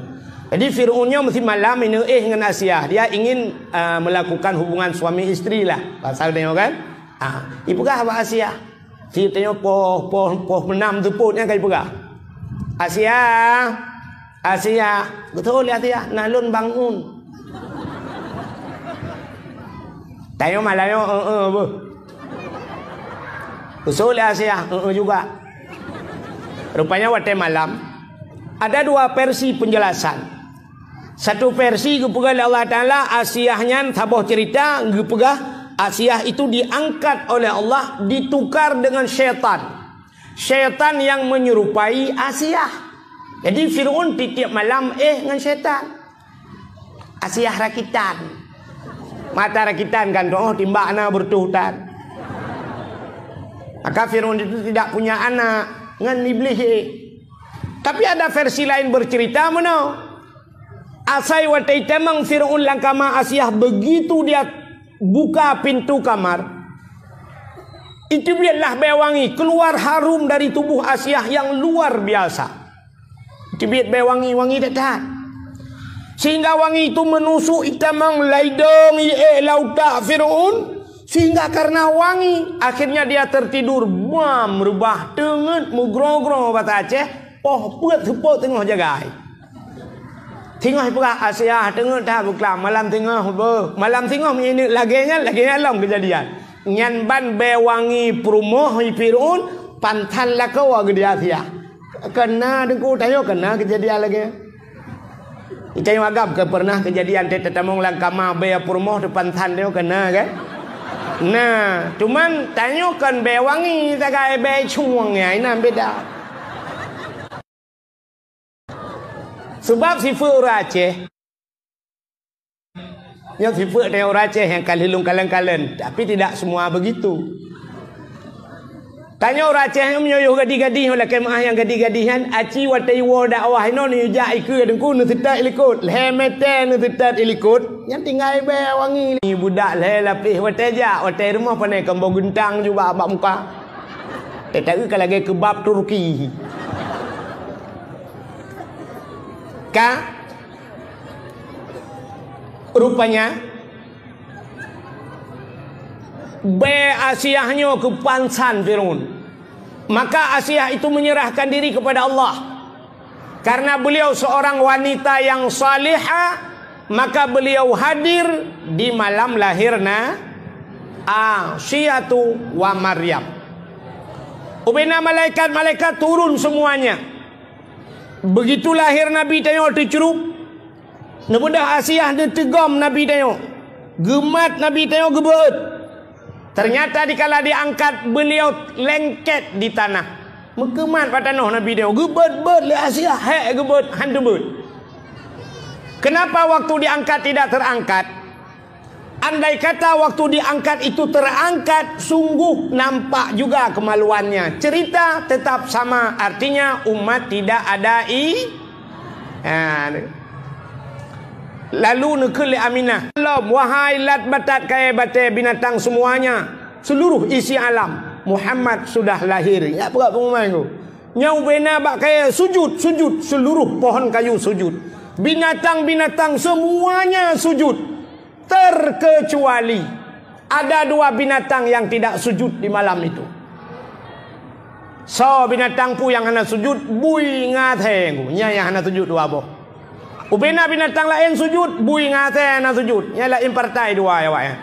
Jadi Fir'aun nyoe meusi malam ineuéh ngon Asiah, dia ingin, ah, melakukan hubungan suami istri lah. Bahasa geutanyoe kan? Ah, ipeugah bak Asiah. Si tanyoe poh, poh, poh meunan seupôt nyan ka ipeugah. Asiah, Asiah, beutôi lé Asiah, na lôn bangun. Tanyoe malam nyoe, eh, eh, beuh. Usul ya Asiah, eh, eh juga. Rupanya watée malam, ada dua versi penjelasan. Satu versi geupeugah lé Allah Taala, Asiah nyan saboh cerita geupeugah, Asiah itu diangkat oleh Allah, ditukar dengan syaitan. Syaitan yang menyerupai Asiah. Jadi Fir'aun tiep-tiep malam éh ngon syaitan. Asiah rakitan. Mata rakitan kan, oh, timbak na beureutoh tan. Maka Firaun itu tidak punya anak ngon Iblih, eh. Tapi ada versi lain bercerita meunoe. Asai watèe itamong Firaun lam kama Asiah, begitu dia buka pintu kamar, itu biet lah bèe wangi keluar harum dari tubuh Asiah yang luar biasa. Teubiet bèe wangi-wangi that-that. Sehingga wangi itu menusuk itamong, laidong, iék, lam utak Firaun. Sehingga karena wangi, akhirnya dia tertidur. Bam, reubah, teungeut, meugroe-groe basa Aceh, poh peuet seupôt teungoh jagai. Singoh peugah, "Asiah, teungeut that beuklam, malam singoh beuh." Malam singoh meunyoe lagèe nyan, lagèe nyan lom keujadian. Nyan ban bèe wangi peurumoh Firaun, pantan lakoe geuh di Asiah. Keuna deungon tanyoe keuna keujadian lagèe nyan. Tanyoe agam ka peureunah keujadian teutamong lam kama bèe peurumoh teupantan tanyoe keuna kan? Nah, cuman tanyoe kon bèe wangi sagai bèe cueng nyan, inan beda. Sebab sifeuet ureueng Aceh, nyoe sifeuet tanyoe ureueng Aceh nyang ka lheueh lôn kalon-kalon, tapi tidak semua begitu. Tanyoe ureueng Aceh nyoe meunyoe yoh gadih-gadih, lakèe meu'ah nyang gadih-gadih nyan, aci watèe iwoe dakwah inoe neujak ikeue teungku neuseutôt ilikot, lhèe mètè neuseutôt ilikot, nyan tinggai bèe wangi. Budak lhèe lapéh watèe jak, watèe rumoh pane keumbông geuntang ju bak, bak muka. Teuta ka lagèe keubab Turki. Ka? Rupanya, bèe Asiah nyoe keupansan Firaun. Maka Asiah itu menyerahkan diri kepada Allah. Karena beliau seorang wanita yang salihah, maka beliau hadir di malam lahirna Asiatu wa Maryam. Ubena malaikat-malaikat turun semuanya. Begitu lahir Nabi tanyoe teucrup, neubeudôh Asiah neuteugom Nabi tanyoe. Geumat Nabi tanyoe geubeuet. Ternyata dikala diangkat, beliau lengket di tanah. Meukeumat bak tanoh Nabi tanyoe. Geubeuet-beuet lé Asiah, hék geubeuet, han teubeuet. Kenapa waktu diangkat tidak terangkat? Andai kata waktu diangkat itu terangkat, sungguh nampak juga kemaluannya. Cerita tetap sama, artinya umat tidak ada i-, ha, ni. Lalu neukheun lé Aminah, "Lom, wahai lat batat kayèe batèe binatang semuanya, seluruh isi alam, Muhammad sudah lahir." Ya, peugah pengumuman tu. Nyang ubena bak kayèe sujud, sujud, seluruh pohon kayu sujud. Binatang-binatang semuanya sujud. Terkecuali ada dua binatang yang tidak sujud di malam itu. Soe binatang peue nyang hana sujud? Bui ngon asèe. Nyan nyang hana sujud dua boh. Ubena binatang laén sujud, bui ngon asèe hana sujud. Nyan laén partai dua awaknyan.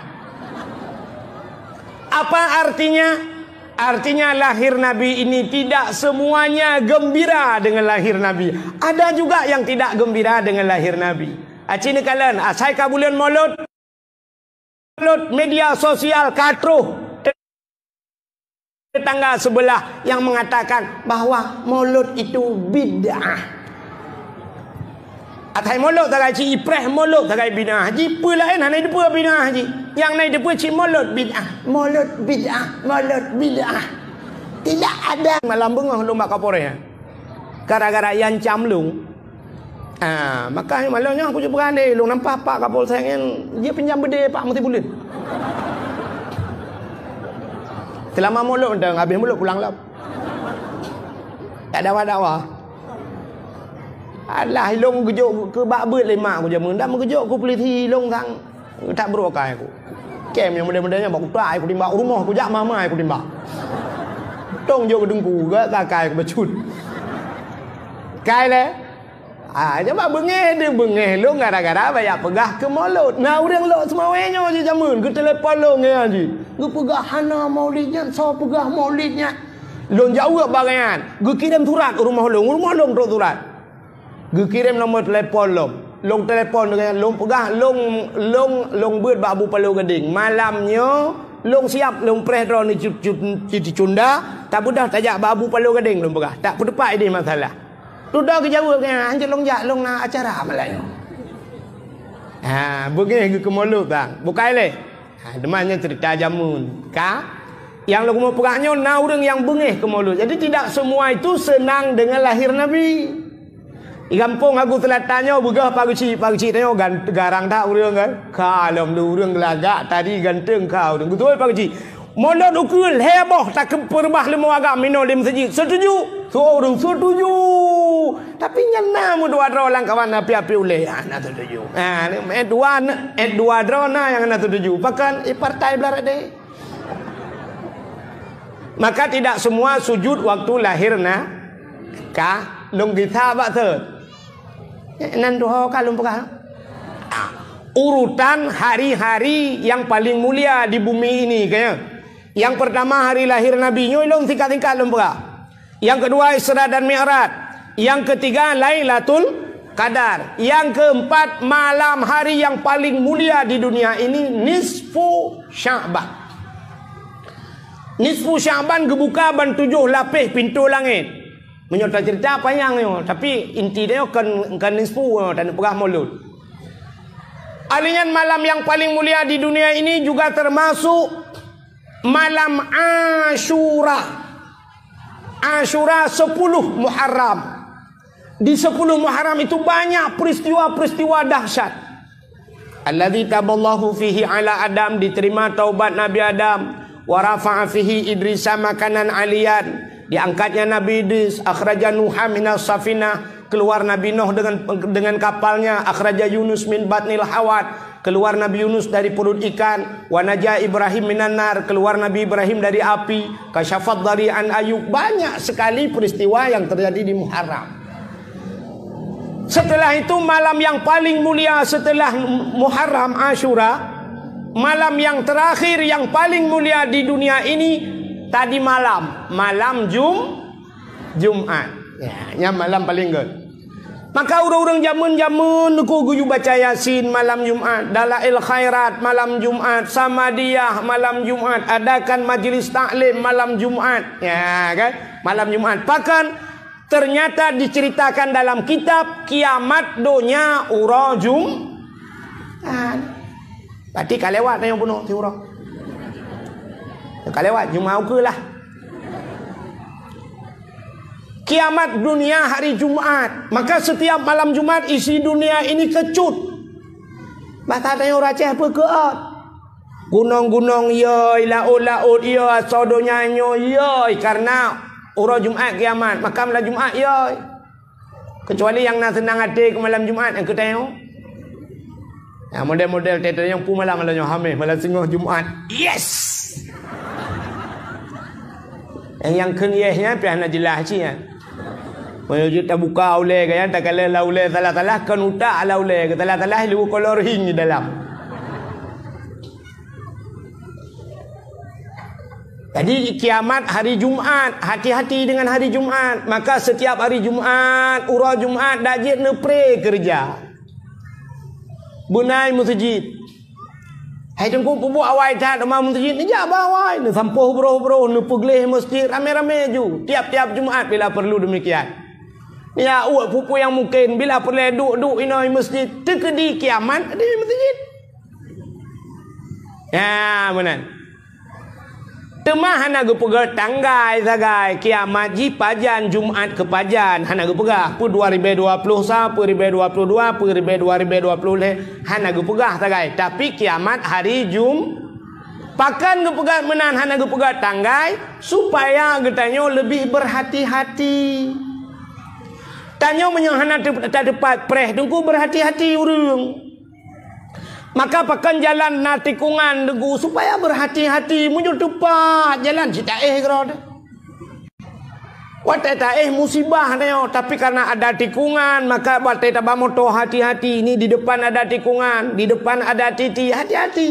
Apa artinya? Artinya, lahir Nabi ini tidak semuanya gembira dengan lahir Nabi. Ada juga yang tidak gembira dengan lahir Nabi. Aci neukalon, asai ka buleuen Maulud, Maulud, media sosial ka troh tetangga sebelah yang mengatakan bahwa Maulud itu bid'ah. Atai Maulud sagai cit ipreh, Maulud sagai bid'ah. Jipeue laén hana jipeue bid'ah jih. Nyang na jipeue cit Maulud bid'ah, Maulud bid'ah, Maulud bid'ah. Tidak ada. Malam beungoh lôn bak Kapolres. Gara-gara Yan Cam Lung. Ah, maka malam nyoe aku cuba berani lôn nampak Pak Kapolsek nyan, dia pinjam beudé Pak meuti buleuen. Selama Maulud mantong, habéh Maulud pulang lom. Tak dawa-dawa. Alah, ilong geujok keu bak beuet lé mak ku jameun, dak meugeujok keu polisi ilong sang. Tak brok akai ku. Kem nyang model-model nyan bak kutak ai ku timbak, rumoh ku jak mama ai ku timbak. Tong jok keu teungku, gak takai ku bacut. Kai lé. Ah, cuba beungéh deuh beungéh lôn gara-gara baya peugah keu Maulud. Nah, ureueng lok Seumawé nyoe jih jameun geutelepon lôn ngon jih. Geupeugah hana Maulid nyan, soe peugah Maulid nyan. Lôn jaweueb bak gobnyan, geukirém surat u rumoh lôn, u rumoh lôn trok surat. Geukirém nomor telepon lôn. Lôn telepon deungon lôn peugah, lôn, lôn, lôn beuet bak Abu Palo Gadeng. Malam nyoe lôn siab lôn preh droeneuh cut, cut, cut, cunda, tabeudôh tajak bak Abu Palo Gadeng lôn peugah. Tak peuteupat idéh masalah. Dudoe geujaweueb nyan, hanjeuet lôn jak lôn na acara malam nyoe. Ha, beungéh geuh keu Maulud bang. Bukai lé. Ha, teuma nyan cerita jameun. Ka? Nyang lôn peugah nyoe na ureuëng nyang beungéh keu Maulud. Jadi tidak semua itu senang dengan lahir Nabi. Di gampông Agung Selatan nyoe beugah Pak Geuchik, Pak Geuchik tanyoe gan-, garang that ureuëng kan. Ka lom ureuëng lagak tadi ganteng ka ureuëng. Beutôi Pak Geuchik. Molot ukeue lhée boh takeupeurubah leumo agam inoe di meuseujid. Setuju? Soe ureuëng setuju. Tapi nyan na meudua droe lam kawan api-api ulée. Ah, na setuju. Ah, eh dua, eh dua droe na nyang na setuju. Pakon, eh, partai beularat deh. Maka tidak semua sujud waktu lahir na ka lôn gisa bak seut. Nan tuho ka lôn peugah. Ah, urutan hari-hari yang paling mulia di bumi ini, kaya. Yang pertama hari lahir Nabi, nyoe lôn singkat-singkat lôn peugah. Yang kedua Isra dan Mi'raj. Yang ketiga Lailatul Qadar. Yang keempat malam hari yang paling mulia di dunia ini, nisfu Sya'ban. Nisfu Sya'ban geubuka ban tujoh lapéh pintoe langét. Meunyoe tacerita panyang nyoe, tapi inti dia kan, kan nisfu nyoe, taneuk peugah Maulud. Alèh nyan malam yang paling mulia di dunia ini juga termasuk malam Asyura. Asyura sepuluh Muharram. Di sepuluh Muharram itu banyak peristiwa-peristiwa dahsyat. Alladzi taballahu fihi ala Adam, diterima taubat Nabi Adam, wa rafa'a fihi Idrisa makanan aliyan, diangkatnya Nabi Idris, akhraja Nuha minas safinah, keluar Nabi Nuh dengan, dengan kapalnya, akhraja Yunus min batnil hawat, keluar Nabi Yunus dari perut ikan, wa naja Ibrahim minan nar, keluar Nabi Ibrahim dari api, kasyafad dari an Ayub. Banyak sekali peristiwa yang terjadi di Muharram. Setelah itu, malam yang paling mulia setelah Muharram, Asyura, malam yang terakhir yang paling mulia di dunia ini, tadi malam, malam Jum-, Jumat. Ya, nyan malam paling göt. Maka ureuëng-ureuëng jameun-jameun neuku geuyue baca Yasin malam Jumat, Dalail Khairat malam Jumat, Samadiyah malam Jumat, adakan majlis taklim malam Jumat. Ya, kan? Malam Jumat. Pakon, ternyata diceritakan dalam kitab kiamat donya uroe Jum-, kan? Berarti ka lewat nyang bunoe siuroe. Ka lewat, Jumat ukeue lah. Kiamat dunia hari Jumat. Maka setiap malam Jumat isi dunia ini kecut. Bahasa tanyoe ureuëng Aceh peue keuot. Gunong-gunong yoi, laôt-laôt yoi, asoe donya nyoe yoi, karena uroe Jumat kiamat, maka malam Jumat yoi. Kecuali nyang na seunang até keu malam Jumat nyang keu tanyoe. Ya, model-model teuh nyang peue malam, malam nyoe Hameh, malam singoh Jumat. Yes! Nyang, nyang kheun yes nyan pih hana jeulaih cit nyan. Meunyoe jeuet tabuka ulée gaya, takalon lam ulée salah-salah, kon utak lam ulée, salah-salah leuweuh kolor hing di dalam. Jadi kiamat hari Jumat, hati-hati dengan hari Jumat. Maka setiap hari Jumat, uroe Jumat dak jeuet neupré keureuja. Beunai meuseujid. Hai Teungku, peubuet awai that teuma meuseujid, neujak bak awai, neusampôh broh-broh, neupeugleh meuseujid ramé-ramé ju. Tiap-tiap Jumat bila perlu demikian. Ya, uek peue-peue nyang mungken, bila peureulée duek-duek inoe meuseujid, teukeudi kiamat di meuseujid. Ya, meunan. Teuma hana geupeugah tanggai sagai, kiamat jih pajan, Jumat keu pajan, hana geupeugah. Peue dua ribée dua ploh sa, peue ribée dua ploh dua, peue ribée dua ribée dua ploh lhée, hana geupeugah sagai. Tapi kiamat hari Jum-, pakon geupeugah meunan hana geupeugah tanggai, supaya geutanyoe leubeh berhati-hati. Tanyoe meunyoe hana teu-, tateupat preh Teungku, berhati-hati ureuëng. Maka pakon jalan na tikungan Teungku, supaya berhati-hati, meunyoe teupat jalan cit taéh keudroe. Watée taéh musibah nyoe, tapi karena ada tikungan, maka watée taba moto hati-hati, ini di depan ada tikungan, di depan ada titi, hati-hati.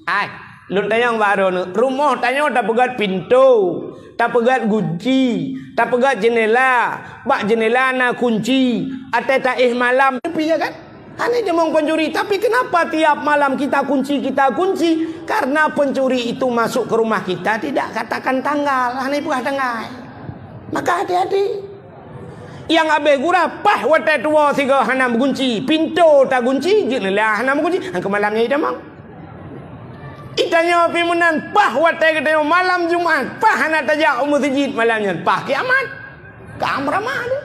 Hai, lôn tanyong bak droeneuh, rumoh tanyoe tapeugét pintoe, tapeugét gunci, tapeugét jeundela, bak jeundela na kunci, watée taéh malam, tapi ya kan? Hana jimong pencuri, tapi kenapa tiap malam kita kunci, kita kunci? Karena pencuri itu masuk ke rumah kita, tidak katakan tanggal, hana peugah tanggai. Maka hati-hati. Nyang abéh gura, paih watée tuwoe sigoe hana meugunci, pintoe tagunci, jeuet neulah hana meugunci, han keu malam nyan itamong. Itanyoe pih meunan, paih watée geutanyoe malam Jumat, paih hana tajak u meuseujid malam nyan, paih kiamat. Ka meurama tu.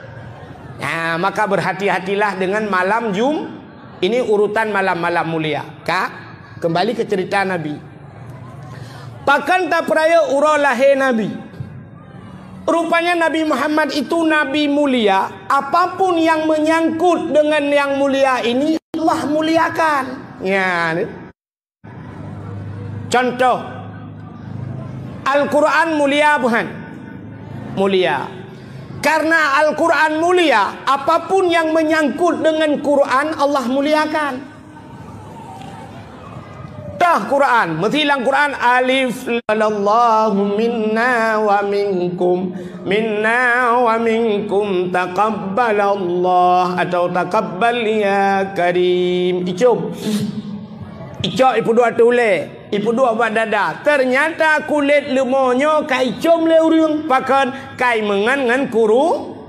Nah, maka berhati-hatilah dengan malam Jum-, ini urutan malam-malam mulia. Ka, kembali ke cerita Nabi. Pakon tapeurayeuk uroe lahé Nabi? Rupanya Nabi Muhammad itu nabi mulia, apapun yang menyangkut dengan yang mulia ini, Allah muliakan. Ya, ni. Contoh, Al-Quran mulia bukan? Mulia. Karena Al-Quran mulia, apapun yang menyangkut dengan Quran, Allah muliakan. Tah Quran, meusilang Quran, alif, Allahu minna wa minkum, minna wa minkum, taqabbalallah, atau taqabbal ya karim. Icom. Icok ipeuduek ateueh ulée, ipeuduek bak dada. Ternyata kulét leumo nyoe ka icom lé ureuëng, pakon, ka imeungan ngon kuru-,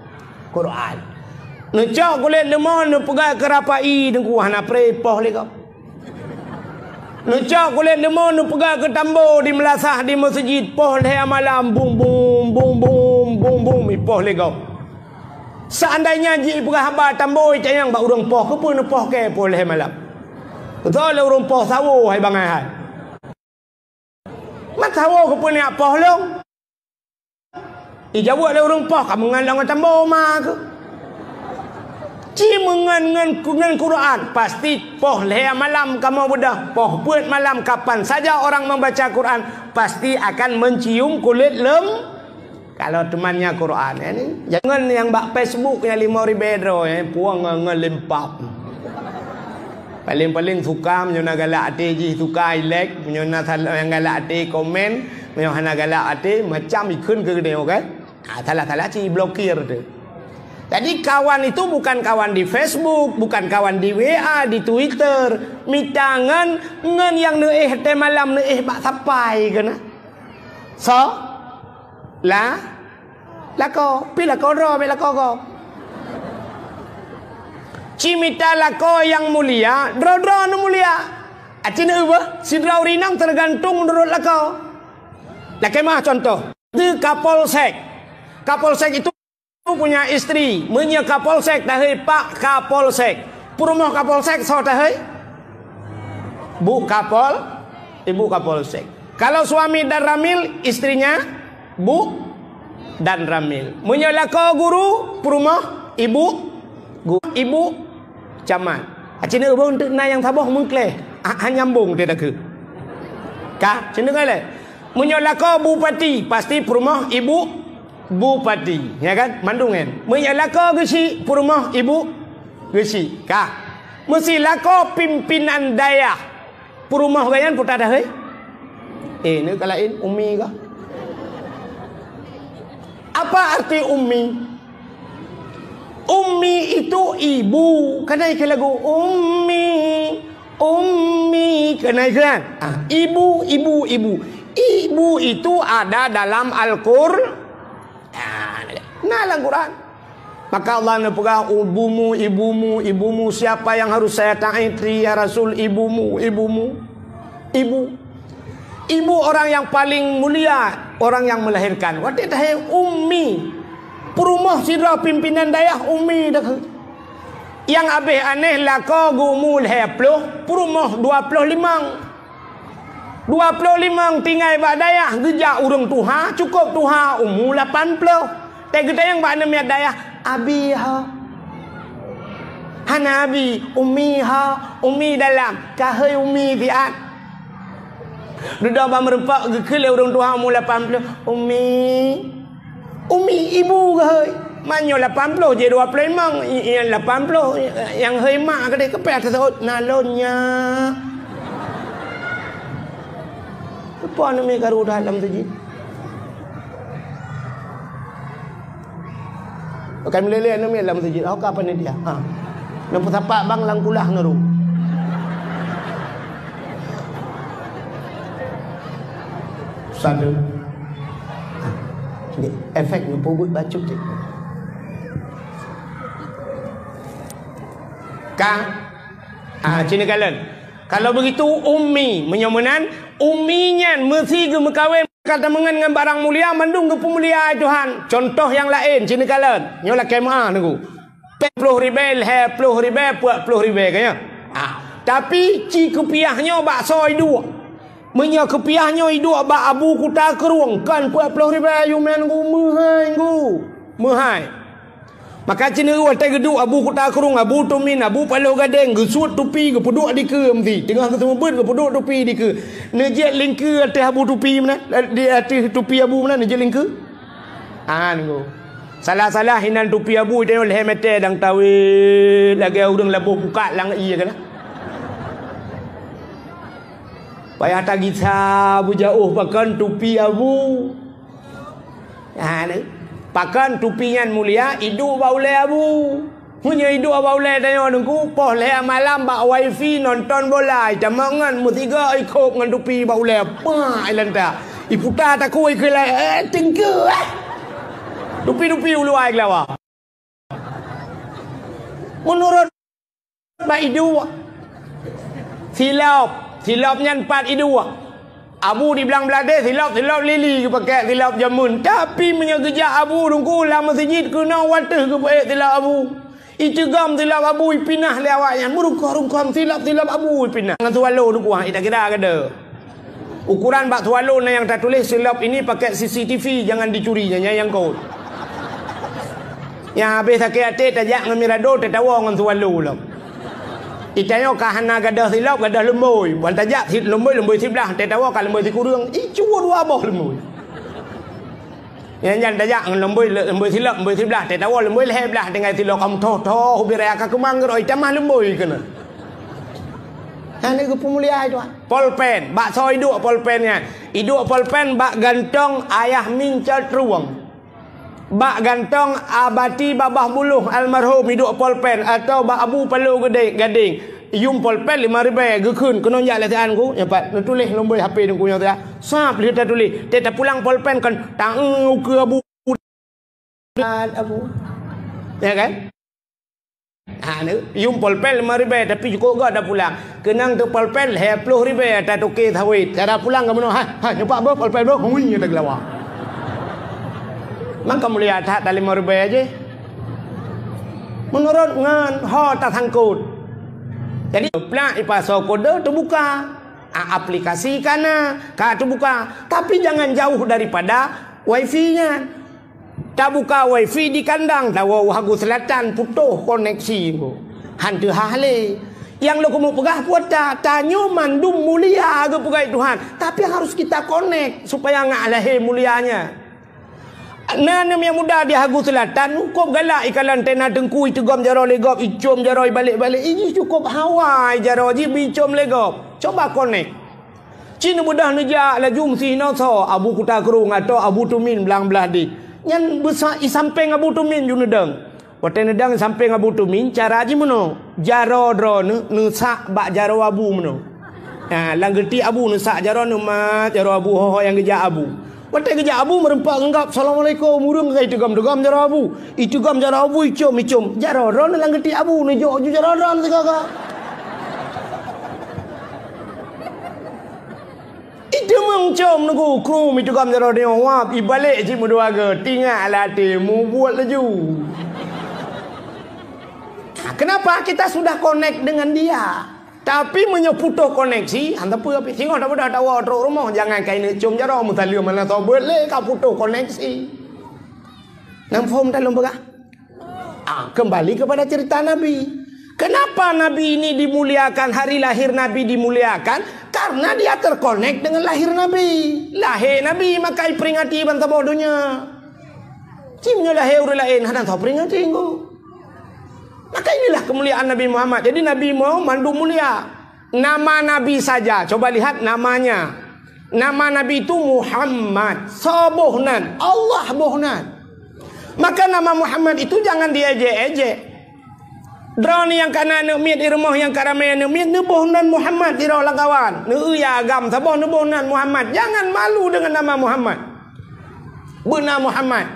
Quran. Neucok kulét leumo, neupeugah keu rapai, teungku, hana pré poh lé gob. Neucok kulét leumo, neupeugah keu tambo di meulasah di meuseujid, poh lhée malam, bum bum, bum bum, bum bum, ipoh lé gob. Seandainya jipeugah haba tambo, itanyong bak ureuëng poh, keupeue neupoh kée poh lhée malam? Beutôi lé ureuëng poh sawo, hai bangai hai. Mat sawo keupeue neupoh lôn? Ijaweueb lé ureuëng poh, ka meungon lôn tambo ma keuh. Ci meungon ngon, ngon Quran, pasti poh lhée malam kamoe beudôh, poh peuet malam, kapan saja orang membaca Quran, pasti akan mencium kulét leumo. Kalau teumanya Quran, ya ni. Jangan yang bak Facebook nyang lima ribée droe, ya, puang ngon, ngon lempap. Paling-paling suka, meunyoe na galak até jih suka, i like, meunyoe na sal-, nyang galak até komen, meunyoe hana galak até, macam ikheun keu geutanyoe, kan? Ah, salah-salah cit blokir tu. Jadi, kawan itu bukan kawan di Facebook, bukan kawan di W A, di Twitter. Mita ngon, ngon nyang neuéh tée malam neuéh bak sapai keunan. So, la, lakoe, pi lakoe droe, bék lakoe gob. Ci mita lakoe nyang mulia, droe-droe nyang mulia. Aci neuubah, sidroe ureuëng inong tergantung menurut lakoe. Lakée meuah contoh, di Kapolsek. Kapolsek itu punya istri, meunyoe Kapolsek tahei Pak Kapolsek. Peurumoh Kapolsek soe tahei? Bu Kapol, Ibu Kapolsek. Kalau suami Danramil, istrinya Bu Danramil. Meunyoe lakoe guru, peurumoh Ibu Gu-, Ibu Camat. Aci neuubah untuk na nyang saboh meukleh. Ah, hana nyambung teuh takheun. Ka, ci neukalée. Meunyoe lakoe bupati, pasti peurumoh Ibu Bupati, ya kan? Mandum kan? Meunyoe lakoe geuchik, peurumoh Ibu geuchik. Ka. Meusi lakoe pimpinan dayah, peurumoh gobnyan peue tahei? Eh, neukalée ummi kah? Apa arti ummi? Ummi itu ibu. Kan na ikheun lagu, "Ummi, ummi." Kan na ikheun kan? Ah, ibu, ibu, ibu. Ibu itu ada dalam Al-Qur-, Ah, na lam Quran. Maka Allah neupeugah, "Ibumu, ibumu, ibumu, siapa yang harus saya taati, ya Rasul? Ibumu, ibumu, ibu." Ibu orang yang paling mulia, orang yang melahirkan. Watée tahei ummi, peurumoh sidroe pimpinan dayah ummi dah. Nyang abéh aneh lakoe geumu lhée ploh, peurumoh dua ploh limong. Dua ploh limong tinggai bak dayah, geujak ureuëng tuha, cukôp tuha, umu lapan ploh. Teugeutanyong bak aneuk miet dayah, "Abi ha?" Hana abi, "Ummi ha?" Ummi dalam, ka hei ummi siat. Dudoe bak meurumpok geukheun lé ureuëng tuha umu lapan ploh, "Ummi." Umi ibu keuhai. Meunyoe lapan ploh jih dua ploh limong, i-, i-, lapan ploh, i-, nyang hei mak keudeh keupeue teuseut nalon nyak. Keupeue aneuk miet karu that lam masjid? Bukan meleleh aneuk miet lam masjid. Oh, ka panitia. Ha. Nyang peusapat bang lam kulah ngeuru. Satu. Ni, efek ni peubuet bacut cit. Ka? Ah, cina kalon. Kalau begitu, ummi, meunyoe meunan, ummi nyan meusi geumeukawen ka tameungon ngon barang mulia, mandum geupeumulia ai Tuhan. Contoh nyang laén, cina kalon. Nyoe lakée meu'ah nunggu. Peuet ploh ribée, lhée ploh ribée, peuet ploh ribée, ka nyoe? Ah, tapi ci kupiah nyoe bak soe iduek. Meunyoe kupiah nyoe iduek bak Abu Kuta Krueng, kon peuet ploh ribée, yue meunan nunggu, meuhai nunggu. Meuhai. Maka cina watée geuduek Abu Kuta Krueng, Abu Tumin, Abu Paloh Gadeng, geusuet tupi, geupeuduek dikeue meusi. Teungoh geuseumeubeuet, geupeuduek tupi dikeue. Neujeuet lingkeue ateueh Abu tupi meunan, di ateueh tupi Abu meunan, neujeuet lingkeue. Ah, nunggu. Salah-salah inan tupi Abu, tanyoe lhée meuté dang tawét lagée ureuëng laboh bukak lam ié kana. Payah tagisa beujaoh pakon tupi Abu. Ha, ni. Pakon tupi nyan mulia, iduek bak ulée Abu. Meunyoe iduek bak ulée tanyoe nunggu, poh lhée malam bak wifi nonton bola, itamong ngon meusigoe ikop ngon tupi bak ulée. Pah, ilanta. Iputa takue ikheun lé, eh, teungku, eh. Tupi-tupi uluwa keulawa. Meunurot bak iduek. Silop, silop nyan pat iduek. Abu di Blang Blahdeh silop, silop lili geupakék silop jameun. Tapi meunyoe geujak Abu teungku lam meuseujid keunoe wateuh geupeuék silop Abu. Iteugom silop Abu ipinah lé awaknyan. Meurungkon-rungkon silop, silop Abu ipinah. Ngon swallow teungku, ha, ita kira kada. Ukuran bak swallow na nyang tatuléh, "Silop ini pakai C C T V, jangan dicuri," nyan nyang kot. Nyang habéh sakét até tajak ngon mirado, tatawoe ngon swallow lom. Itanyoe ka hana gadoh silop, gadoh lumboi. Ban tajak si-, lumboi, lumboi siblah, tatawoe ka lumboi sikureueng. Icuwa dua boh lumboi. Nyan, nyan tajak ngon lumboi, lumboi silop, lumboi siblah, tatawoe lumboi lhée blah, tinggai silop ka meutoh-toh, ubit raya ka keumang geuroi, tamah lumboi keunoe. Hana geupeumulia ai Tuhan. Polpen, bak soe iduek polpen nyan? Iduek polpen bak gantong Ayah Min Cot Rueng. Bak gantong Abati Babah Buluh almarhum iduek polpen, atau bak Abu Palo Gede-, Gadeng. Yum polpen lima ribée geukheun keunoe jak lé sian ku, nyan pat neutuléh lumboi H P nungku nyoe siat. Sab lheueh tatuléh, teuh tapulang polpen kon taeu ukeue Abu. Abu. Ya kan? Ha, ni, yum polpen lima ribée, tapi cukôp göt tapulang. Keunong teu polpen lhée ploh ribée tatuké sawét. Cara pulang ka meunoe, ha, ha, nyoe pat boh polpen boh, hui, nyoe teugeulawa. Mangka mulia that ta lima ribée jih. Meunurot ngon ho tasangkot. Jadi, plak ipasoe kode teubuka. A, aplikasi ka na, ka teubuka. Tapi jangan jauh daripada wifi nyan. Tabuka wifi di kandang, tawoe u Hagu Selatan, putôh koneksi. Han teuhah lé. Nyang lôn keumeung peugah buet ta, tanyoe mandum mulia geupeugah Tuhan. Tapi harus kita connect supaya ngak lahé mulianya. Na aneuk nyang muda di Hagu Selatan, cukôp galak ikalon tena teungku, iteugom jaroe lé gob, icom jaroe ibalek-balek. Ih, jih cukôp hawa jaroe jih bicom lé gob. Coba connect. Ci neubeudoh neujak laju meusi inoe soe, Abu Kuta Krueng atau Abu Tumin Blang Blahdeh. Nyan beusa-, isampéng Abu Tumin ju neudong. Watée neudong isampéng Abu Tumin, cara jih meunoe. Jaroe droeneuh neusak bak jaroe Abu meunoe. Ha, lam geuti Abu neusak jaroe, neumat jaroe Abu, ho-ho nyang geujak Abu. Watée geujak Abu meurumpok ngon gob, "Assalamualaikum," ureuëng ka iteugom-teugom jaroe Abu. Iteugom jaroe Abu, icom-icom. Jaroe droeneuh lam geuti Abu, neujok ju jaroe droeneuh sigoe-goe. Iteumeucom nunggu krum iteugom jaroe nyoe wab, ibalek cit meudua goe, tingak lam até, mubuet laju. Kenapa? Kita sudah connect dengan dia. Tapi meunyoe putôh koneksi, han teupeu pih. Singoh tabeudôh tawoe trok rumoh, jangan kai neucom jaroe, meusaleuem hana soe beuet lé, ka putôh koneksi. Nang phom ta lôn peugah? Ah, kembali kepada cerita Nabi. Kenapa Nabi ini dimuliakan, hari lahir Nabi dimuliakan? Karena dia terkonek dengan lahir Nabi. Lahé Nabi maka iperingati ban saboh donya. Ci meunyoe lahé ureuëng laén hana soe peringati ngon. Maka inilah kemuliaan Nabi Muhammad. Jadi Nabi Muhammad mandum mulia. Nama Nabi saja. Coba lihat namanya. Nama Nabi itu Muhammad. Soe boh nan? Allah boh nan. Maka nama Muhammad itu jangan diejek-ejek. Droeneuh nyang ka na aneuk miet di rumoh, nyang ka ramé aneuk miet, neuboh nan Muhammad sidroe lam kawan. Neueu ya agam saboh, neuboh nan Muhammad. Jangan malu dengan nama Muhammad. Beuna Muhammad.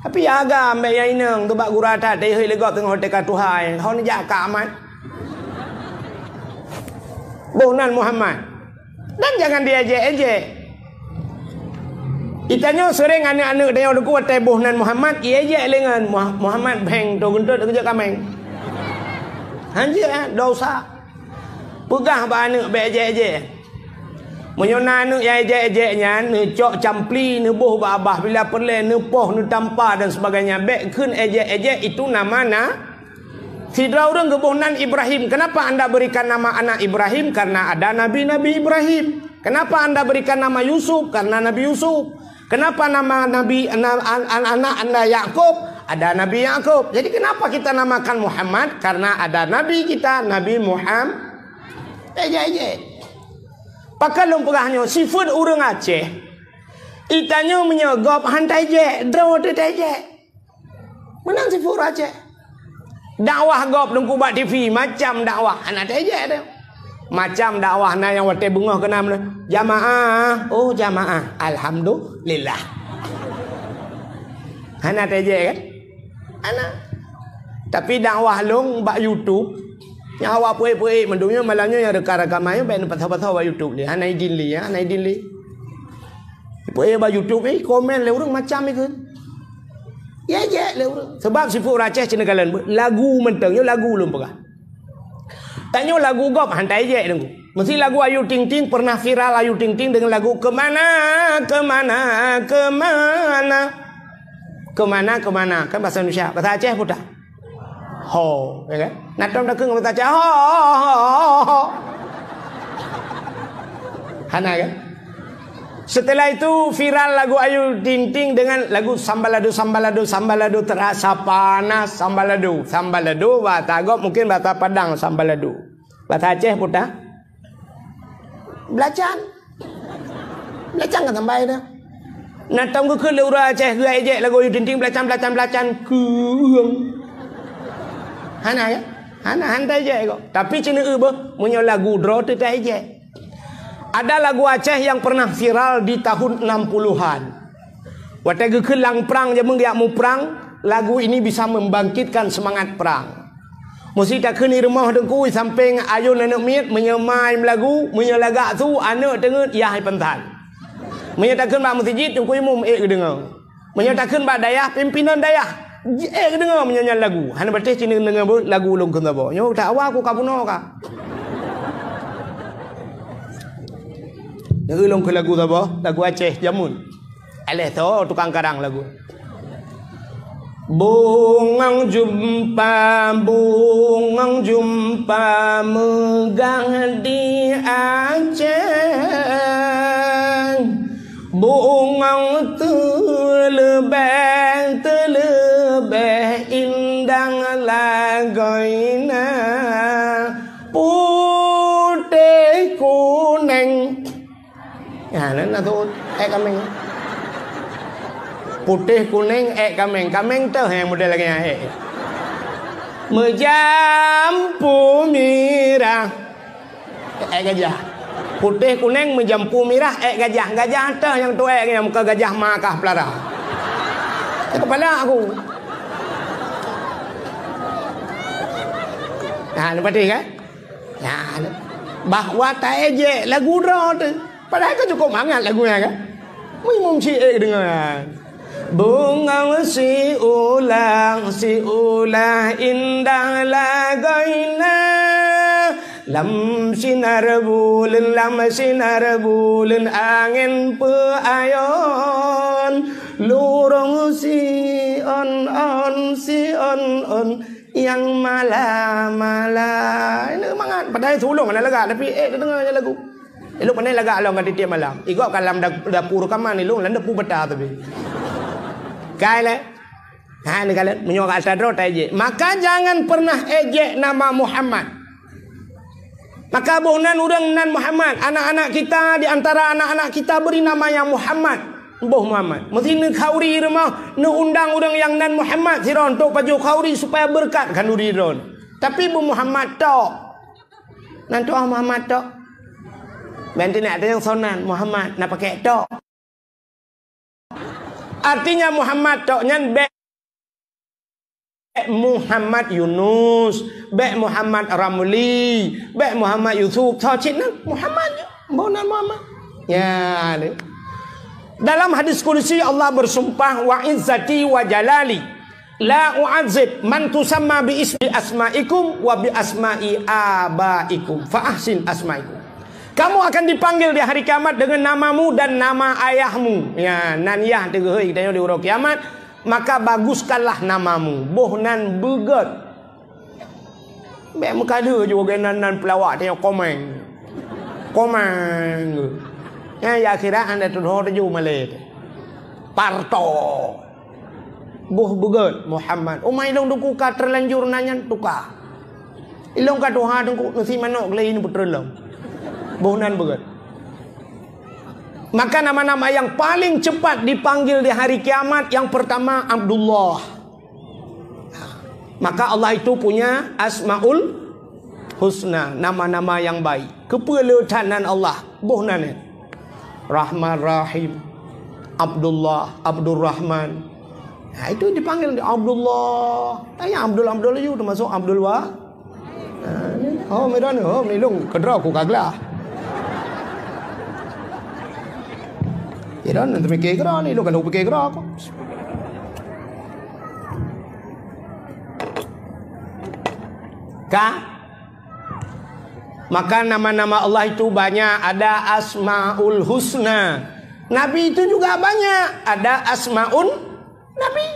Tapi agam bèk nyang inong tu bak gura that teuhôi lé gob teungoh teuka tuha, ho neujak ka amat. Boh nan Muhammad. Dan jangan diejek-ejek. Itanyoe seuréng aneuk-aneuk tanyoe teungku watèe boh nan Muhammad, iejek lé ngon Muha-, Muhammad bheng tu geuntôt geujok kaméng. Hanjeuet, eh, dosa. Peugah bak aneuk bèk ejek-ejek. Meunyoe na aneuk nyang ejek-ejek nyan, neucok campli, neuboh bak babah bila peureulèe, neupoh, neutampa dan sebagainya, bèk kheun ejek-ejek, itu nama na-, Sidroe ureueng geuboh nan Ibrahim. Kenapa anda berikan nama anak Ibrahim? Karena ada nabi-nabi Ibrahim. Kenapa anda berikan nama Yusuf? Karena Nabi Yusuf. Kenapa nama nabi, na-, an-, an-, anak anda Yakub? Ada Nabi Yakub. Jadi kenapa kita namakan Muhammad? Karena ada nabi kita, Nabi Muhammad. Eh, jai, jai. Pakon lôn peugah nyoe, sifeuet ureueng Aceh. Itanyoe meunyoe gob han taejek, droe teuh taejek. Meunan sifeuet ureueng Aceh. Dakwah gob teungku bak T V, macam dakwah, hana taejek teuh. Macam dakwah na nyang watèe beungoh keunan, "Jamaah, oh jamaah, alhamdulillah." Hana taejek kan? Hana. Tapi dakwah lôn bak YouTube, nyang awak peuék-peuék mandum nyoe malam nyoe nyang reuka-reukaman nyoe bèk neupasoe-pasoe bak YouTube lé. Hana idin lé, ya, hana idin lé. Peuék bak YouTube, eh, komen lé ureueng macam ikeu. Ejek lé ureueng. Sebab sifeuet ureueng Aceh cina kalon, lagu mantong, nyoe lagu lôn peugah. Tanyoe lagu gob han taejek teungku. Meusti lagu Ayu Ting Ting pernah viral, Ayu Ting Ting dengan lagu Kemana, Kemana, Kemana. Kemana, kemana. Kan bahasa Indonesia. Bahasa Aceh peue tah? Ho, ya kan? Na tom takheun ngon bahasa Aceh. Ho, ho, ho, ho, ho. Hana kan? Setelah itu viral lagu Ayu Ting Ting dengan lagu Sambalado, Sambalado, Sambalado, terasa panas Sambalado. Sambalado bahasa gob mungkin bahasa Padang Sambalado. Bahasa Aceh peue tah? Belacan. Belacan kan tambai dah. Na tom geukheun lé ureueng Aceh geuejek lagu Ayu Ting Ting, belacan, belacan, belacan, keueng. Hana ya? Hana, han taejek kok. Tapi cina eu beuh, meunyoe lagu droe teuh taejek. Ada lagu Aceh yang pernah viral di tahun enam puluhan. Watèe geukheun lam prang jameun geujak muprang, lagu ini bisa membangkitkan semangat perang. Meusti takheun di rumoh teungku, sampéng ayôn aneuk miet, meunyoe ma meulagu, meunyoe lagak su, aneuk teungeut, yah ipansan. Meunyoe takheun bak meuseujid, teungku imum ék geudeungoe. Meunyoe takheun bak dayah, pimpinan dayah, ék geudeungoe meunyoe nyan lagu. Hana patéh cina deungoe beuh lagu lôn kheun saboh. Nyoe that awai ku ka bunoe ka. Deungoe lôn kheun lagu saboh, lagu Aceh jameun. Aléh tho tukang karang lagu. Bungong jeumpa, bungong jeumpa meugah di Aceh. Bungong teuleubèh, teuleubèh indah lagoina. Putéh kunéng. Ya, nan na tu ék kaméng. Putéh kunéng ék kaméng. Kaméng teuh nyang model lagèe nyan ék. Meujampu mirah. Ék gajah. Putéh kunéng meujampu mirah ék gajah. Gajah teuh nyang tu ék nyang muka gajah ma kah pelara. Kepala aku. Nah, nampak kan? Nyan, bahwa taejek lagu droe teuh. Padahai ka cukôp mangat lagu nyan kan? Meuimum siek deungoe. Bungong siulah, siulah indah lagoina. Lam sinar buleuen, lam sinar buleuen angén peuayon. Lurông siôn-ôn, siôn-ôn. Nyang mala-mala. Ini mangat. Padahai si ulôn hana lagak, tapi ék tadeungoe nyan lagu. Ilôn pandai lagak lom ka tiep-tiep malam. Igob ka lam da-, dapu reukaman ilôn, lam dapu bata tapi. Kai lé. Ha, ni kalon, meunyoe ka atra droe taejek. Maka jangan pernah ejek nama Muhammad. Maka boh nan ureueng nan Muhammad, anak-anak kita, di antara anak-anak kita beri nama yang Muhammad. Boh Muhammad. Meusti neukhanduri rumoh, neuundang ureueng nyang nan Muhammad sidroe untuk pajoh khanduri supaya beureukat khanduri droe. Tapi beu Muhammad tok. Nan tuah Muhammad tok. Ban teunak teunyang sonan Muhammad na pakai tok. Artinya Muhammad tok nyan bèk Bék Muhammad Yunus, bék Muhammad Ramli, bék Muhammad Yusuf, tho cit nan Muhammad, boh nan Muhammad. Ya, ni. Dalam hadis qudsi Allah bersumpah, "Wa izzati wa jalali, la u'adzib man tusamma bi ismi asma'ikum wa bi asma'i abaikum, fa ahsin asma'ikum." Kamu akan dipanggil di hari kiamat dengan namamu dan nama ayahmu. Ya, nan yah teuhôi geutanyoe di uroe kiamat, maka baguskanlah namamu. Boh nan beugét. Bék meukadeue ju geunan nan peulawak tanyoe komeng. Komeng. Nyan di akhirat hana tudoh tuju malée teuh. Parto. Boh beugét Muhammad. Uma ilong duku ka terlanjur nan nyan tuka. Ilong ka tuha teungku nasi manok lé ini putra lom. Boh nan beugét. Maka nama-nama yang paling cepat dipanggil di hari kiamat, yang pertama Abdullah. Maka Allah itu punya Asmaul Husna, nama-nama yang baik. Keupeue le that nan Allah? Boh nan nyan. Rahman Rahim, Abdullah, Abdurrahman. Nah, itu dipanggil Abdullah. Tanya Abdul, Abdul laju termasuk Abdul Wa. Hom, idon, hom, ilong keudroe ku ka glah. Idon, teumikir keudroe ni, ilong kan teumikir keudroe ku. Ka? Maka nama-nama Allah itu banyak, ada Asmaul Husna. Nabi itu juga banyak, ada Asmaun Nabi.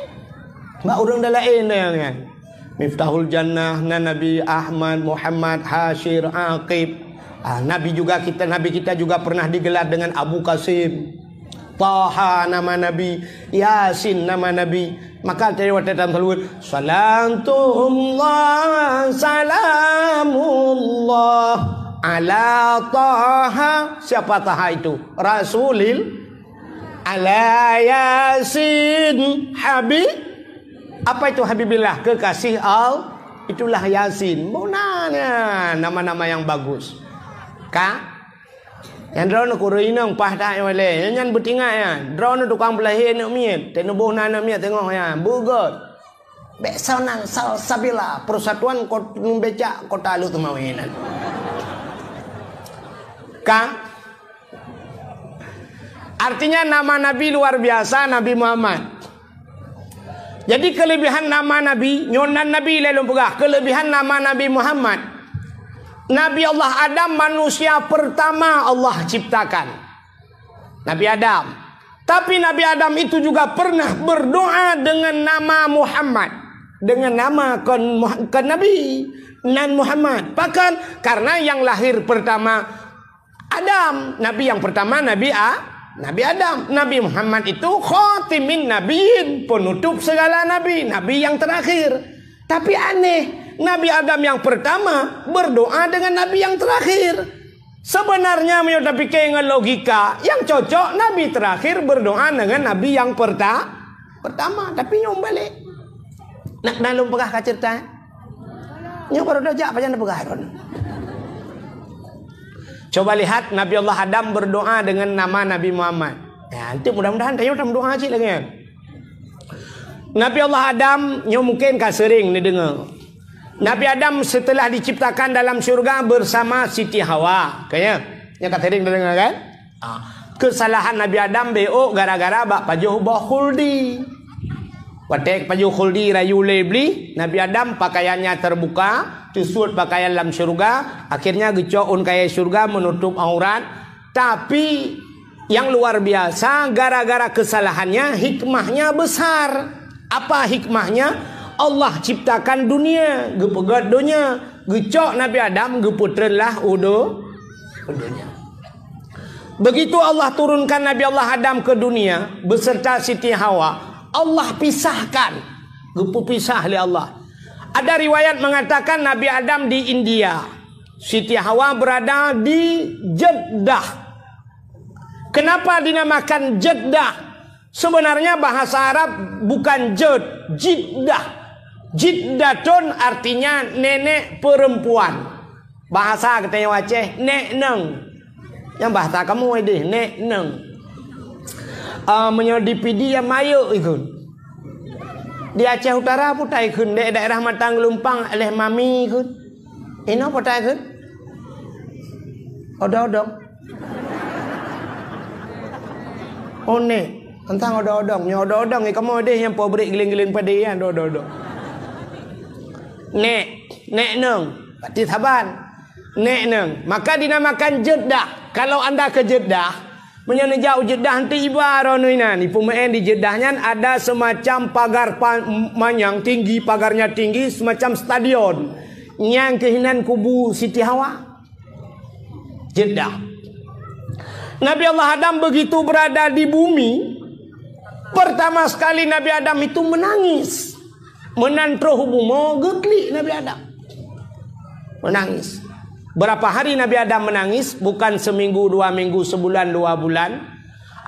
Bak ureuëng dah laén dah nyan. Miftahul Jannah, na Nabi Ahmad, Muhammad, Hasyir, Aqib. Ah, Nabi juga kita, Nabi kita juga pernah digelar dengan Abu Qasim. Taha nama Nabi, Yasin nama Nabi. Maka tadi waktu dalam salawat, "Salatullah, salamullah ala Taha." Siapa Taha itu? Rasulil Ala Yasin Habib. Apa itu Habibillah? Kekasih Allah. Itulah Yasin. Meunan nama-nama yang bagus. Ka? Nyang droeneuh kureueng inong paih that nyoe lé. Nyan beutinggai nyan. Droeneuh tukang peulahé aneuk miet. Teuneubôh na aneuk miet teungoh nyan. Beugét. Bék sanan salsabila Persatuan Kot-, Becak Kota Lhokseumawe nan. Ka? Artinya nama Nabi luar biasa, Nabi Muhammad. Jadi kelebihan nama Nabi, nyoe nan Nabi lé lôn peugah, kelebihan nama Nabi Muhammad. Nabi Allah Adam manusia pertama Allah ciptakan. Nabi Adam. Tapi Nabi Adam itu juga pernah berdoa dengan nama Muhammad. Dengan nama kon Muh-, kon Nabi, nan Muhammad. Pakon? Karena yang lahir pertama Adam. Nabi yang pertama Nabi A-, Nabi Adam. Nabi Muhammad itu khatimin nabiyyin, penutup segala nabi, nabi yang terakhir. Tapi aneh, Nabi Adam yang pertama berdoa dengan Nabi yang terakhir. Sebenarnya meunyoe tapike ngon logika, yang cocok Nabi terakhir berdoa dengan Nabi yang perta-, pertama. Tapi nyoe balik. Nak kena lôn peugah ka cerita? Nyoe baru dah jak pajan peugah. Coba lihat Nabi Allah Adam berdoa dengan nama Nabi Muhammad. Ya, nanti mudah-mudahan tayo tam doa cik lagi kan. Nabi Allah Adam nyoe mungkin ka sering didengar. Nabi Adam setelah diciptakan dalam syurga bersama Siti Hawa. Kayaknya, yang ka sering didengar kan? Ah, kesalahan Nabi Adam beok gara-gara bak pajoh boh khuldi. Watée pajoh khuldi rayu lé Iblis, Nabi Adam pakaiannya terbuka, teusut pakaian lam syurga, akhirnya geucok ôn kayée syurga menutup aurat. Tapi yang luar biasa, gara-gara kesalahannya, hikmahnya besar. Apa hikmahnya? Allah ciptakan dunia, geupeugét donya, geucok Nabi Adam, geupeutreun lah u do-, u donya. Begitu Allah turunkan Nabi Allah Adam ke dunia beserta Siti Hawa, Allah pisahkan, geupeupisah lé Allah. Ada riwayat mengatakan Nabi Adam di India, Siti Hawa berada di Jeddah. Kenapa dinamakan Jeddah? Sebenarnya bahasa Arab bukan Jed, Jiddah. Jiddatun artinya nenek perempuan. Bahasa geutanyoe Aceh, nek neng. Nyang bahasa kamoe deh, nek neng. Ah, meunyoe di Pidie ya mayuk ikut. Di Aceh Utara peue tai kheun, di daerah Matang Geulumpang lheuh mami kheun. Inoe peue tai kheun? Odong-odong. Oh, nek. Teuntang odong-odong. Nyoe odong-odong, kamoe deh nyang po brek gilen-gilen padé nyan odong-odong. Nek, nek nong. Berarti saban. Nek nong. Maka dinamakan Jeddah. Kalau anda ke Jeddah, meunyoe neujak u Jeddah, nanti iba droeneuh inan. Ipeumeu'en di Jeddah nyan ada semacam pagar pa-, manyang tinggi, pagarnya tinggi, semacam stadion. Nyang keuh inan kubu Siti Hawa. Jeddah. Nabi Allah Adam begitu berada di bumi, pertama sekali Nabi Adam itu menangis. Meunan troh bumoe geuklik Nabi Adam. Menangis. Berapa hari Nabi Adam menangis? Bukan seminggu, dua minggu, sebulan, dua bulan.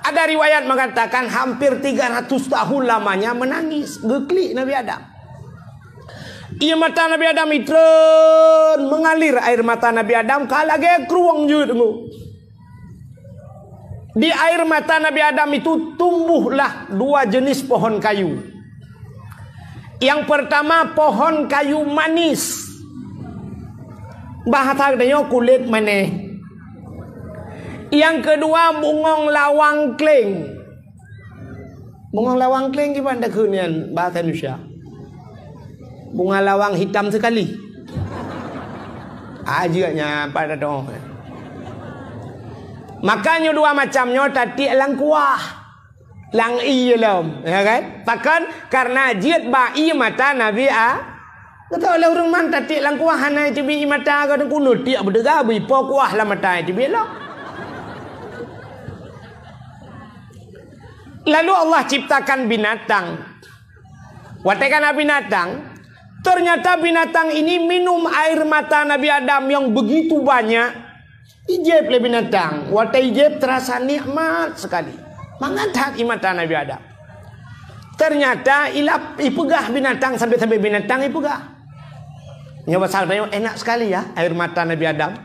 Ada riwayat mengatakan hampir tiga ratus tahun lamanya menangis. Geuklik Nabi Adam. Ié mata Nabi Adam itreun, mengalir air mata Nabi Adam ka lagée krueng jeuet ngu. Di air mata Nabi Adam itu tumbuhlah dua jenis pohon kayu. Yang pertama pohon kayu manis. Bahasa geutanyoe kulét manéh. Yang kedua bungong lawang kleng. Bungong lawang kleng kiban takheun nyan bahasa Indonesia. Bunga lawang hitam sekali. Aja nya pada dong. Maka nyoe dua macam nyoe tatiek lam kuah. Lam ie lom, ya kan? Pakon? Karena jeuet bak ie mata Nabi A. Kata oleh ureuëng man tatiek lam kuah hana teubi ie mata ka kuno tiek beudega bui po kuah lam mata teubi lom. Lalu Allah ciptakan binatang. Watée kana binatang, ternyata binatang ini minum air mata Nabi Adam yang begitu banyak. Ijeb lé binatang. Watée ijeb terasa nikmat sekali. Mangat that ie mata Nabi Adam. Ternyata ilap ipeugah binatang sampai-sampai binatang ipeugah. Nyoe pasal tanyong enak sekali ya air mata Nabi Adam.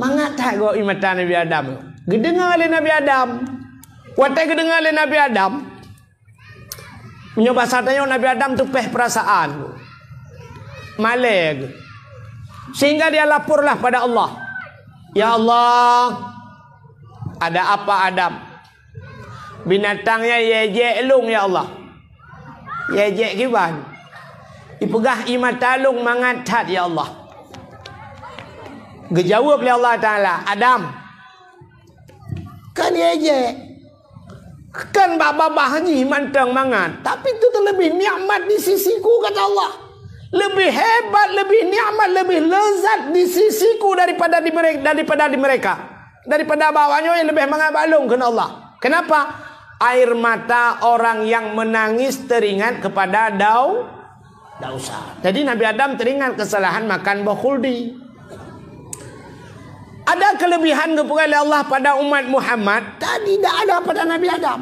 Mangat that goe ie mata Nabi Adam. Geudeungoe lé Nabi Adam. Watée geudeungoe lé Nabi Adam, meunyoe basa tanyoe Nabi Adam teupeh perasaan. Malée. Sehingga dia laporlah pada Allah. Ya Allah, ada apa Adam? Binatang nyan yejek lôn ya Allah. Yejek kiban. Ipeugah ie mata lôn mangat that ya Allah. Geujaweueb lé Allah Taala, Adam, kan yejek. Kan bak babah jih mantong mangat, tapi itu terlebih nikmat di sisiku kata Allah. Lebih hebat, lebih nikmat, lebih lezat di sisiku daripada di mereka, daripada di mereka. Daripada bak awak nyoe nyang lebih mangat bak lôn kheun Allah. Kenapa? Air mata orang yang menangis teringat kepada dau Tidak usah. Jadi Nabi Adam teringat kesalahan makan buah khuldi. Ada kelebihan geupeugah lé Allah pada umat Muhammad tadi tidak ada pada Nabi Adam.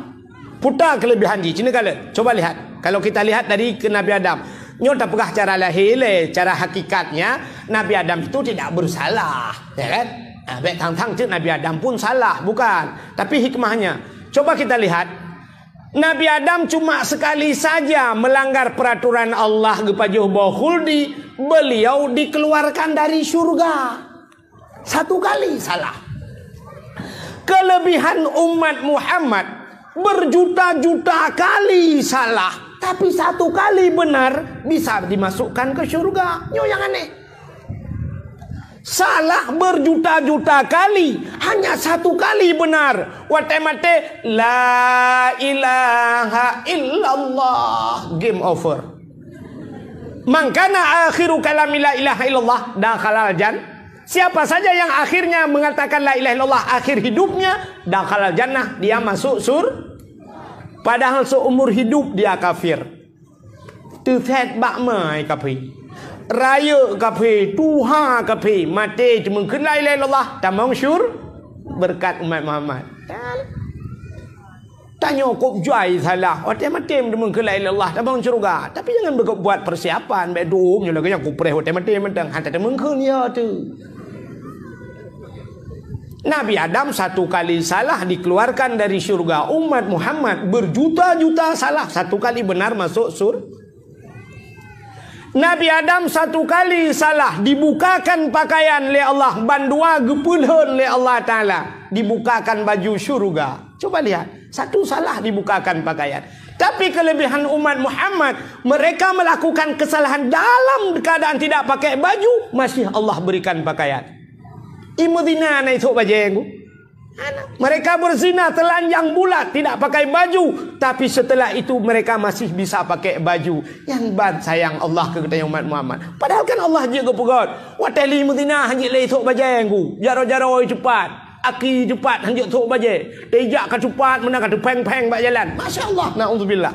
Puta kelebihan jih, cina kala. Coba lihat. Kalau kita lihat dari ke Nabi Adam, nyoe tapeugah cara lahir lé, cara hakikatnya Nabi Adam itu tidak bersalah, ya kan? Ah, baik tang-tang cit Nabi Adam pun salah, bukan? Tapi hikmahnya, coba kita lihat. Nabi Adam cuma sekali saja melanggar peraturan Allah geupajoh boh khuldi, beliau dikeluarkan dari surga. Satu kali salah. Kelebihan umat Muhammad berjuta-juta kali salah, tapi satu kali benar bisa dimasukkan ke surga. Nyoe yang aneh. Salah berjuta-juta kali, hanya satu kali benar. Watée maté, la ilaha illallah. Game over. Mangkana akhiru kalami la ilaha illallah, dakhalal jan. Siapa saja yang akhirnya mengatakan la ilaha illallah akhir hidupnya, dakhalal jannah, dia masuk sur. Padahal seumur hidup dia kafir. Teusét bak mai kaphé. Rayeuk kaphé, tuha kaphé, maté teumeung kheun la ilaha illallah, tamong syur berkat umat Muhammad. Tanyoe kop jai salah, watée maté teumeung kheun la ilaha illallah, tamong syurga. Tapi jangan buat persiapan, baik dum nyoe lagée nyang kupreh watée maté mantong, hana teumeung kheun ya tu. Nabi Adam satu kali salah dikeluarkan dari syurga. Umat Muhammad berjuta-juta salah, satu kali benar masuk sur-, Nabi Adam satu kali salah dibukakan pakaian lé Allah, bandua geupeulhon lé Allah Taala, dibukakan baju syurga. Coba lihat, satu salah dibukakan pakaian. Tapi kelebihan umat Muhammad, mereka melakukan kesalahan dalam keadaan tidak pakai baju, masih Allah berikan pakaian. Imeuzina na isok bajée ngu. Mereka berzina telanjang bulat, tidak pakai baju, tapi setelah itu mereka masih bisa pakai baju. Nyan ban sayang Allah keu geutanyoe umat Muhammad. Padahal kan Allah jeuet geupeugét, watée lé meuzina hanjeuet lé isok bajée ngu, jaroe-jaroe cupat, aki cupat hanjeuet sok bajée, teujak ka cupat meunan ka teupéng-péng bak jalan. Masya Allah, naudzubillah.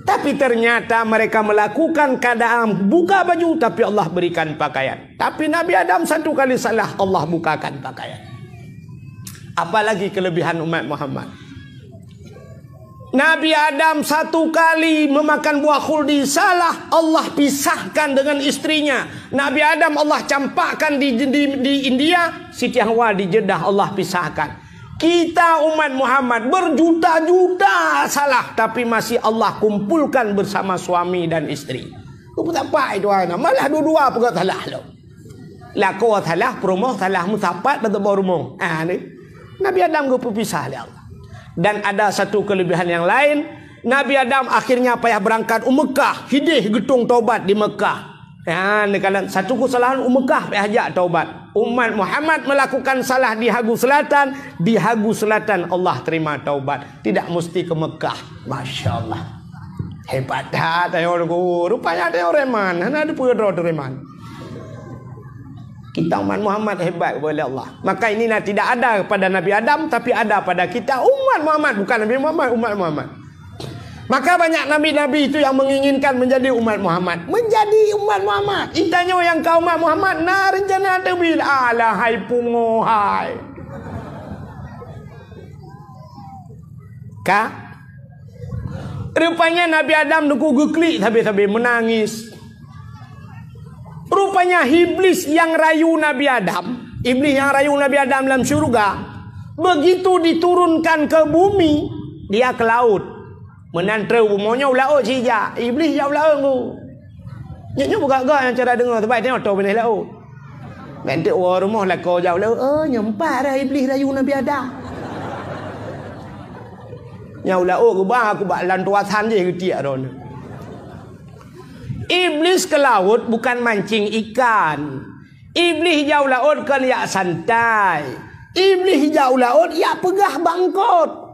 Tapi ternyata mereka melakukan keadaan buka baju, tapi Allah berikan pakaian. Tapi Nabi Adam satu kali salah, Allah bukakan pakaian. Apalagi kelebihan umat Muhammad. Nabi Adam satu kali memakan buah khuldi, salah, Allah pisahkan dengan istrinya. Nabi Adam Allah campakkan di, di, di India, Siti Hawa di Jeddah Allah pisahkan. Kita umat Muhammad berjuta-juta salah, tapi masih Allah kumpulkan bersama suami dan istri. Keu peue sapat itu, malah dua-dua peugah salah lom. Lakoe salah, peurumoh salah, meusapat bak rumoh. Ah, ni. Nabi Adam geupeupisah lé Allah. Dan ada satu kelebihan yang lain, Nabi Adam akhirnya payah berangkat u Mekah, hideh geutong taubat di Mekah. Ya, ni kan satu kesalahan u Mekah payah jak taubat. Umat Muhammad melakukan salah di Hagu Selatan, di Hagu Selatan Allah terima taubat. Tidak mesti ke Mekah. Masya Allah. Hebat that, ayo, Teungku. Rupanya ada orang iman. Hana ada peue droe teurimong. Kita umat Muhammad hebat kepada Allah. Maka ini na-, tidak ada pada Nabi Adam, tapi ada pada kita umat Muhammad. Bukan Nabi Muhammad, umat Muhammad. Maka banyak nabi-nabi itu yang menginginkan menjadi umat Muhammad. Menjadi umat Muhammad. Intanyo yang ka umat Muhammad, na rencana teubil. Alah, hai pungo, hai. Ka? Rupanya Nabi Adam Teungku geuklik sabe-sabe, meunangis. Rupanya Iblis nyang rayu Nabi Adam, Iblis nyang rayu Nabi Adam lam syurga, begitu diturunkan ke bumi, dia ke laut. Meunan trok bumoe nyoe u laôt sijak, Iblis jak u laôt ngu. Nyoe, nyoe peugah-gah nyang cara deungoe, sabab nyoe tô binéh laôt. Ban teuk woe rumoh lakoe jak u laôt, "Oh, nyoe empat dah Iblis rayu Nabi Adam." Nyang u laôt geuba, aku bak lam tuasan jih geutiek droeneuh. Iblis ke laut bukan mancing ikan. Iblis jak u laôt kon jak santai. Iblis jak u laôt jak peugah bak eungkôt.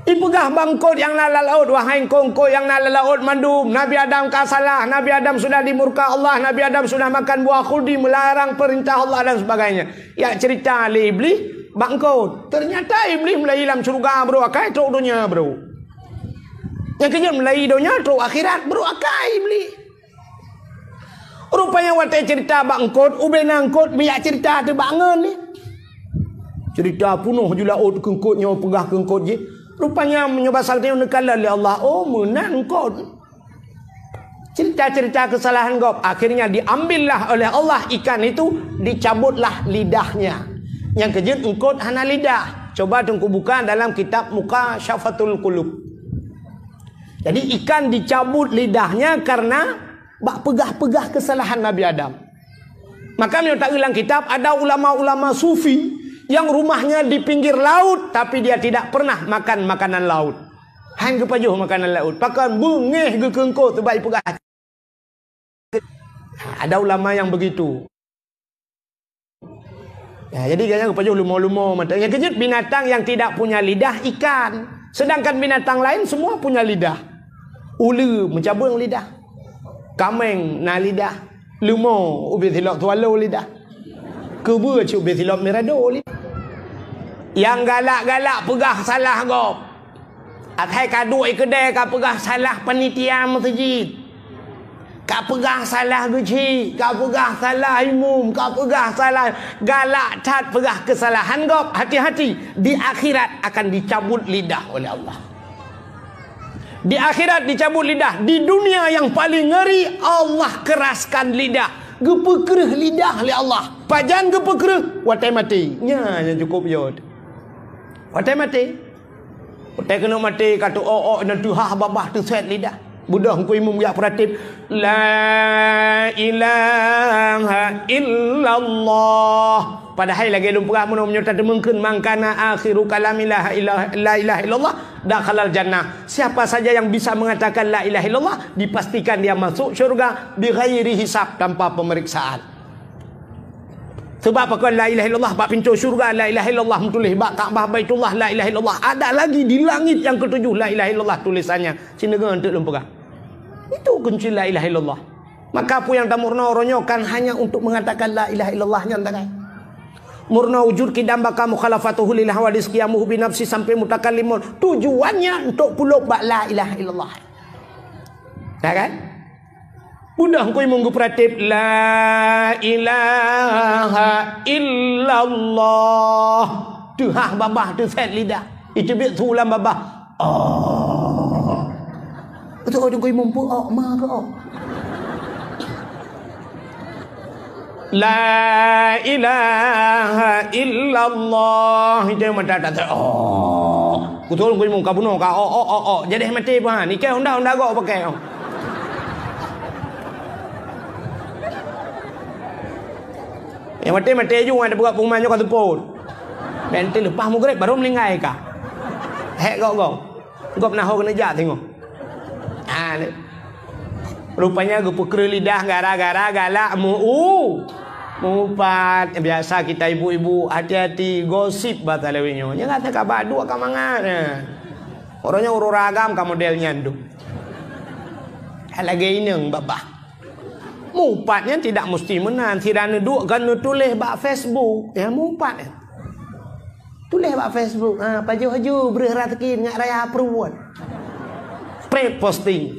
Ipeugah bak eungkôt nyang na lam laôt, "Wahai eungkôt-eungkôt nyang na lam laôt mandum, Nabi Adam ka salah, Nabi Adam sudah dimurka Allah, Nabi Adam sudah makan buah khuldi, melarang perintah Allah dan sebagainya." Jak cerita lé Iblis bak eungkôt. Ternyata Iblis meulayi lam syeuruga brôk akai trok donya brôk. Nyang keujeuet meulayi donya trok akhirat brôk akai Iblis. Rupanya watée cerita bak eungkôt, ubena eungkôt meuyak cerita teuh bak ngon ni. Cerita punoh ju laôt keu eungkôt nyoe peugah keu eungkôt jih. Rupanya meunyoe basa geutanyoe neukalon lé Allah, "Oh, meunan eungkôt." Cerita-cerita kesalahan gob, akhirnya diambillah oleh Allah ikan itu, dicabutlah lidahnya. Nyang keujeuet eungkôt hana lidah. Coba Teungku buka dalam kitab Mukasyafatul Qulub. Jadi ikan dicabut lidahnya karena bak peugah-peugah kesalahan Nabi Adam. Maka meunyoe taeu lam kitab, ada ulama-ulama sufi yang rumahnya di pinggir laut, tapi dia tidak pernah makan makanan laut. Han geupajoh makanan laut. Pakon beungéh geukeungkot teubai peugah. Ada ulama yang begitu. Ya, jadi gaya geupajoh lumo-lumo mata. Nyang keujeuet binatang yang tidak punya lidah ikan. Sedangkan binatang lain semua punya lidah. Uleue meucabeueng lidah. Kaméng na lidah. Lumo ubé silop swallow lidah. Keubeue cit ubé silop mirado lidah. Nyang galak-galak peugah salah gob. Asai ka duek i keudè ka peugah salah panitia meuseujid. Ka peugah salah geuchik, ka peugah salah imum, ka peugah salah, galak that peugah keusalahan gob. Hati-hati, di akhirat akan dicabut lidah oleh Allah. Di akhirat dicabut lidah. Di dunia yang paling ngeri, Allah keraskan lidah. Geupeukreuh lidah lé Allah. Pajan geupeukreuh? Watée maté. Nyan nyang cukup yo. Watée maté. Watée keuneuk maté, ka teuok-ok, nan teuhah babah, teusét lidah. Beudôh Teungku Imum geujak peuratéb, "La ilaha illallah." Padahai lagée lôn peugah meunoe, meunyoe tateumeukeun, "Man kana akhiru kalami la ilaha, la ilaha illallah, dakhalal jannah." Siapa saja yang bisa mengatakan la ilaha illallah, dipastikan dia masuk syurga bighairi hisab, tanpa pemeriksaan. Sebab apa? Kan la ilaha illallah bak pintoe syurga, la ilaha illallah meutuléh bak Ka'bah Baitullah, la ilaha illallah. Ada lagi di langit yang ketujuh la ilaha illallah tulisannya. Sineungeue eunteuk lôn peugah. Itu kunci la ilaha illallah. Maka peue nyang tameurunoe uroe nyoe kan hanya untuk mengatakan la ilaha illallah nyan sagai. Meurunoe wujud, qidam, baqa, mukhalafatuhu lil hawadis, qiyamuhu bi nafsi sampai mutakallimun. Tujuannya untuk pulop bak la ilaha illallah. Ya kan? Beudôh Teungku Imum geupeuratéb, "La ilaha illallah." Teuhah babah, teusét lidah. Iteubiet su lam babah. Oh. Beutôi Teungku Imum peuok ma keu ok. "La ilaha illallah." Itu yang mata tak, oh. Beutôi Teungku Imum ka bunoe ka, oh, oh, oh, oh. Jadi maté pun. Ni kai honda, honda gok pakai. Oh. Yang maté, maté ju, ada buka pengumuman nyoe ka seupôt. Nanti leupah mugreb baru meninggai ka. Hek gok-gok. Gop na ho keuneuk jak singoh. Ha, ni. Rupanya geupeukreuh lidah gara-gara galak meu-, u-, mupat. Biasa kita ibu-ibu hati-hati gosip bak lewat nyoe. Nyan kata kabar dua ka mangat. Ha. Orang nyoe urang agam ka model nyan tu. Lagée inong babah. Mupat nyan tidak mesti meunan. Sira neuduek kan neutuléh bak Facebook. Ya, mupat. Tuléh bak Facebook, ha, pajoh-pajoh breuh raseuki ngat raya pruet. Prep posting.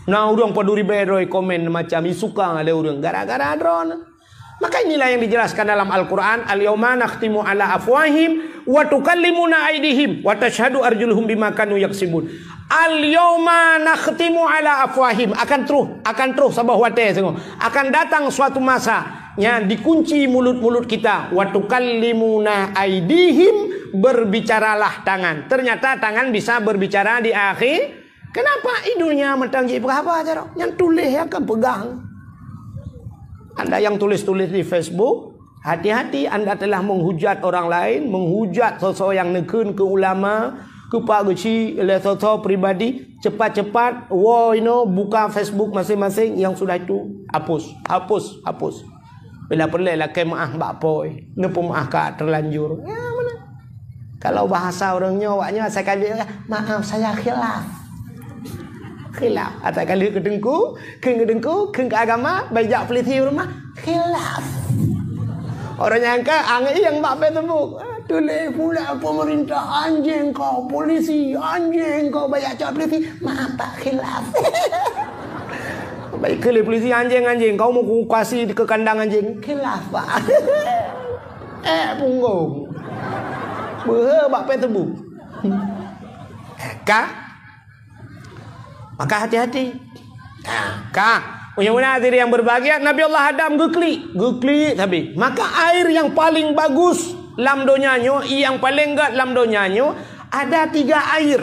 Na ureuëng paduri beroi komen macam isuka lé ureuëng gara-gara droeneuh. Maka inilah yang dijelaskan dalam Al-Quran, "Al-yauma nakhtimu ala afwahim wa tukallimuna aidihim wa tashhadu arjuluhum bima kanu yaksibun." "Al-yauma nakhtimu ala afwahim." Akan troh, akan troh saboh watée singoh. Akan datang suatu masa nyan dikunci mulut-mulut kita. "Wa tukallimuna aidihim," berbicaralah tangan. Ternyata tangan bisa berbicara di akhir. Kenapa? Di dunia mantong jipeugah haba carông. Nyan tuléh nyang kan peugah. Anda yang tulis-tulis di Facebook, hati-hati anda telah menghujat orang lain, menghujat soe-soe nyang neukheun keu ulama, keu pak geuchik lé soe-soe pribadi. Cepat-cepat woe inoe buka Facebook masing-masing, yang sudah itu hapus, hapus, hapus. Bila peureulée lakée meuáh bak po, neupeumeuáh ka terlanjur. Ya, mana? Kalau bahasa ureuëng nyoe, awak nyoe asai ka jeuet, "Maaf, saya khilaf." Khilaf. Asai ka lheueh keu teungku, kheun keu teungku, kheun keu agama, bai jak polisi u rumoh, khilaf. Orang nyang ka anggék nyang bak Facebook. Ah, tuléh pula pemerintah anjing kau, polisi anjing kau, bai jak polisi. Maaf, Pak, khilaf. Bai kheun lé polisi, "Anjing, anjing, kau meuevakuasi ke kandang anjing." Khilaf, Pak. Eh, punggong. Beuhe bak Facebook. Ka? Maka hati-hati. Nah, ka. Punya hadirin yang berbahagia, Nabi Allah Adam geuklik. Geuklik tapi. Maka air yang paling bagus lam donya nyoe, yang paling gét lam donya nyoe, ada tiga air.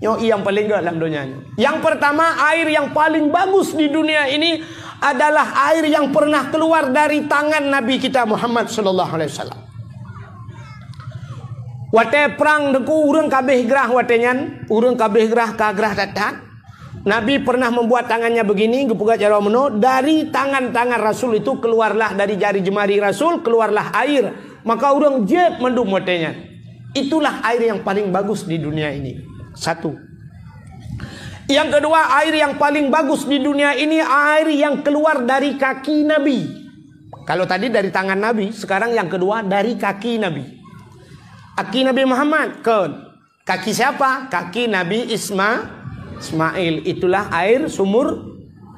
Nyoe nyang paling gét lam donya nyoe. Yang pertama, air yang paling bagus di dunia ini adalah air yang pernah keluar dari tangan Nabi kita Muhammad sallallahu alaihi wasallam. Watée prang deku ureuëng kabeh grah watée nyan, ureuëng kabeh grah ka grah that-that. Nabi pernah membuat tangannya begini, geupeugah jaroe meunoe, dari tangan-tangan Rasul itu keluarlah, dari jari jemari Rasul keluarlah air. Maka ureuëng jeuet mandum watée nyan. Itulah air yang paling bagus di dunia ini. Satu. Yang kedua, air yang paling bagus di dunia ini air yang keluar dari kaki Nabi. Kalau tadi dari tangan Nabi, sekarang yang kedua dari kaki Nabi. Kaki Nabi Muhammad, kon. Kaki siapa? Kaki Nabi Isma-, Ismail. Itulah air sumur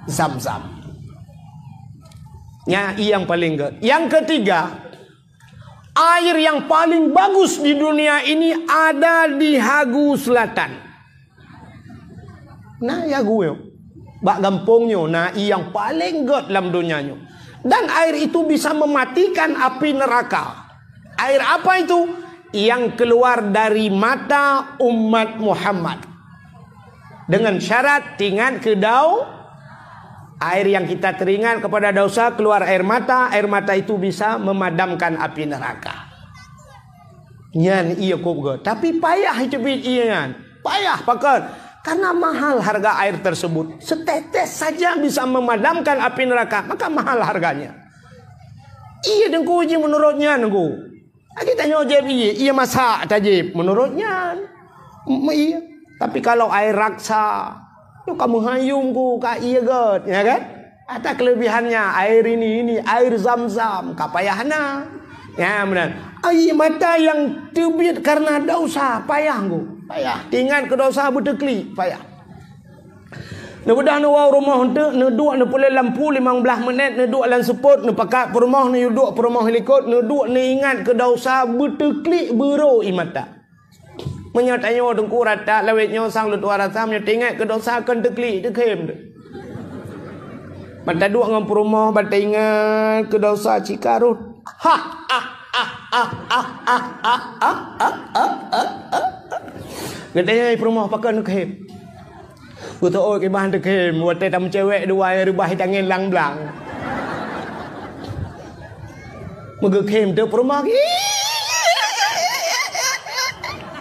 Zam-Zam. Nya, i nyang paling gét. Yang ketiga, air yang paling bagus di dunia ini ada di Hagu Selatan. Nah, ya gue. Bak gampông nyoe na ié nyang paleng gét lam donya nyoe. Dan air itu bisa mematikan api neraka. Air apa itu? Yang keluar dari mata umat Muhammad. Dengan syarat teuingat keu dau-, air yang kita teringat kepada dosa, keluar air mata, air mata itu bisa memadamkan api neraka. Nyan ié kôb gét. Tapi payah teubiet ié nyan. Payah pakon? Karena mahal harga air tersebut. Setetes saja bisa memadamkan api neraka, maka mahal harganya. Ié teungku ji menurut nyan teungku. Lagi tanyoe jieb ié, ié masak tajieb menurut nyan. M-, ié. Tapi kalau air raksa, nyoe ka meuhayum ku ka ié gét, ya kan? Ada kelebihannya, air ini, ini, air Zam-Zam, ka payah na. Ya, benar. Air mata yang teubiet karena dosa, payah ku. Payah. Teuingat keu dosa beuteuklik, payah. Neubeudôh neuwoe rumoh eunteuk, neuduek neupeuleueh lampu limong blaih minét, neuduek lam seupôt, neupakat peurumoh, neuduek peurumoh likot, neuduek neuingat keu dosa beuteuklik beurô ié mata. Meunyoe tanyoe teungku rata lawét nyoe sang leutuwa rasa, meunyoe teuingat keu dosa kon teuklik teukhém. Ban taduek ngon peurumoh, ban taingat keu dosa cika rhot. Ha, ha, ha. Geutanyoe peurumoh pakon neukhém. Geuseuôt kiban teukhém, watée tameucewek dua nyang reubah tangieng lang blang. Meugeukhém teuk peurumoh.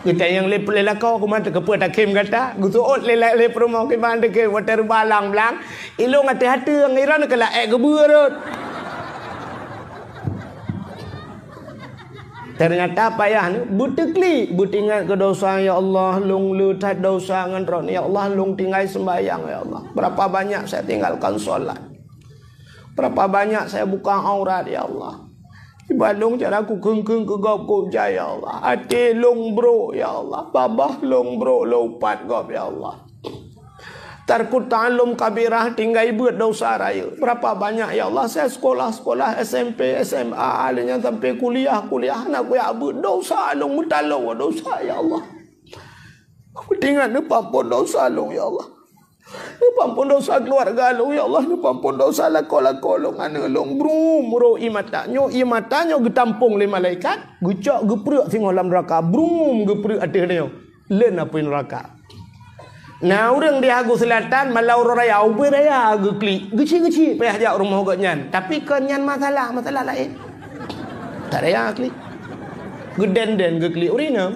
Geutanyong lé, lé lakoe, "Kuman teukeupeu takhém gata?" Geuseuôt lé, lé peurumoh kiban teukhém, watée reubah lang blang. Ilong ateueh-ateueh, ngiron keu laék geubeue rhot. Ternyata payah ni, beuteuklik, beuteuingat keu dosa, "Ya Allah, lôn le that dosa ngon droeneuh. Ya Allah, lôn tinggai seumbahyang, ya Allah. Berapa banyak saya tinggalkan sholat. Berapa banyak saya buka aurat, ya Allah. Iba lôn cara kukheun-kheun keu gob kujai, ya Allah. Até lôn brok, ya Allah. Babah lôn brok, lôn upat gob, ya Allah. Tarkut ta'allum kabirah, tinggai beuet dosa rayeuk. Berapa banyak, ya Allah, saya sekolah-sekolah S M P, S M A, alheuh nyan sampai kuliah, kuliah, hana kujak beuet dosa, lôn meutalô dosa, ya Allah. Kupeuntingat neupeuampon dosa lôn, ya Allah. Neupeuampon dosa keuluwarga lôn, ya Allah. Neupeuampon dosa lakoe-lakoe lôn, aneuk lôn. Brum, ro ié mata. Nyoe ié mata nyoe geutampong lé malaikat, geucok geupreuk singoh lam neuraka. Brum, geupreuk ateueh nyoe. Lén apui neuraka. Na ureuëng di Hagu Selatan, malam uroe raya, ubé raya geuklik. Geuchik-geuchik payah jak rumoh gobnyan. Tapi kon nyan masalah, masalah laén. Tak raya klik. Geunden-den geuklik ureuëng inong.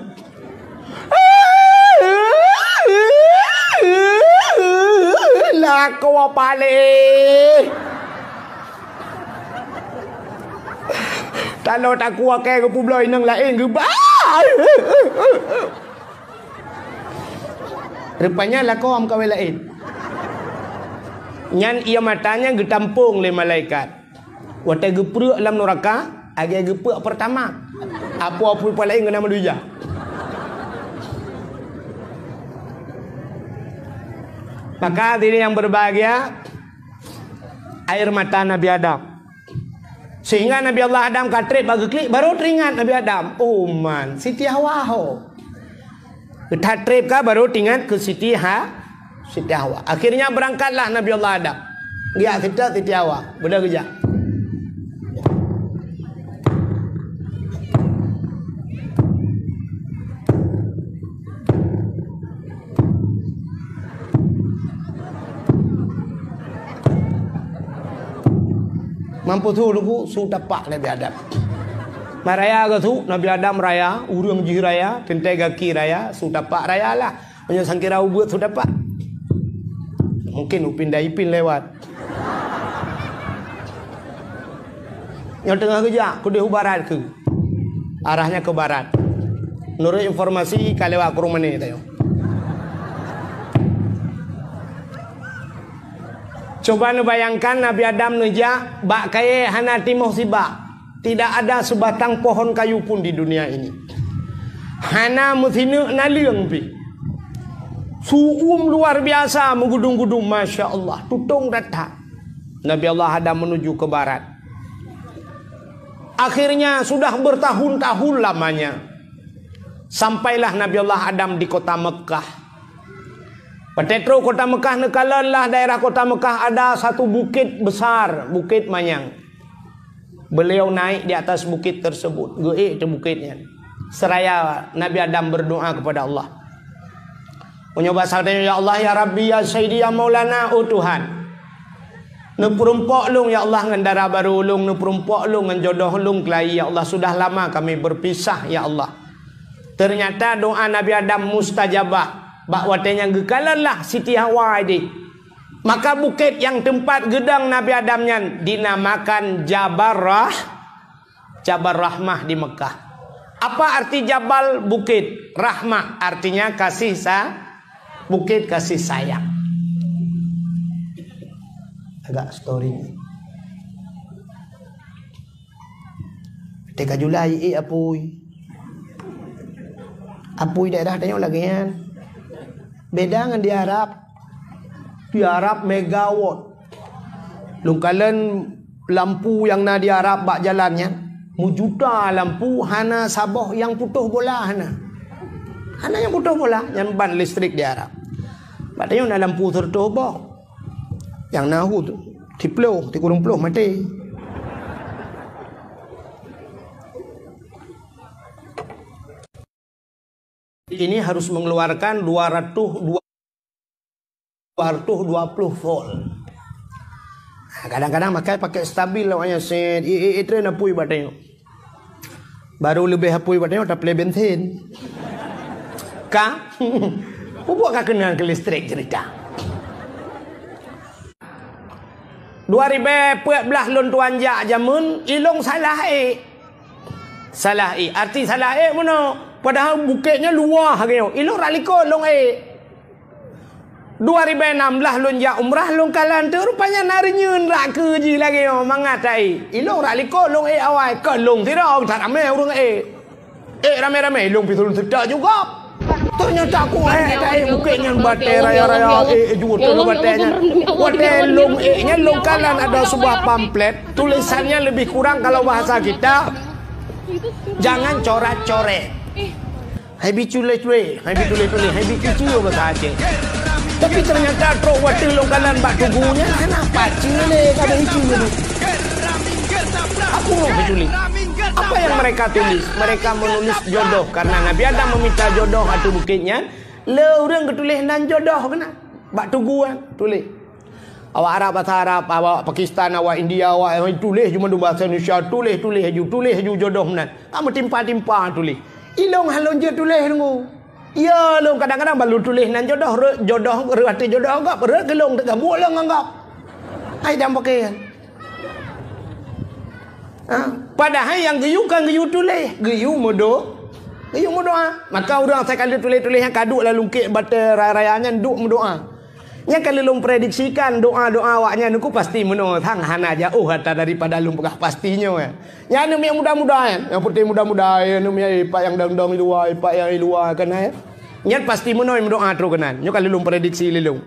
Lakoe paléh. Talo takue kée geupubloe inong laén geuba. Rupanya lakoe meukawen laén. Nyan ié mata nyan geutampong lé malaikat. Watée geupreuk lam neuraka, lagée geupeuk peurtama. Apo-apo pue laén geuna meuluja. Maka hadirin yang berbahagia, air mata Nabi Adam. Sehingga Nabi Allah Adam ka treb bak geuklik, baru teuingat Nabi Adam, "Oh man, Siti Hawa ho." That treb ka baru teuingat keu Siti Ha-, Siti Hawa. Akhirnya berangkatlah Nabi Allah Adam. Geujak sitak Siti Hawa, beudôh geujak. Mampu su lugu, su tapak Nabi Adam. Maraya geusu, Nabi Adam raya, ureuëng jih raya, teuntée gaki raya, su tapak raya lah. Meunyoe sangkira ubeuet su tapak. Mungkin upin dan ipin lewat. Nyang teungoh geujak, keudeh u barat keu. Arahnya ke barat. Menurut informasi, ka lewat Krueng Mané tayong. Coba neubayangkan Nabi Adam neujak bak kayée hana timoh sibak. Tidak ada sebatang pohon kayu pun di dunia ini. Hana meusineuk naleueng pih. Su'um luar biasa meugudum-gudum, masya Allah, tutong that-that. Nabi Allah Adam menuju ke barat. Akhirnya sudah bertahun-tahun lamanya, sampailah Nabi Allah Adam di kota Mekah. Watèe trok kota Mekah neukalon lah daerah kota Mekah ada satu bukit besar, Bukit Manyang. Beliau naik di atas bukit tersebut, geuék di bukit nyan. Seraya Nabi Adam berdoa kepada Allah. Meunyoe basa tanyoe, "Ya Allah, ya Rabbi, ya Sayyidi, ya Maulana, oh Tuhan. Neupeurumpok lôn, ya Allah, ngon dara barô lôn, neupeurumpok lôn ngon jodoh lôn keulayi, ya Allah. Sudah lama kami berpisah, ya Allah." Ternyata doa Nabi Adam mustajabah. Bak watèe nyan geukalon lah Siti Hawa idéh. Maka bukét nyang teumpat geudong Nabi Adam nyan dinamakan Jabal Rah-, Jabal Rahmah di Mekah. Apa arti jabal? Bukét. Rahmah artinya kasih sa-, bukét kasih sayang. Agak story ni. Teuka julai, eh, apui. Apui daerah tanyoe lagèe nyan. Beda ngon di Arab. Di Arab megawatt. Lôn kalon lampu nyang na di Arab bak jalan nyan, meujuta lampu, hana saboh nyang putôh bola, hana. Hana nyang putôh bola, nyan ban listrik di Arab. Bak tanyoe na lampu sireutoh boh. Nyang na hu tu, siploh, sikureueng ploh maté. Ini harus mengeluarkan dua ratus, dua ratus dua puluh volt. Kadang-kadang makai pakai stabil awaknyan, set, eh, eh, eh, tren apui bak tanyoe. Baru leubeh apui bak tanyoe, taplé bensin. Ka? Pupuk ka keunong keu listrik cerita. Dua ribèe peuet blah lôn tuan jak jameun, ilông salah ék. Salah ék. Arti salah ék meunoe. Padahai bukét nyan luwah geuh. Ilông rot likot lông ék. Dua ribèe nam blah lôn jak umrah, lôn kalon teuk rupanya na reunyeun rot keue jih lagèe nyoe mangat ék. Ilông rot likot lông ék awai. Ka lông sidroe, that ramé ureueng ék. Eh, ramé-ramé, lông pih lôn seutôt juga. Ternyata ku ék, ék bukét nyan batèe raya-raya, eh, eh, jujur tu batèe nyan. Watèe lông ék nyan lông kalon ada sebuah pamflet, tulisannya lebih kurang kalau bahasa kita, "Jangan coret-coret." Hai bi culé-culé, hai bi culé-culé, hai bi cucu bahasa Aceh. Tapi ternyata trok watèe lông kalon bak tugu nyan, hana pat culé, ka ada icu ni. Aku mau ditulis. Apa yang mereka tulis? Mereka menulis jodoh karena Nabi Adam meminta jodoh ateueh bukét nyan. Le ureueng geutuléh nan jodoh keunan. Bak tugu nyan tuléh. Awak Arab bahasa Arab, awak Pakistan, awak India, awak tuléh ju mandum bahasa Indonesia, tuléh, tuléh ju, tuléh ju jodoh nan. Ka meutimpa-timpa tuléh. Ilông han lôn jeuet tuléh deungoe. Ya, lôn kadang-kadang ban lôn tuléh nan jodoh, rot jodoh, rot ateueh jodoh gob, rot keu lông teuka buet lôn ngon gob. Hai dam pakai. Ha? Padahai nyang geuyue kan geuyue tuléh, geuyue meudo-, geuyue meudoa. Maka ureueng asai ka lheueh tuléh-tuléh nyan ka duek lam lungkét batèe raya-raya nyan duek meudoa. Nyan ka lheueh lôn prediksikan doa-doa awaknyan nyoe pasti meunoe sang hana jauh ata daripada lôn peugah pasti nyoe. Nyan aneuk miet muda-muda nyan, nyang putih muda-muda, aneuk miet ipak nyang dong-dong i luwa, ipak nyang i luwa kan, eh. Nyan pasti meunoe meudoa trok keunan. Nyoe ka lheueh lôn prediksi lé lôn.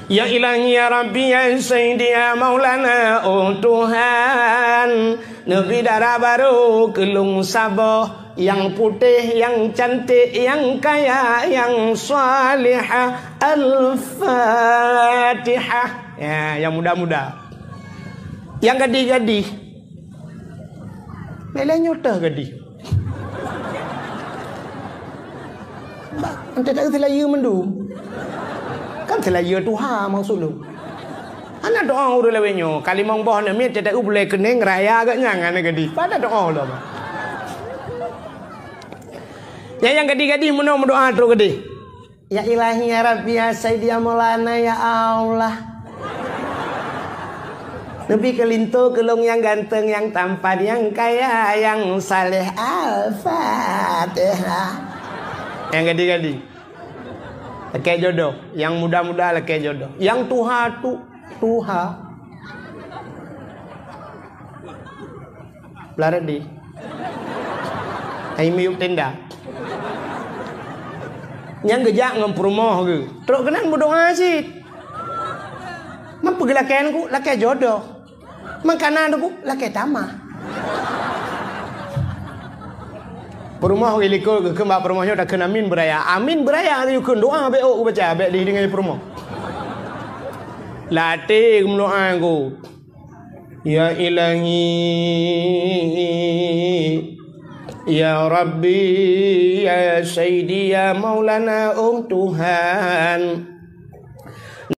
Ya Ilahi, ya Rabbi, ya Sayyidi, ya Maulana, oh Tuhan, neubri dara barô keu lôn saboh, nyang putéh, nyang cantik, nyang kaya, nyang salihah. Al-Fatihah. Ya, nyang muda-muda. Nyang gadih-gadih. Lé-lé nyoe teuh gadih. Bah, ante tak seulayeue mandum. Kan seulayeue tuha maksud lôn. Hana doa ureueng lawét nyoe. Ka limong boh aneuk miet, teuh bulèe keuneng raya agak nyang hana gadih. Pada doa lom. Nyang, nyang gadih-gadih meunoe meudoa trok gadih. Ya Ilahi, ya Rabbi, ya Sayyidi, ya Maulana, ya Allah. Neubri keu linto keu lôn nyang ganteng, nyang tampan, nyang kaya, nyang saleh. Al-Fatihah. Nyang gadih-gadih. Lakèe jodoh. Nyang muda-muda lakèe jodoh. Nyang tuha tu, tuha. Blah reudi. Hai miyueb tenda. Nyang geujak ngon peurumoh geuh. Trok keunan meudoa cit. Man peue geulakèe nyan ku, lakèe jodoh. Man kana nyan ku, lakèe tamah. Peurumoh geulikot geukheun bak peurumoh nyoe takheun amin beuraya. Amin beuraya geukheun doa bèk ôk geubaca, bèk dideungoe peurumoh. Latèe geumeudoa geuh. Ya Ilahi, ya Rabbi, ya Sayyidi, ya Maulana, um Tuhan.